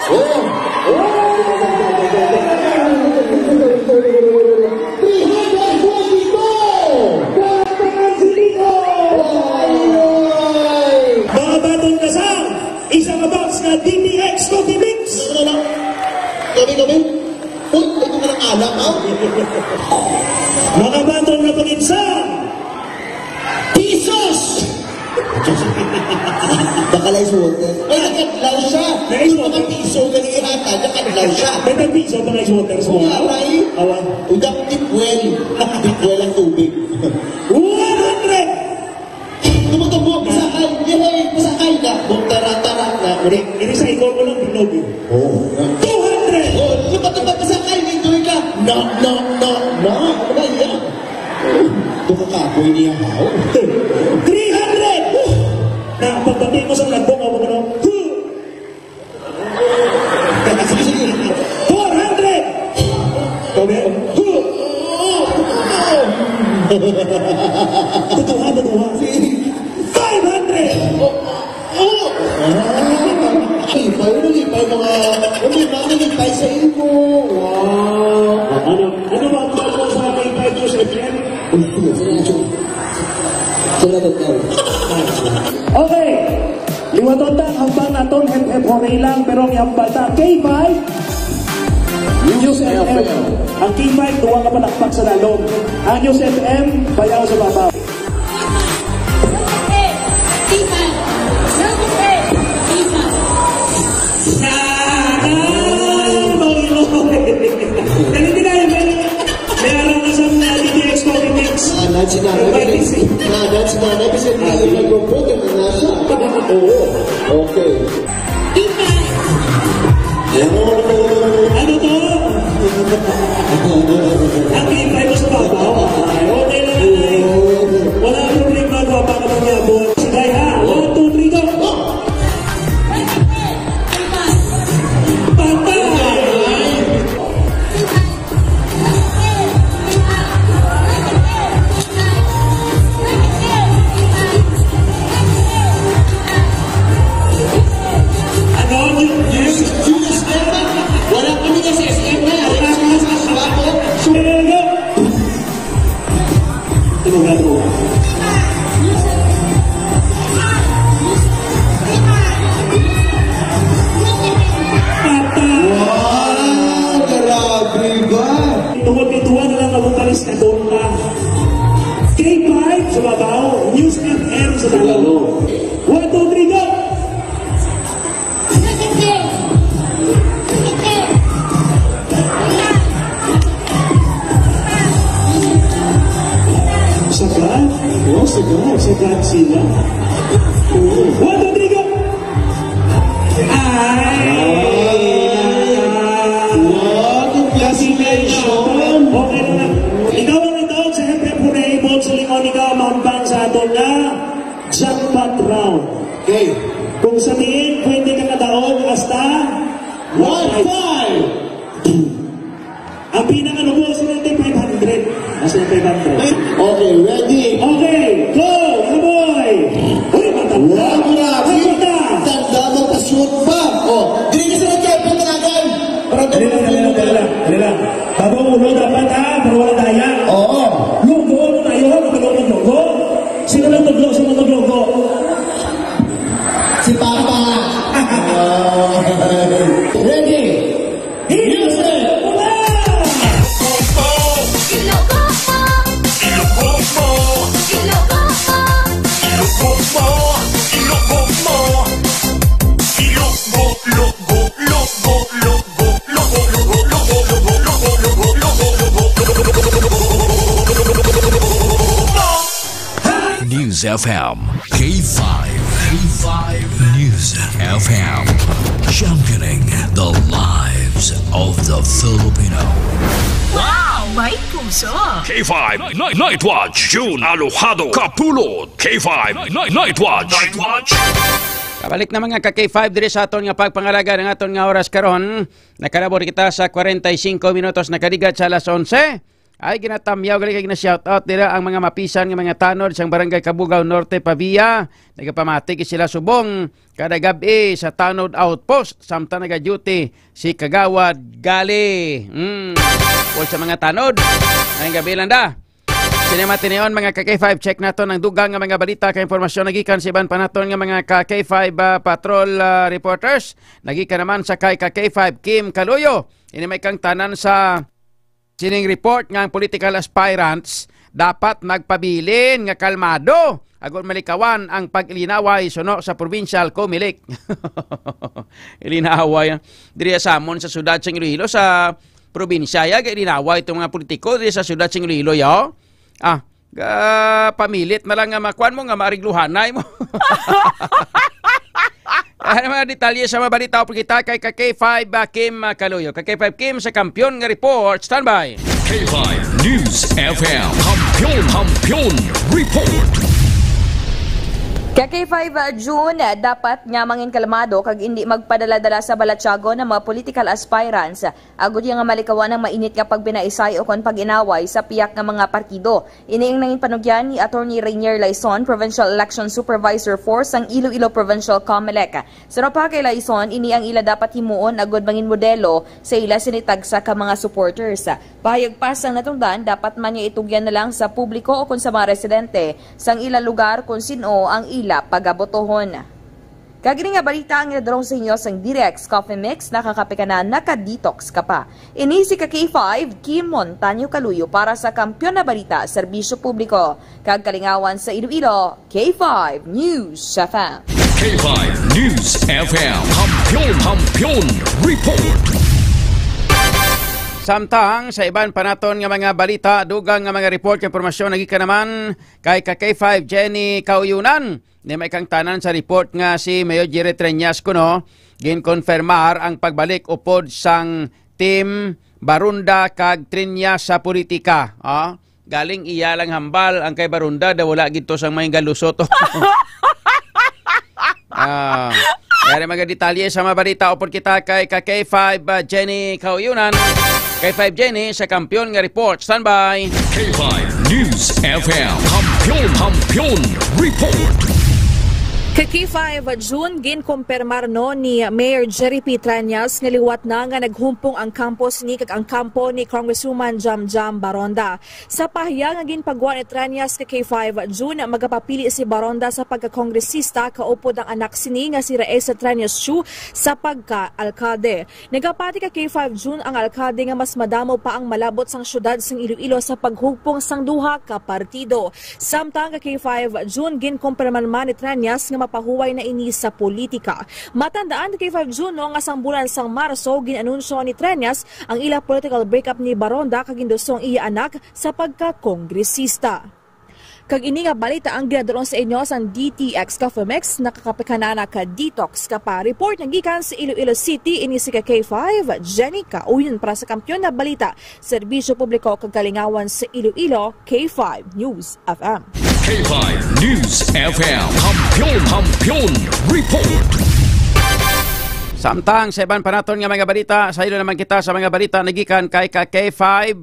Oo. Three hundred twenty-two. Kwarta nga si Nico. Ay, ay. Mga baton ka sa isa ka box nga D P X Coffee Mix. Ano na? Kami, kami. Uy, ito ka ng alak, ha? Mga baton nga pangitsa. Pisos! Baka lang ice water. Ay, nakadlaw siya. May ice water. Mga piso, gani ihata, nakadlaw siya. May tag-piso, mga ice water sa mga. Wala, eh. Awa. Uy, dapat deep well. Deep well ang tubig. One hundred! Tumutubo, pasakay. Yay, pasakay na. Bong tara-tara na. Uri, iri sa ikon mo lang, bilog, eh. Oh. Two hundred! Oh, tumutubo, pasakay. Enjoy ka. No, no, no, no. Ano ba yan? Ito ka kapoy niya, ha? Three hundred! Na, pagbati mo sa lagbong, ako mo, no? Four hundred! Kami? Tutuha, tutuha. Five hundred! Lipay, ano lipay, mga, ano, mga lipay sa imo. Wow. Ano, ano ba ang bago sa K five News F M? Salamat, Kyle. Okay. Liwaton ta ang hambal naton, hep, hep, hooray lang, pero ang hambal ta, K five, News F M. Ang K five, duwa ka palakpak sa lalom. Ang News F M, bayaw sa babaw. Sana! Panginoon! Dali, dali, dali. May araw na sa mga D T X Coffee Mix. Ah, dahil si nanay, May kasi, ah, dahil si nanay, kasi hindi nagpo-promote, yung mga siya. Oo. Okay. Ano to? Ang ipay mo sa babaw. Ay, okay lang, ay. Wala ang problema, gwapa ka man niya, boy. Sige, ha? One, two, three, go. Patay! Wow, grabe ba? Tungod kay duha na lang mabupalis ka doon ka. K five sa babaw, News F M sa Tagalog. One, two, three, go! Sagad? Oh, sagad. Sagad sila. Oo. One, two, three, go! Ay! Wow, congratulations! Okay na lang. Ikaw ang ito sa F F Hooray, Bones Lingon, ikaw ang maambang sa aton nga jackpot round. Okay. Kung sa diin, pwede ka kadaog hasta one five. Ang pinakalubo sa natin, five hundred. Hasta five hundred. Okay, ready? Okay, go, mga boy! Uy, matanda! Wow, grabe! Matanda! Tanda, magpasuot pa! Oh, dili ka sa nagkapit na agad! Para Dali lang, dali lang, dali lang, dali lang. Bago ang ulo, dapat, ha? Para wala daya. Oo. Lugo, ano tayo? Kapag ako maglugo? Sino lang maglugo? Sino maglugo? Si Papa. Ready? Music! News F M, K five, K five News F M, championing the lives of the Filipino. Wow! May puso! K five Night, Night Watch, June Alojado Kapulot. K five Night, Night Watch. Night Watch. Kabalik na, mga ka K five, diri sa aton nga pagpangalaga ng aton nga oras karon. Nakalabor kita sa kwarenta y cinco minutos, nakaligat sa alas onse. Ay, ginatamyaw gali kay gina-shoutout dira ang mga mapisan nga mga tanod sang Barangay Cabugao Norte, Pavia. Nagapamati gid sila subong kada gab-i sa Tanod Outpost, samtang naga-duty si Kagawad Gali. Mm. All sa mga tanod, ngayong gabi lang da. Sini matinion, mga ka K five, check naton ang dugang nga mga balita kay impormasyon nagikan sa iban pa naton nga mga ka K five, ah, patrol, ah, reporters. Nagikan naman sa kay ka K five, Kim Kaluyo. Ini may kangtanan sa sining report nga ang political aspirants dapat magpabilin nga kalmado agod malikawan ang pag-ilinaway suno sa provincial Comelec. Ilinaway, ah. Diri sa amon sa siyudad sa Iloilo, sa probinsya, ya, kay ilinaway itong mga politiko diri sa siyudad sa Iloilo, yo. Ah, ga-, pamilit na lang nga makuan mo, nga maarigluhanay mo. Ano mga detalye sa mga balita? Upod kita kay ka K five, ah, Kim, ah, Kaluyo. Ka K five Kim, sa Kampiyon nga report. Standby. K five News F M. Kampiyon, Kampiyon Report. Ka K five, ah, June, ah, dapat nga mangin kalmado kag indi magpadala-dala sa balatyagon ang mga political aspirants, ah, agud iya nga malikawan ang mainit nga pagbinaisay ukon pag-inaway sa piyak nga mga partido. Ini ang nangin panugyan ni Attorney Rainier Laison, Provincial Election Supervisor four sang Iloilo Provincial Comelec. Suno pa kay Laison, ini ang ila dapat himuon agud mangin modelo sa ila sini tagsa ka mga supporters. Pahayag pa sang natungdan, dapat man niya itugyan na lang sa publiko ukon sa mga residente sang ila lugar kon sin-o ang ila pagabotohon. Kag ini nga balita ang ginadulong sa inyo sang Direx Coffee Mix, nakakape ka na, naka-detox ka pa. Ini si ka K five, Kim Montaño Kaluyo para sa Kampiyon na Balita, Serbisyo Publiko, kag kalingawan sa Iloilo, K five News F M. K five News F M, Kampiyon, Kampiyon Report. Samtang sa iban pa naton nga mga balita, dugang nga mga report, impormasyon, nagikan naman kay ka K five Jenny Kauyunan. Ni may kangtanan sa report nga si Mayor Jerry Treñas kuno ginkonfirmar ang pagbalik upod sang Team Barunda kag Treñas sa politika. Ah, galing iya lang hambal ang kay Barunda, da wala gid to sang may galusot. Ah, yari mga detalye sa mga balita upod kita kay ka K five, ah, Jenny Kauyunan. K five Jenny sa Kampiyon nga Report. Standby. K five News F M. Kampiyon, Kampiyon Report. Kay K five June, ginkumpirmar no ni Mayor Jerry P. Treñas nga liwat na nga naghumpong ang kampo sini kag ang kampo ni Congresswoman Jamjam Baronda. Sa pahayag nga ginpagwa ni Treñas kay K five June, magapapili si Baronda sa pagkakongresista kaupod ang anak sini nga si Raisa Treñas Chu sa pagka-alkalde. Nagapati ka K five June ang alkalde nga mas madamo pa ang malabot sang syudad sang Iloilo sa paghugpong sang duha ka partido. Samtang ka K five June, ginkumpirman man ni Treñas nga mapahuway na ini sa politika. Matandaan ka K five June no, nga sang bulan sang Marso, gin-anunsyo ni Treñas ang ila political breakup ni Baronda kag ginduso ang iya anak sa pagkakongresista. Kag ini nga balita ang ginadulong sa inyo sang D T X Coffee Mix, nakakapikanana ka detox ka pa. Report nga gikan sa Iloilo City, ini si ka K five, Jenny Kauyon para sa Kampiyon nga Balita, Serbisyo Publiko kag Kalingawan sa Iloilo, K five News F M. K five News F M. Kampiyon, Kampiyon Report. Samtang sa iban pa naton nga mga balita, saylo naman kita sa mga balita nagikan kay ka K five,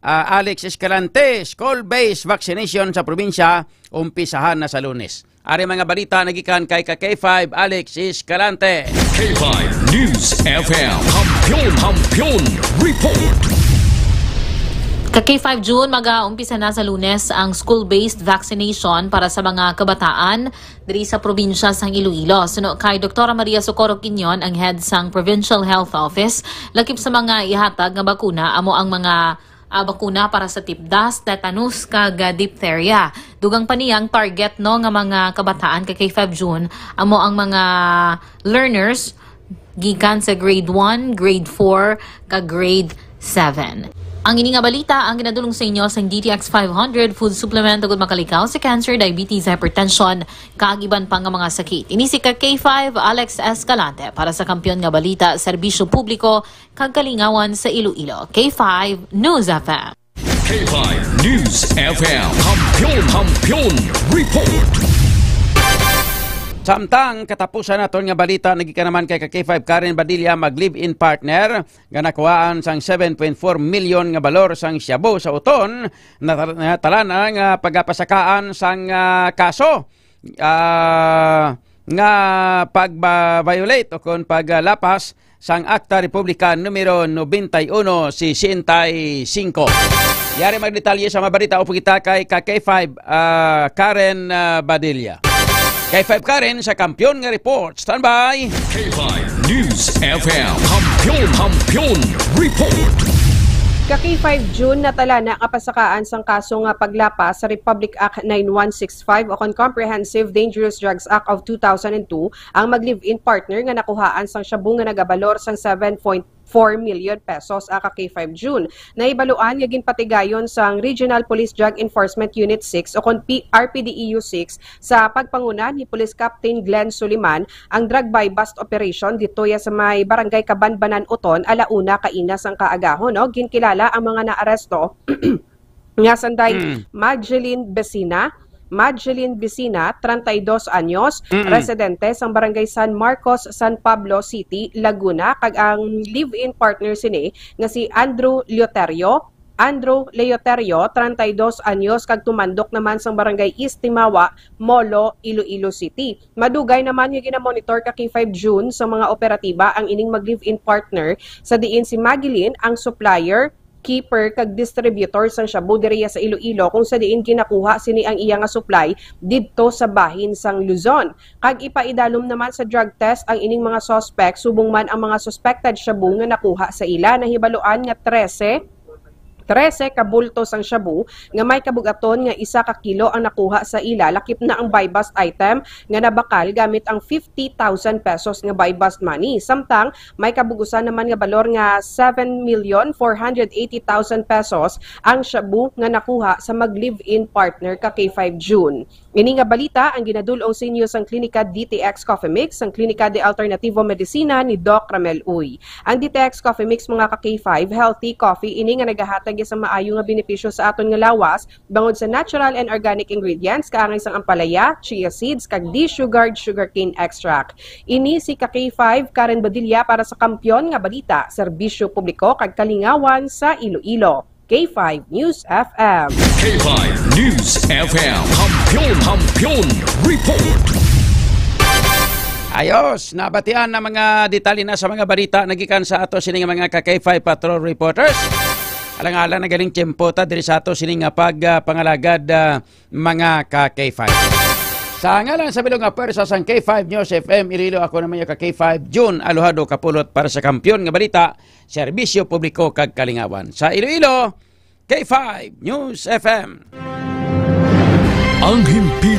ah, Alex Escalante. School-based vaccination sa probinsya umpisahan na sa Lunes. Ari mga balita nagikan kay ka K five, Alex Escalante. K five News F M. Kampiyon, Kampiyon Report. Ka K five June, mag-aumpisa na sa Lunes ang school-based vaccination para sa mga kabataan diri sa probinsya sang Iloilo. Suno kay Doktora Maria Socorro Quinion, ang head sang Provincial Health Office, lakip sa mga ihatag nga bakuna amo ang mga, ah, bakuna para sa tipdas, tetanus, kag, ah, diphtheria. Dugang pa niya ang target, no, nga mga kabataan ka K five June amo ang mga learners gikan sa grade one, grade four, kag grade seven. Ang ini nga balita ang ginadulong sa inyo sang D T X five hundred food supplement tungod makalikaw sa cancer, diabetes, hypertension, kag iban pa nga mga sakit. Ini si ka K five, Alex Escalante para sa Kampiyon nga Balita, Serbisyo Publiko, kag Kalingawan sa Iloilo, K five News F M. K five News F M. Kampiyon, Kampiyon Report. Samtang katapusan naton nga balita, nagikan naman kay ka K five Karen Badilla, mag-live-in partner nga nakuhaan sang seven point four million nga balor sang shabu sa uton, natal-, natalan ang, ah, pagapasakaan sang, ah, kaso, ah, nga pagba-violate o kon paglapas sang Akta Republika numero nobenta y uno sesenta y cinco. Yari magdetalye sa mga balita, upo kita kay ka K five, ah, Karen, ah, Badilla. K five Karen sa Kampiyon nga Report. Standby! K five News F M. Kampiyon, Kampiyon Report. Ka K five June, natala na nga pasakaan sang kaso nga paglapas sa Republic Act nine one six five o kon Comprehensive Dangerous Drugs Act of two thousand and two ang mag-live-in partner nga nakuhaan sang shabu nga nagabalor sang seven point four million pesos, aka K five June. Nahibaluan nga ginpatigayon sang Regional Police Drug Enforcement Unit six o kon P-, R P D E U six sa pagpanguna ni Police Captain Glenn Suliman ang drug buy-bust operation didto ya sa may Barangay Kabanbanan, Oton, ala una kaina sang kaagahon, no? Ginkilala ang mga naaresto nga sanday Mm. Madeline Besina, Madeline Besina, treinta y dos anyos, Mm-mm. residente sang Barangay San Marcos, San Pablo City, Laguna, kag ang live-in partner sini nga si Andrew Leoterio, Andrew Leoterio, treinta y dos anyos, kag tumandok naman sang Barangay East Timawa, Molo, Iloilo City. Madugay naman nga ginamonitor ka K five June sa mga operatiba ang ining mag-live-in partner, sa diin si Magilin ang supplier, keeper, kag distributor sang shabu diriya sa Iloilo, kung sa diin ginakuha sini ang iya nga supply didto sa bahin sang Luzon. Kag ipaidalom naman sa drug test ang ining mga suspect, subong man ang mga suspected shabu nga nakuha sa ila. Nahibaluan nga trese, trese ka bulto sang shabu nga may kabug-aton nga isa ka kilo ang nakuha sa ila, lakip na ang buy-bust item nga nabakal gamit ang fifty thousand pesos nga buy-bust money. Samtang may kabug-usan naman nga balor nga seven million four hundred eighty thousand pesos ang shabu nga nakuha sa mag-live-in partner ka K five June. Ini nga balita ang ginadul-ong sa inyo sang Klinika D T X Coffee Mix, sang Klinika de Alternativo Medicina ni Doc Ramel Uy. Ang D T X Coffee Mix, mga ka K five, healthy coffee ini nga nagahatag sa maayo nga benepisyo sa aton nga lawas, bangod sa natural and organic ingredients, kaangay sang ampalaya, chia seeds, kag desugared sugarcane extract. Ini si ka K five, Karen Badilla para sa Kampiyon nga Balita, Serbisyo Publiko kag Kalingawan sa Iloilo. K five News F M. K five News F M. Kampiyon, Kampiyon Report. Ayos, nabatian na mga detalye na sa mga balita nagikan sa ato sining mga ka K five Patrol reporters. Alang-alang na galing tiyempo ta diri sa ato sining nga pag, ah, pangalagad, ah, mga ka K five. Sa ngalan sa bilog nga pwersa sang K five News F M Iloilo, ako naman yung ka K five June Aluhado Kapulot para sa Kampiyon nga Balita, Serbisyo Publiko kag Kalingawan. Sa Iloilo, K five News F M. Ang himpi